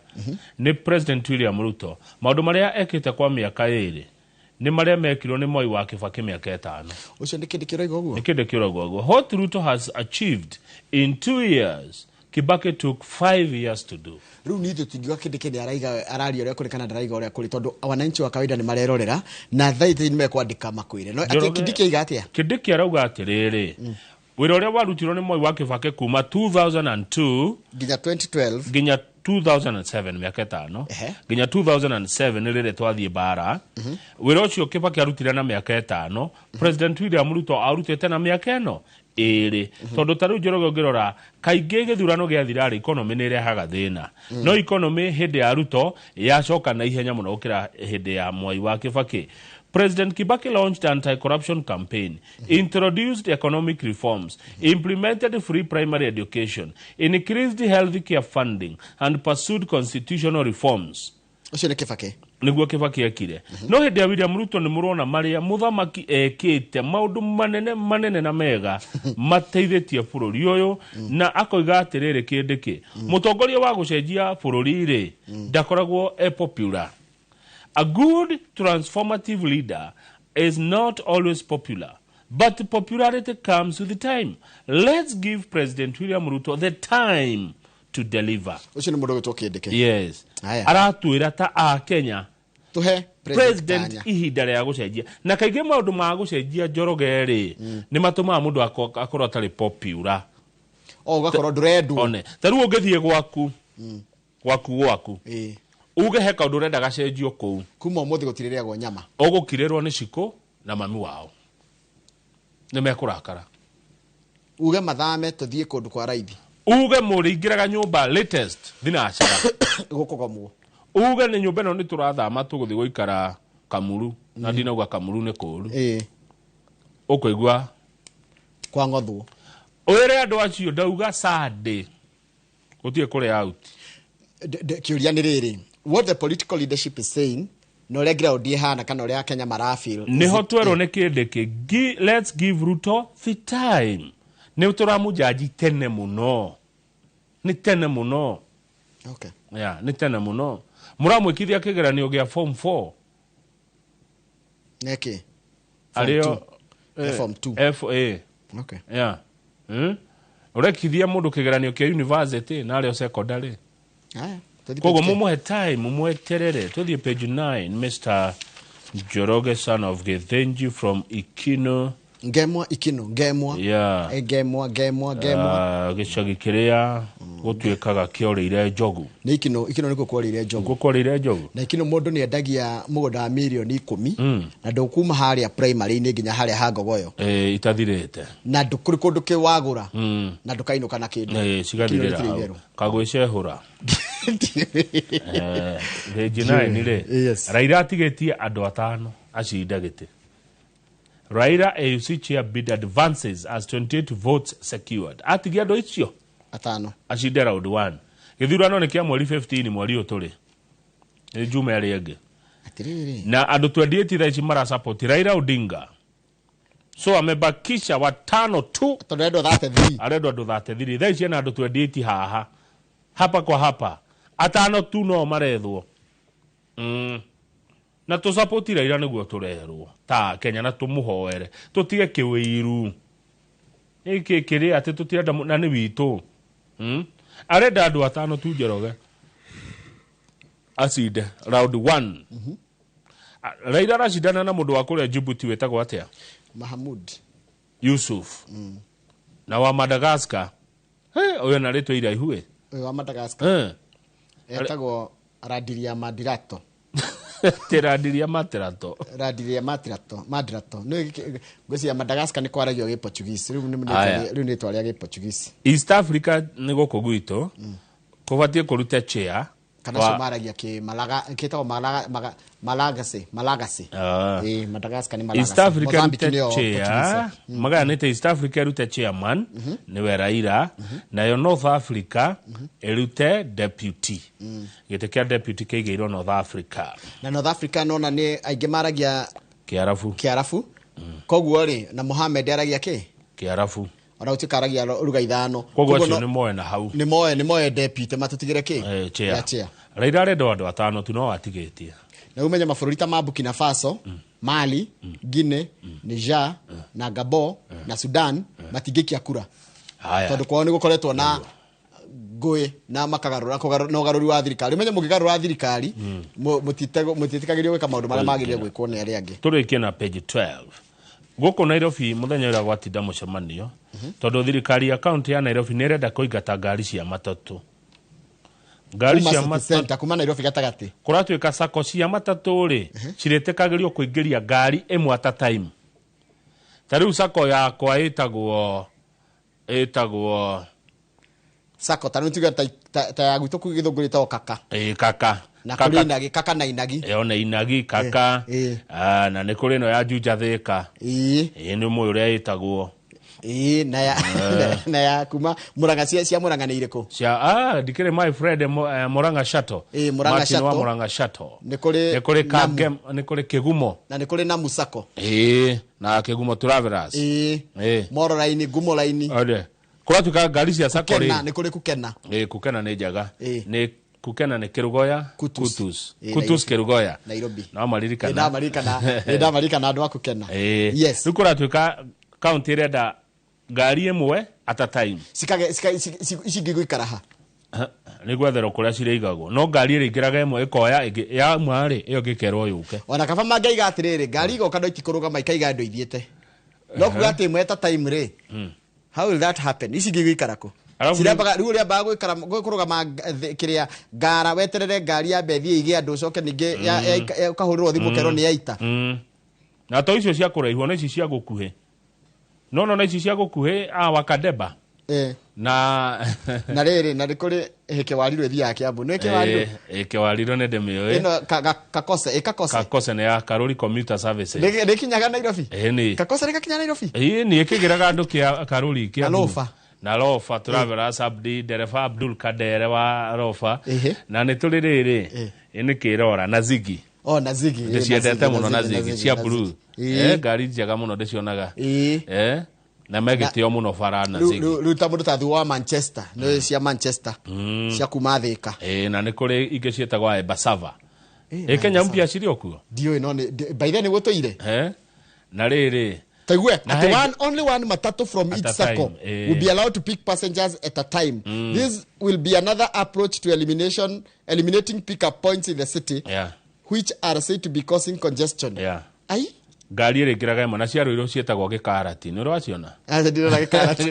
Speaker 2: nĩ President William Ruto. Maũndũ marĩa ekĩte kwa mĩaka 2 nĩ marĩa mekirwo nĩ Moi wa Kibaki mĩaka 5.
Speaker 1: Ũcio nĩ Kindiki ũrauga ũguo?
Speaker 2: Nĩ Kindiki ũrauga ũguo. What Ruto has achieved in 2 years, Kibaki took 5 years to do.
Speaker 1: Rĩu niĩ tũtingiuga Kindiki nĩ araiga, araria ũrĩa kũrĩ kana ndaraiga ũrĩa kũrĩ, tondũ wananchi wa kawaida nĩ marerorera na thaa ici nĩ mekwandĩka makwĩre. No atĩ
Speaker 2: Njoroge-
Speaker 1: Kindiki aiga atĩa?
Speaker 2: Kindiki arauga atĩrĩrĩ, wĩra ũrĩa warutirwo nĩ Moi wa Kibaki kuma 2002
Speaker 1: nginya 2012,
Speaker 2: nginya 2007, mĩaka 5, nginya 2007 nĩ rĩrĩa twathiĩ mbara, wĩra ũcio Kibaki arutire na mĩaka 5, President William Ruto arutĩte na mĩaka ĩno 2. Tondũ ta rĩu Njoroge ũngĩrora kaingĩ gĩthurano gĩathira rĩ, economy nĩ ĩrehaga thĩna. No economy hĩndĩ ya Ruto yacoka na ihenya mũno gũkĩra hĩndĩ ya Mwai wa Kibaki. President Kibaki launched anti-corruption campaign, introduced economic reforms, implemented free primary education, increased healthcare funding, and pursued constitutional reforms.
Speaker 1: Ũcio nĩ Kibaki.
Speaker 2: Nĩguo Kibaki ekire. No hĩndĩ ya William Ruto nĩ mũrona marĩa mũthamaki ekĩte, maũndũ manene manene na mega mateithĩtie bũrũri ũyũ, na akoiga atĩrĩrĩ Kindiki, mũtongoria wa gũcenjia bũrũri rĩ ndakoragwo e popular. A good transformative leader is not always popular, but popularity comes with time. Let's give President William Ruto the time to deliver.
Speaker 1: Ũcio nĩ mũndũ ũgwĩtwo Kindiki.
Speaker 2: Yes.
Speaker 1: Haya.
Speaker 2: Aratwĩra ta a Kenya
Speaker 1: tũhe
Speaker 2: president
Speaker 1: kanya.
Speaker 2: Ihinda rĩa gũcenjia, na kaingĩ maũndũ ma gũcenjia Njoroge rĩ nĩ matũmaga mũndũ akorwo atarĩ popular.
Speaker 1: O ũgakorwo ndũrendwo.
Speaker 2: One ta rĩu ũngĩthiĩ gwaku gwaku gwaku uge he kaũndũ ũrenda gacenjio kũu,
Speaker 1: kuma ũmũthĩ gũtirĩrĩagwo nyama,
Speaker 2: ũgũkirĩrwo nĩ cikũ na mami wao nĩ mekũrakara.
Speaker 1: Uge mathame tũthiĩ kũndũ kwa raithi,
Speaker 2: uge mũrĩingĩraga nyũmba latest thinacara
Speaker 1: gũkũgomwo,
Speaker 2: uge nĩ nyũmba ĩno nĩ tũrathama tũgũthiĩ gũikara Kamuru, na ndinauga Kamuru nĩ kũũru, ũkũigua
Speaker 1: kwa ng'othwo.
Speaker 2: Wĩre andũ acio ndauga Sunday gũtirĩ kũrĩa out.
Speaker 1: Kĩũria nĩ rĩrĩ, what the political leadership is saying na ũrĩa ground ĩhana kana ũrĩa Kenya marafeel.
Speaker 2: Nĩho twerwo nĩ Kindiki, let's give Ruto the time. Nĩ tũramũjaji tene mũno, nĩ tene mũno. Yeah, nĩ tene mũno mũramwĩkithia kĩgeranio gĩa form 4.
Speaker 1: Nĩkĩ?
Speaker 2: Arĩo
Speaker 1: Form 2.
Speaker 2: F A. Yeah. Ũrekithia mũndũ kĩgeranio kĩa university na arĩo secondary.
Speaker 1: Haya, tũthiĩ
Speaker 2: Koguo
Speaker 1: page.
Speaker 2: mumuhe time, mumweterere. Tuthiĩ page 9. Mr Njoroge, son of Githinji from Ikino.
Speaker 1: Ngemwa Ikino, Ngemwa.
Speaker 2: Yeah.
Speaker 1: Ngemwa, Ngemwa, Ngemwa.
Speaker 2: Gĩcagi kĩrĩa gũtuĩkaga kĩorĩire njogu.
Speaker 1: Nĩ Ikino, Ikino nĩkuo kworĩire njogu.
Speaker 2: Nĩkuo kworĩire njogu.
Speaker 1: Na Ikino mũndũ nĩ endagia mũgũnda wa mirioni 10 na ndũkuma harĩa primary-inĩ nginya harĩa ha Ngogoyo.
Speaker 2: Itathirĩte.
Speaker 1: Na ndũkũrĩ kũndũ kĩwagũra na ndũkainũka na kĩndũ.
Speaker 2: Cigathirĩra
Speaker 1: Ikino rĩtirĩ
Speaker 2: hau.
Speaker 1: itherũ.
Speaker 2: Kagwĩcehũra. Page 9 rĩ. Raila atigĩtie andũ 5 acinda gĩtĩ. Raila AUC chair bid advances as 28 votes secured. Atigia andũ icio
Speaker 1: 5
Speaker 2: acinde round 1. Gĩthurano nĩ kĩa mweri 15, mweri ũyũ tũrĩ. Nĩ Juma ĩrĩa ĩngĩ.
Speaker 1: Atiriri.
Speaker 2: Na andũ 28 thaa ici marasupport Raila Odinga. So amebakisha 5 tu.
Speaker 1: Tondũ arendwo 33.
Speaker 2: Arendwo andũ 33. Thaa ici ena andũ 28 haha. Hapa kwa hapa. 5 tu no marethwo. Na tũsapoti Raila nĩguo tũrerwo ta Kenya na tũmũhoere tũtige kĩwĩiru gĩkĩ kĩrĩ atĩ tũtirenda na nĩ witũ. Arenda andũ 5 tu Njoroge acinde round 1. Raila aracindana na mũndũ wa kũrĩa Djibouti wĩtagwo atĩa?
Speaker 1: Mahamud
Speaker 2: Yusuf. Na wa Madagascar. Ũyũ na rĩtwa iraihu ĩ.
Speaker 1: Ũyũ wa Madagascar. Etagwo Radiria Madirato.
Speaker 2: Radiria Madirato.
Speaker 1: Radiria Madirato, Madirato. Nĩ ngwĩciria Madagascar nĩ kwaragio gĩ Portuguese. Rĩu
Speaker 2: Aya.
Speaker 1: rĩu nĩ rĩtwa rĩa gĩ Portuguese.
Speaker 2: East Africa nĩ gũkũ gwitũ. Kũbatiĩ kũruta chair.
Speaker 1: Kana cio maragia kĩ Malaga, kĩtagwo Malaga, Maga, Malagasy, Malagasy. Madagascar nĩ Malagasy.
Speaker 2: East Africa
Speaker 1: Mozambique
Speaker 2: ĩrute
Speaker 1: nĩyo
Speaker 2: chair.
Speaker 1: Portuguese.
Speaker 2: Magayanĩte East Africa ĩrute chairman nĩwe Raila, nayo North Africa ĩrute deputy. Gĩtĩ kĩa deputy kĩigĩirwo North Africa.
Speaker 1: Na North Africa nona nĩ aingĩ maragia
Speaker 2: Kĩarabu.
Speaker 1: Kĩarabu. Koguo rĩ na Mohamed aragia kĩ?
Speaker 2: Kiarabu.
Speaker 1: Ona gũtuĩka aragia ruga ithano.
Speaker 2: Koguo acio nĩ moe na hau.
Speaker 1: Nĩ moe deputy matũtigĩre kĩ?
Speaker 2: Chair. Raila arenda andũ atano tu no atigĩtie.
Speaker 1: Na umenye mabũrũri ta ma Burkina Faso, Mali, Guinea, Niger na Gabon na Sudan matingĩikia kura. Tondũ kwao nĩ gũkoretwo na ngũĩ na makagarũra na ũgarũri wa thirikari. Umenye mũngĩgarũra thirikari mũtiĩtĩkagĩrio gwĩka maũndũ marĩa magĩrĩire gwĩkwo nĩ arĩa angĩ.
Speaker 2: Tũrĩkie na page 12. Gũkũ Nairobi mũthenya ũrĩa gwatinda mũcemanio tondũ thirikari ya kaunti ya Nairobi nĩ ĩrenda kũingata ngari cia matatũ. Ngari cia matatũ
Speaker 1: kuma Nairobi gatagatĩ.
Speaker 2: Kũratuĩka sacco cia matatũ rĩ cirĩtĩkagĩrio kũingĩria ngari ĩmwe at a time. Ta rĩu sacco yakwa ĩtagwo
Speaker 1: sacco ta rĩu ta ya gwitũ kũu Gĩthũngũri ĩtagwo kaka.
Speaker 2: Kaka.
Speaker 1: Na kũrĩ Inagi, kaka na Inagi.
Speaker 2: Ĩyo nĩ Inagi, kaka. Na nĩ kũrĩ ĩno ya Juja Thĩka. Nĩ ũmũĩ ũrĩa ĩtagwo.
Speaker 1: Na ya kuma Murang'a cia Murang'a nĩ irĩkũ?
Speaker 2: Cia ndikĩrĩ my friend Murang'a Shuttle.
Speaker 1: Murang'a Shuttle.
Speaker 2: Wa Murang'a Shuttle.
Speaker 1: Nĩ kũrĩ
Speaker 2: nĩ kũrĩ Kĩgumo.
Speaker 1: Na nĩ kũrĩ Namu Sacco.
Speaker 2: Na Kĩgumo Travelers.
Speaker 1: Moro Line, Gumo Line.
Speaker 2: Kũratuĩka ngari cia sacco rĩ.
Speaker 1: Nĩ kũrĩ Kukena.
Speaker 2: Kukena nĩ njega. Nĩ Kukena nĩ Kĩrũgoya, Kutus. Kutus Kĩrũgoya.
Speaker 1: Nairobi.
Speaker 2: No maririkana.
Speaker 1: Nĩ ndamarikana andũ a Kukena.
Speaker 2: Yes. Rĩu kũratuĩka kaunti ĩrenda ngari ĩmwe at a time.
Speaker 1: Ici ingĩ igũikara ha?
Speaker 2: Nĩ gwetherwo kũrĩa cirĩigagwo. No ngari ĩrĩingĩraga ĩmwe ĩkoya ĩngĩ yauma rĩ ĩyo ĩngĩ ĩkerwo yũke.
Speaker 1: Ona kaba mangĩiga atĩrĩrĩ ngari igoka no itikũrũgama ikaiga andũ ithiĩte. No kuga atĩ ĩmwe at a time rĩ. How will that happen? Ici ingĩ igũikara kũ? Cirambaga rĩu ũrĩambaga gũikara kũrũgama kĩrĩa ngara weterere ngari yambe ĩthiĩ ĩige andũ ũcoke ningĩ ũkahũrĩrwo thimũ ũkerwo nĩ yaita.
Speaker 2: Na to icio cia kũraihu ona ici cia gũkuhĩ. No na ici cia gũkuhĩ Wakadeba. Na
Speaker 1: na rĩrĩ na nĩ kũrĩ Kĩwarirũ ĩthiaga Kiambu. Nĩ Kĩwarirũ?
Speaker 2: Kĩwarirũ nĩ ndĩmĩũĩ.
Speaker 1: Ĩno Kakose, Kakose.
Speaker 2: Kakose nĩ ya Karuri Commuter Services.
Speaker 1: Nĩ ĩkinyaga Nairobi?
Speaker 2: Nĩ.
Speaker 1: Kakose nĩ gakinya Nairobi?
Speaker 2: Nĩ ĩkĩgĩraga andũ kĩa Karuri Kiambu.
Speaker 1: Na Lofa.
Speaker 2: Na Lofa Travelers Abdi dereba Abdul Kadere wa Lofa. Na nĩ tũrĩ rĩrĩ nĩ Kĩrora na Ziggy.
Speaker 1: Na Ziggy.
Speaker 2: Ndĩciendete mũno na Ziggy cia blue. Ngari njega mũno ndĩcionaga. Na megĩtĩo mũno bara na Ziggy.
Speaker 1: Rĩu ta mũndũ ta thutha wa Manchester, nĩ cia Manchester, cia kuma Thĩka.
Speaker 2: Na nĩ kũrĩ ingĩ ciĩtagwo Embasava. Kenya mpya cirĩ o kuo?
Speaker 1: Ndiũĩ no nĩ by then nĩguo tũire.
Speaker 2: Na rĩrĩ
Speaker 1: Taigue, at only one matatu from each sacco will be allowed to pick passengers at a time. This will be another approach to eliminating pickup points in the city, which are said to be causing congestion. Ai?
Speaker 2: Ngari ĩrĩingĩraga ĩmwe na cia Rũirũ ciĩtagwo gĩkarati. Nĩ ũraciona?
Speaker 1: Aca ndirona gĩkarati.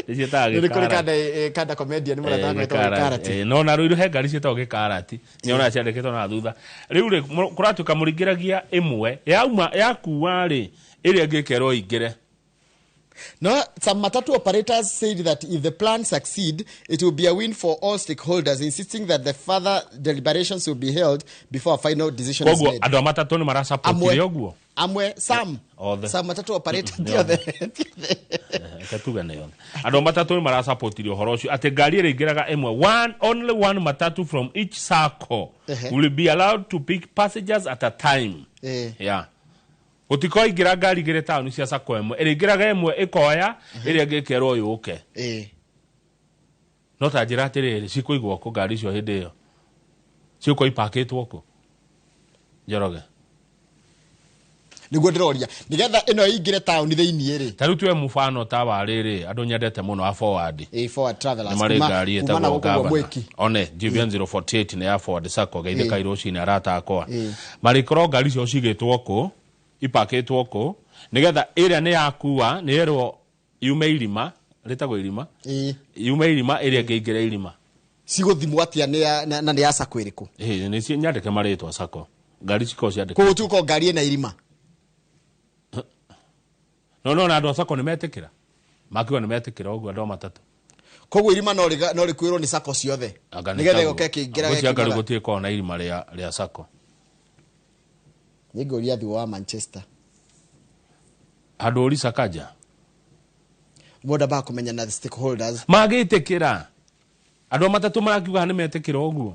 Speaker 2: Nĩ ciĩtagwo
Speaker 1: Nĩ kũrĩ
Speaker 2: gĩkarati.
Speaker 1: kanda comedian mũrata wakwa wĩtagwo gĩkarati.
Speaker 2: No na Rũirũ he ngari ciĩtagwo gĩkarati. Nyonaga ciandĩkĩtwo na thutha. Rĩu rĩ kũratuĩka mũringĩragia ĩmwe yauma yakua rĩ ĩrĩa ĩngĩ ĩkerwo ĩingĩre.
Speaker 1: No, some matatu operators said that if the plan succeed, it will be a win for all stakeholders, insisting that the further deliberations will be held before a final decision is made.
Speaker 2: Andũ a matatũ nĩ marasapotire ũguo?
Speaker 1: Amwe, some.
Speaker 2: Othe.
Speaker 1: Some matatu operators, ti othe.
Speaker 2: Reke tuge nĩ othe. Andũ a matatũ nĩ marasapotire ũhoro ũcio atĩ ngari ĩrĩingĩraga ĩmwe, only one matatu from each sacco will be allowed to pick passengers at a time. Yeah. Gũtikoingĩra ngari igĩrĩ taũni cia sacco ĩmwe, ĩrĩingĩraga ĩmwe ĩkoya ĩrĩa ĩngĩ ĩkerwo yũke. No ta njĩra atĩrĩrĩ, cikũigwo kũ ngari icio hĩndĩ ĩyo? Cigũkorwo ipakĩtwo kũ? Njoroge.
Speaker 1: Nĩguo ndĩroria nĩgetha ĩno ĩingĩre taũni thĩiniĩ rĩ.
Speaker 2: Ta rĩu tuwe mũbano ta wa rĩrĩ andũ nyendete mũno a Forward.
Speaker 1: Forward Travelers.
Speaker 2: Nĩ marĩ ngari
Speaker 1: Kuma na
Speaker 2: ĩtagwo
Speaker 1: gũkũ guo
Speaker 2: Gavana.
Speaker 1: Mwĩki.
Speaker 2: One GVN 048 nĩ ya Forward Sacco geithĩka rũcinĩ arata akwa. Marĩkorwo ngari icio cigĩtwo kũ, ipakĩtwo kũ, nĩgetha ĩrĩa nĩ yakua nĩ yerwo yume irima, rĩtagwo irima. Yume irima ĩrĩa ĩngĩ ĩingĩre irima.
Speaker 1: Cigũthimwo atĩa na nĩ ya sacco ĩrĩkũ?
Speaker 2: Nĩ nyandĩke marĩtwa sacco. Ngari cikorwo ciandĩkĩtwo.
Speaker 1: Koguo tuko ngari ĩna irima.
Speaker 2: No na andũ a sacco nĩ metĩkĩra. Makiuga nĩ metĩkĩra ũguo andũ a matatũ.
Speaker 1: Koguo irima no rĩkuĩrwo nĩ sacco ciothe.
Speaker 2: Anga nĩ
Speaker 1: Nĩgetha
Speaker 2: taguo.
Speaker 1: ĩgoke ĩkĩingĩra
Speaker 2: Ngwĩciria ngari
Speaker 1: gĩkiugaga.
Speaker 2: gũtirĩ korwo na irima rĩa sacco.
Speaker 1: Nĩ ngũria thutha wa Manchester.
Speaker 2: Handũ ũri Sakaja.
Speaker 1: Mũndũ ambaga kũmenya na stakeholders.
Speaker 2: Magĩtĩkĩra. Andũ a matatũ marakiuga nĩ metĩkĩra ũguo.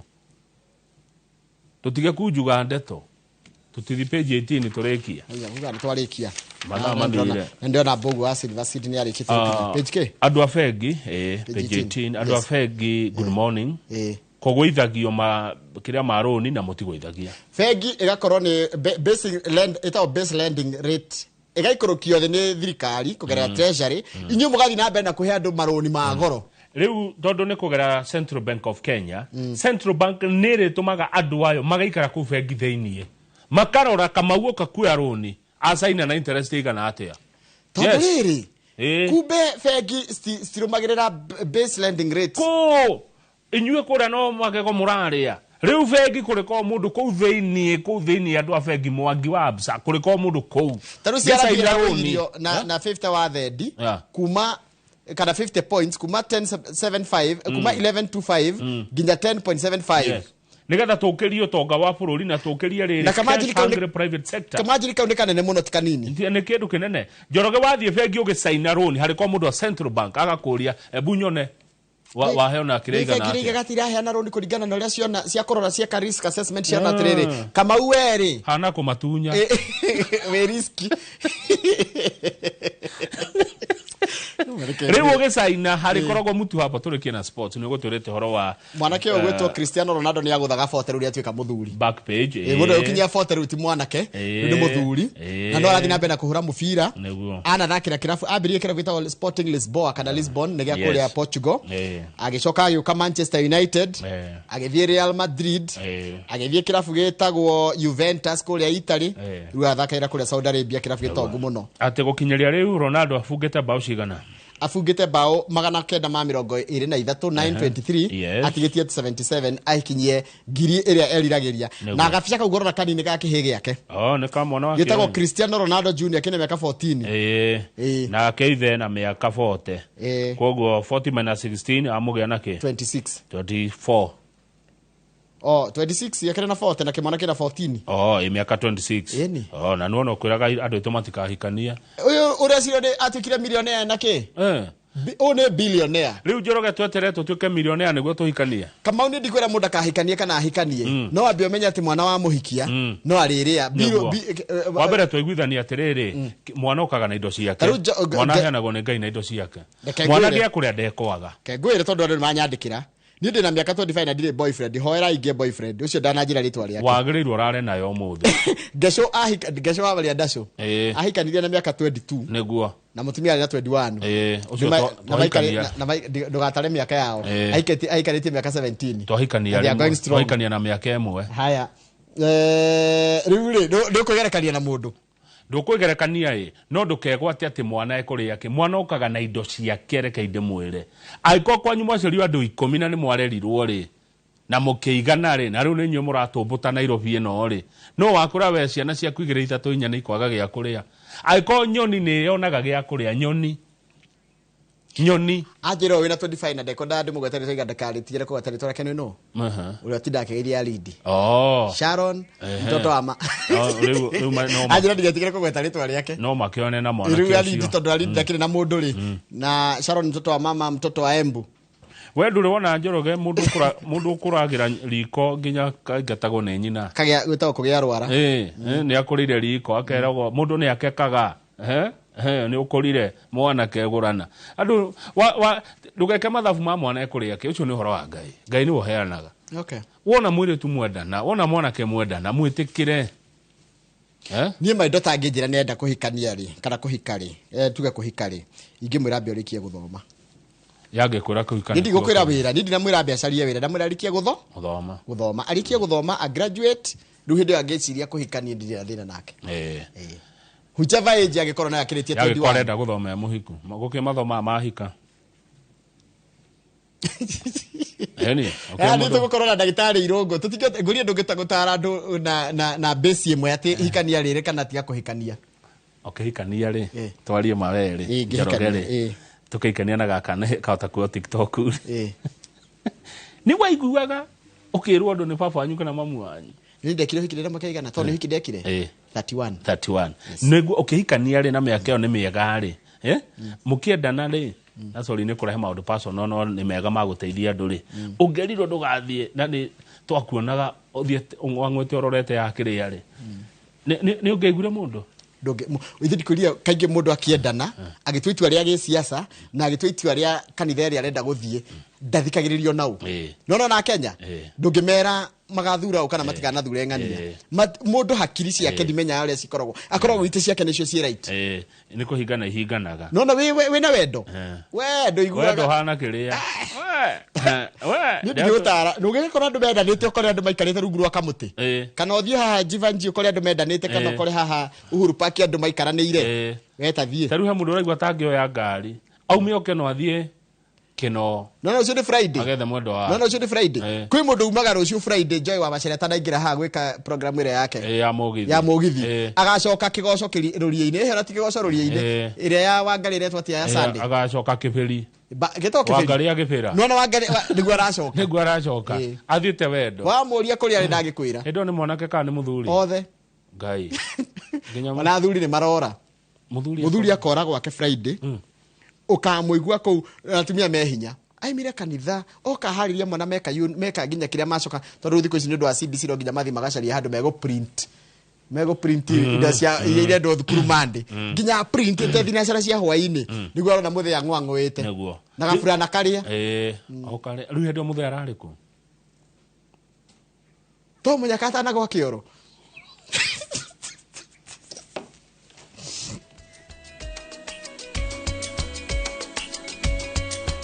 Speaker 2: Tũtige kunjuga ndeto. Tũtithi page 18 tũrĩkie.
Speaker 1: Uga nĩ twarĩkia.
Speaker 2: Mathaa mathire.
Speaker 1: Na ndĩrona Mbogo wa Silver City nĩ arĩkĩtie gũkinya. Page K.
Speaker 2: Andũ a bengi,
Speaker 1: Page
Speaker 2: page
Speaker 1: 18.
Speaker 2: 18, andũ a bengi, good morning. Kũgũithagio ma kĩrĩa marũni na mũtigũithagia.
Speaker 1: Bengi ĩgakorwo nĩ basic lend, ĩtagwo base lending rate, ĩgaikũrũkio thĩ nĩ thirikari kũgerera treasury, inyuĩ mũgathiĩ na mbere na kũhe andũ marũni ma goro.
Speaker 2: Rĩu tondũ nĩ kũgera Central Bank of Kenya, Central Bank nĩ ĩrĩtũmaga andũ ayo magaikara kũu bengi thĩiniĩ, makarora Kamau oka kuoya rũni acaina na interest ĩigana atĩa.
Speaker 1: Tondũ rĩrĩ, kumbe bengi citirũmagĩrĩra base lending rate.
Speaker 2: Kũ inyuĩ kũrĩa no magego mũrarĩa. Rĩu bengi kũrĩ ko mũndũ kũu thĩiniĩ, kũu thĩiniĩ andũ a bengi, Mwangi wa Absa, kũrĩ ko mũndũ kũu.
Speaker 1: Ta rĩu
Speaker 2: Gĩcaina
Speaker 1: CRB
Speaker 2: rũni.
Speaker 1: ĩragũithirio na 50 wa thendi kuma kana 50 points, kuma 10.75, kuma 11.25 nginya 10.75.
Speaker 2: Yes. Nigetha tũkĩrie ũtonga wa bũrũri na tũkĩrie rĩrĩ
Speaker 1: Na kamajiri
Speaker 2: cash
Speaker 1: kau nĩ-
Speaker 2: hungry private sector.
Speaker 1: Kamajiri kau nĩ kanene mũno, ti kanini.
Speaker 2: Nĩ kĩndũ kĩnene, Njoroge. Wathiĩ bengi ũgĩcaina rũni, harĩ kwa mũndũ wa Central Bank agakũria, ebu nyone waheo na kĩrĩa igana
Speaker 1: Bengi
Speaker 2: atĩa.
Speaker 1: rĩigaga tiraheana rũni kũringana na ũrĩa ciona, cia kũrora, cieka risk assessment, ciona atĩrĩrĩ, Kamau werĩ
Speaker 2: hana kũmatunya.
Speaker 1: Wĩ riski.
Speaker 2: Rĩu ũgĩcaina harĩ koragwo mutu hapa. Tũrĩkie na sports, nĩ ũgũtwĩrĩte ũhoro wa
Speaker 1: Mwanake ũyũ gwĩtwo Cristiano Ronaldo nĩ agũthaga 40 rĩu atuĩka mũthuri.
Speaker 2: Back page.
Speaker 1: Mũndũ ũyũ ũkinyia 40 rĩu ti mwanake, rĩu nĩ mũthuri, na no arathiĩ na mbere na kũhũra mũbira. Anathakĩra kĩrabu, ambĩrĩrie kĩrabu gĩtagwo Sporting Lisboa kana Lisbon, nĩ gĩa kũrĩa Portugal. Agĩcoka agĩũka Manchester United, agĩthiĩ Real Madrid, agĩthiĩ kĩrabu gĩtagwo Juventus kũrĩa Italy. Rĩu athakĩra kũrĩa Saudi Arabia, kĩrabu gĩtongu mũno.
Speaker 2: Atĩ gũkinyĩria rĩu Ronaldo abungĩte mbaũ cigana?
Speaker 1: Abungĩte mbaũ 923, 923. Atigĩtie 77 aikinyie 1000 ĩrĩa eriragĩria. Na gabica kau ngorora kanini ga kĩhĩ gĩake.
Speaker 2: Oh, nĩ ka mwana wake.
Speaker 1: Gĩtagwo Cristiano Ronaldo Junior, kĩna mĩaka 14.
Speaker 2: Ĩĩ, nake ithe na mĩaka 40. Koguo 40 minus 16 amũgĩa na kĩ?
Speaker 1: 26.
Speaker 2: 24.
Speaker 1: Oh, 26 yakĩrĩ na 40 na kĩmwana kĩna 14.
Speaker 2: Oh, ĩ mĩaka 26.
Speaker 1: Ĩni.
Speaker 2: Oh, na nĩwona ũkwĩraga andũ aitũ matikahikania.
Speaker 1: Ũyũ ũreciria nĩ atuĩkire millionaire na kĩ? Ũyũ nĩ billionaire.
Speaker 2: Rĩu Njoroge, tweterere tũtuĩke millionaire nĩguo tũhikanie?
Speaker 1: Kamau, nĩ ndikwĩra mũndũ akahikanie kana ahikanie, no ambe ũmenye atĩ mwana wa mũhikia no arĩrĩa.
Speaker 2: Nĩguo. Wa mbere twaiguithania atĩrĩrĩ, mwana okaga na indo ciake.
Speaker 1: Ta rĩu
Speaker 2: Mwana aheanagwo nĩ Ngai na indo ciake.
Speaker 1: Reke
Speaker 2: Mwana
Speaker 1: ngwĩre.
Speaker 2: gĩa kũrĩa ndekwaga.
Speaker 1: Ngwĩre, tondũ andũ nĩ manyandĩkĩra, niĩ ndĩ na mĩaka 25 na ndirĩ boyfriend, hoera ingĩ boyfriend ũcio ndananjĩra rĩtwa rĩake.
Speaker 2: Wagĩrĩirwo ũrare nayo ũmũthĩ.
Speaker 1: Ngeco ahika, Ngeco wa Maria Ndaco ahikanirie na mĩaka 22. Na mũtumia arĩ na 21.
Speaker 2: Ũcio
Speaker 1: Na maikari-
Speaker 2: twahikania.
Speaker 1: ndũgatare mĩaka yao. Ahikanĩtie mĩaka 17.
Speaker 2: Twahikania
Speaker 1: And they are going
Speaker 2: rĩmwe.
Speaker 1: strong.
Speaker 2: Twahikania na mĩaka ĩmwe.
Speaker 1: Haya, rĩu rĩ, ndũkwĩgerekania na mũndũ.
Speaker 2: Ndũkwĩgerekania ĩ, no ndũkegwate atĩ mwana ekũrĩa kĩ. Mwana okaga na indo ciake. Reke ndĩmwĩre, angĩkorwo kwanyu mwaciarirwo andũ 10 na nĩ mwarerirwo rĩ na mũkĩigana rĩ, na rĩu nĩ inyuĩ mũratũmbũta Nairobi ĩno rĩ, no wakũra we ciana ciaku igĩrĩ, ithatũ, inya nĩ ikwaga gĩa kũrĩa. Angĩkorwo nyoni nĩ yonaga gĩa kũrĩa, nyoni nyoni.
Speaker 1: Anjĩra ũyũ wĩna 25 na ndekwendaga ndĩmũgwete rĩtwa, ndakarĩtigĩre kũgweta rĩtwa rĩake nĩ nũ ũrĩa ũtindaga akĩgeria Lindi. Sharon. Mtoto wa ma.
Speaker 2: Oh, rĩu
Speaker 1: Anjĩra ndigetigĩre kũgweta rĩtwa rĩake.
Speaker 2: No makĩone na mwanake
Speaker 1: Rĩu Alindi,
Speaker 2: ũcio.
Speaker 1: tondũ Alindi ndakĩrĩ na mũndũ rĩ, na Sharon mtoto wa mama, mtoto wa Embu.
Speaker 2: We ndũrĩ wona, Njoroge, mũndũ ũkũragĩra riko nginya kaingatagwo nĩ nyina?
Speaker 1: Kagĩa gwĩtagwo kũgĩa rwara.
Speaker 2: Ĩ, nĩ akũrĩire riko, akeragwo mũndũ nĩ akekaga. Nĩ ũkũrire mwanake gũrana andũ ndũgeke mathabu ma mwana ekũrĩa kĩ. Ũcio nĩ ũhoro wa Ngai. Ngai nĩwe ũheanaga. Wona mũirĩtu mwendana, wona mwanake mwendana, mwĩtĩkĩre.
Speaker 1: Niĩ my daughter angĩnjĩra nĩenda kũhikania rĩ, kana kũhika rĩ, tuge kũhika rĩ, ingĩmwĩra ambe ũrĩkie gũthoma.
Speaker 2: Yangĩkwĩra kũhika?
Speaker 1: Niĩ ndigũkwĩra wĩra, niĩ ndinamwĩra ambe acarie wĩra, ndamwĩra arĩkie
Speaker 2: gũthoma.
Speaker 1: Gũthoma, arĩkie gũthoma, a graduate, rĩu hĩndĩ ĩyo angĩciria kũhikania, ndirĩ na thĩna nake. Whichever age angĩkorwo nayo akĩrĩtie
Speaker 2: Yangĩkorwo
Speaker 1: 21.
Speaker 2: arenda gũthoma e mũhiku, gũkĩ mathomaga mahika eni.
Speaker 1: Aya, nĩ tũgũkorwo na ndagĩtarĩ Irũngũ. Tũtingĩhota ngũrie, ndũngĩhota gũtara andũ na base ĩmwe atĩ hikania rĩrĩ kana tiga kũhikania.
Speaker 2: Ũkĩhikania rĩ, twarie mawerĩ.
Speaker 1: Ngĩhikania,
Speaker 2: Njoroge rĩ, tũkĩhikania na gaka nĩ kahota kuo TikTok rĩ, nĩ waiguaga ũkĩrwo ũndũ nĩ baba wanyu kana mamu wanyu?
Speaker 1: Nĩ ndekire ũhiki rĩrĩa mwaka igana, tondũ nĩ ũhiki ndekire 31.
Speaker 2: 31 nĩguo ũkĩhikania rĩ, na mĩaka ĩyo nĩ mĩega rĩ, mũkĩendana rĩ, na sorry nĩ kũrehe maũndũ personal, no nĩ mega ma gũteithia andũ rĩ, ũngĩrirwo ndũgathiĩ na nĩ twakuonaga ũthiĩte wang'wĩte ũrorete ya kĩrĩa rĩ. Nĩ ũngĩaiguire mũndũ?
Speaker 1: Ithuĩ ndikwĩrire kaingĩ mũndũ akĩendana agĩtua itua rĩa gĩsiasa na agĩtua itua rĩa kanitha ĩrĩa arenda gũthiĩ ndathikagĩrĩrio nau. No na Kenya ndũngĩmera magathura ũ kana matikanathure ng'ania. Mũndũ hakiri ciake ndimenyaga ũrĩa cikoragwo, akoragwo itĩ ciake nĩcio ciĩ right.
Speaker 2: Nĩ kũhingana ihinganaga.
Speaker 1: No wĩna wendo we ndũiguaga.
Speaker 2: Wendo hana kĩrĩa we.
Speaker 1: Nĩ ndingĩgũtara, ndũngĩgĩkora andũ mendanĩte ũkore andũ maikarĩte rungu rwa kamũtĩ, kana ũthiĩ haha Jivanji ũkore andũ mendanĩte, kana ũkore haha Uhuru Park andũ maikaranĩire, we ta thiĩ.
Speaker 2: Ta rĩu he mũndũ ũraigua tangĩoya ngari aume oke no athiĩ kĩno.
Speaker 1: No ũcio nĩ Friday.
Speaker 2: Agethe mwendo wake.
Speaker 1: No ũcio nĩ Friday. Kwĩ mũndũ umaga rũciũ Friday Joy wa Macharia atanaingĩra haha gwĩka program ĩrĩa yake
Speaker 2: ya mũgithi.
Speaker 1: Ya mũgithi. Agacoka kĩgoco rũriĩ-inĩ, ĩhera ti kĩgoco rũriĩ-inĩ. Ĩrĩa ya Wangarĩ ĩretwo atĩa ya Sunday.
Speaker 2: Agacoka kĩbĩri.
Speaker 1: Gĩtagwo kĩbĩri.
Speaker 2: Wangarĩ agĩbĩra.
Speaker 1: No Wangarĩ nĩguo aracoka.
Speaker 2: Nĩguo aracoka. Athiĩte wendo.
Speaker 1: Wamũria kũrĩa arĩ ndangĩkwĩra.
Speaker 2: Hĩndĩ ĩyo nĩ mwanake kana nĩ mũthuri?
Speaker 1: Othe.
Speaker 2: Ngai.
Speaker 1: Ona athuri nĩ marora. Mũthuri akora gwake Friday. Ukamũigua kũu atumia me hinya aimire kanitha oka harĩria mwana meka meka nginya kĩrĩa macoka, tondũ thikũ ici nĩ ũndũ wa CBC no nginya mathiĩ magacaria handũ megũ print indo cia iria irendwo thukuru Monday, nginya print te thinacara cia hwaĩ-inĩ nĩguo arona mũthenya ng'wang'ũĩte na gaburana karĩa
Speaker 2: ũkarĩa. Rĩu hĩndĩ ĩyo mũthee ararĩ kũ?
Speaker 1: To mũnyaka atanagwa kĩoro.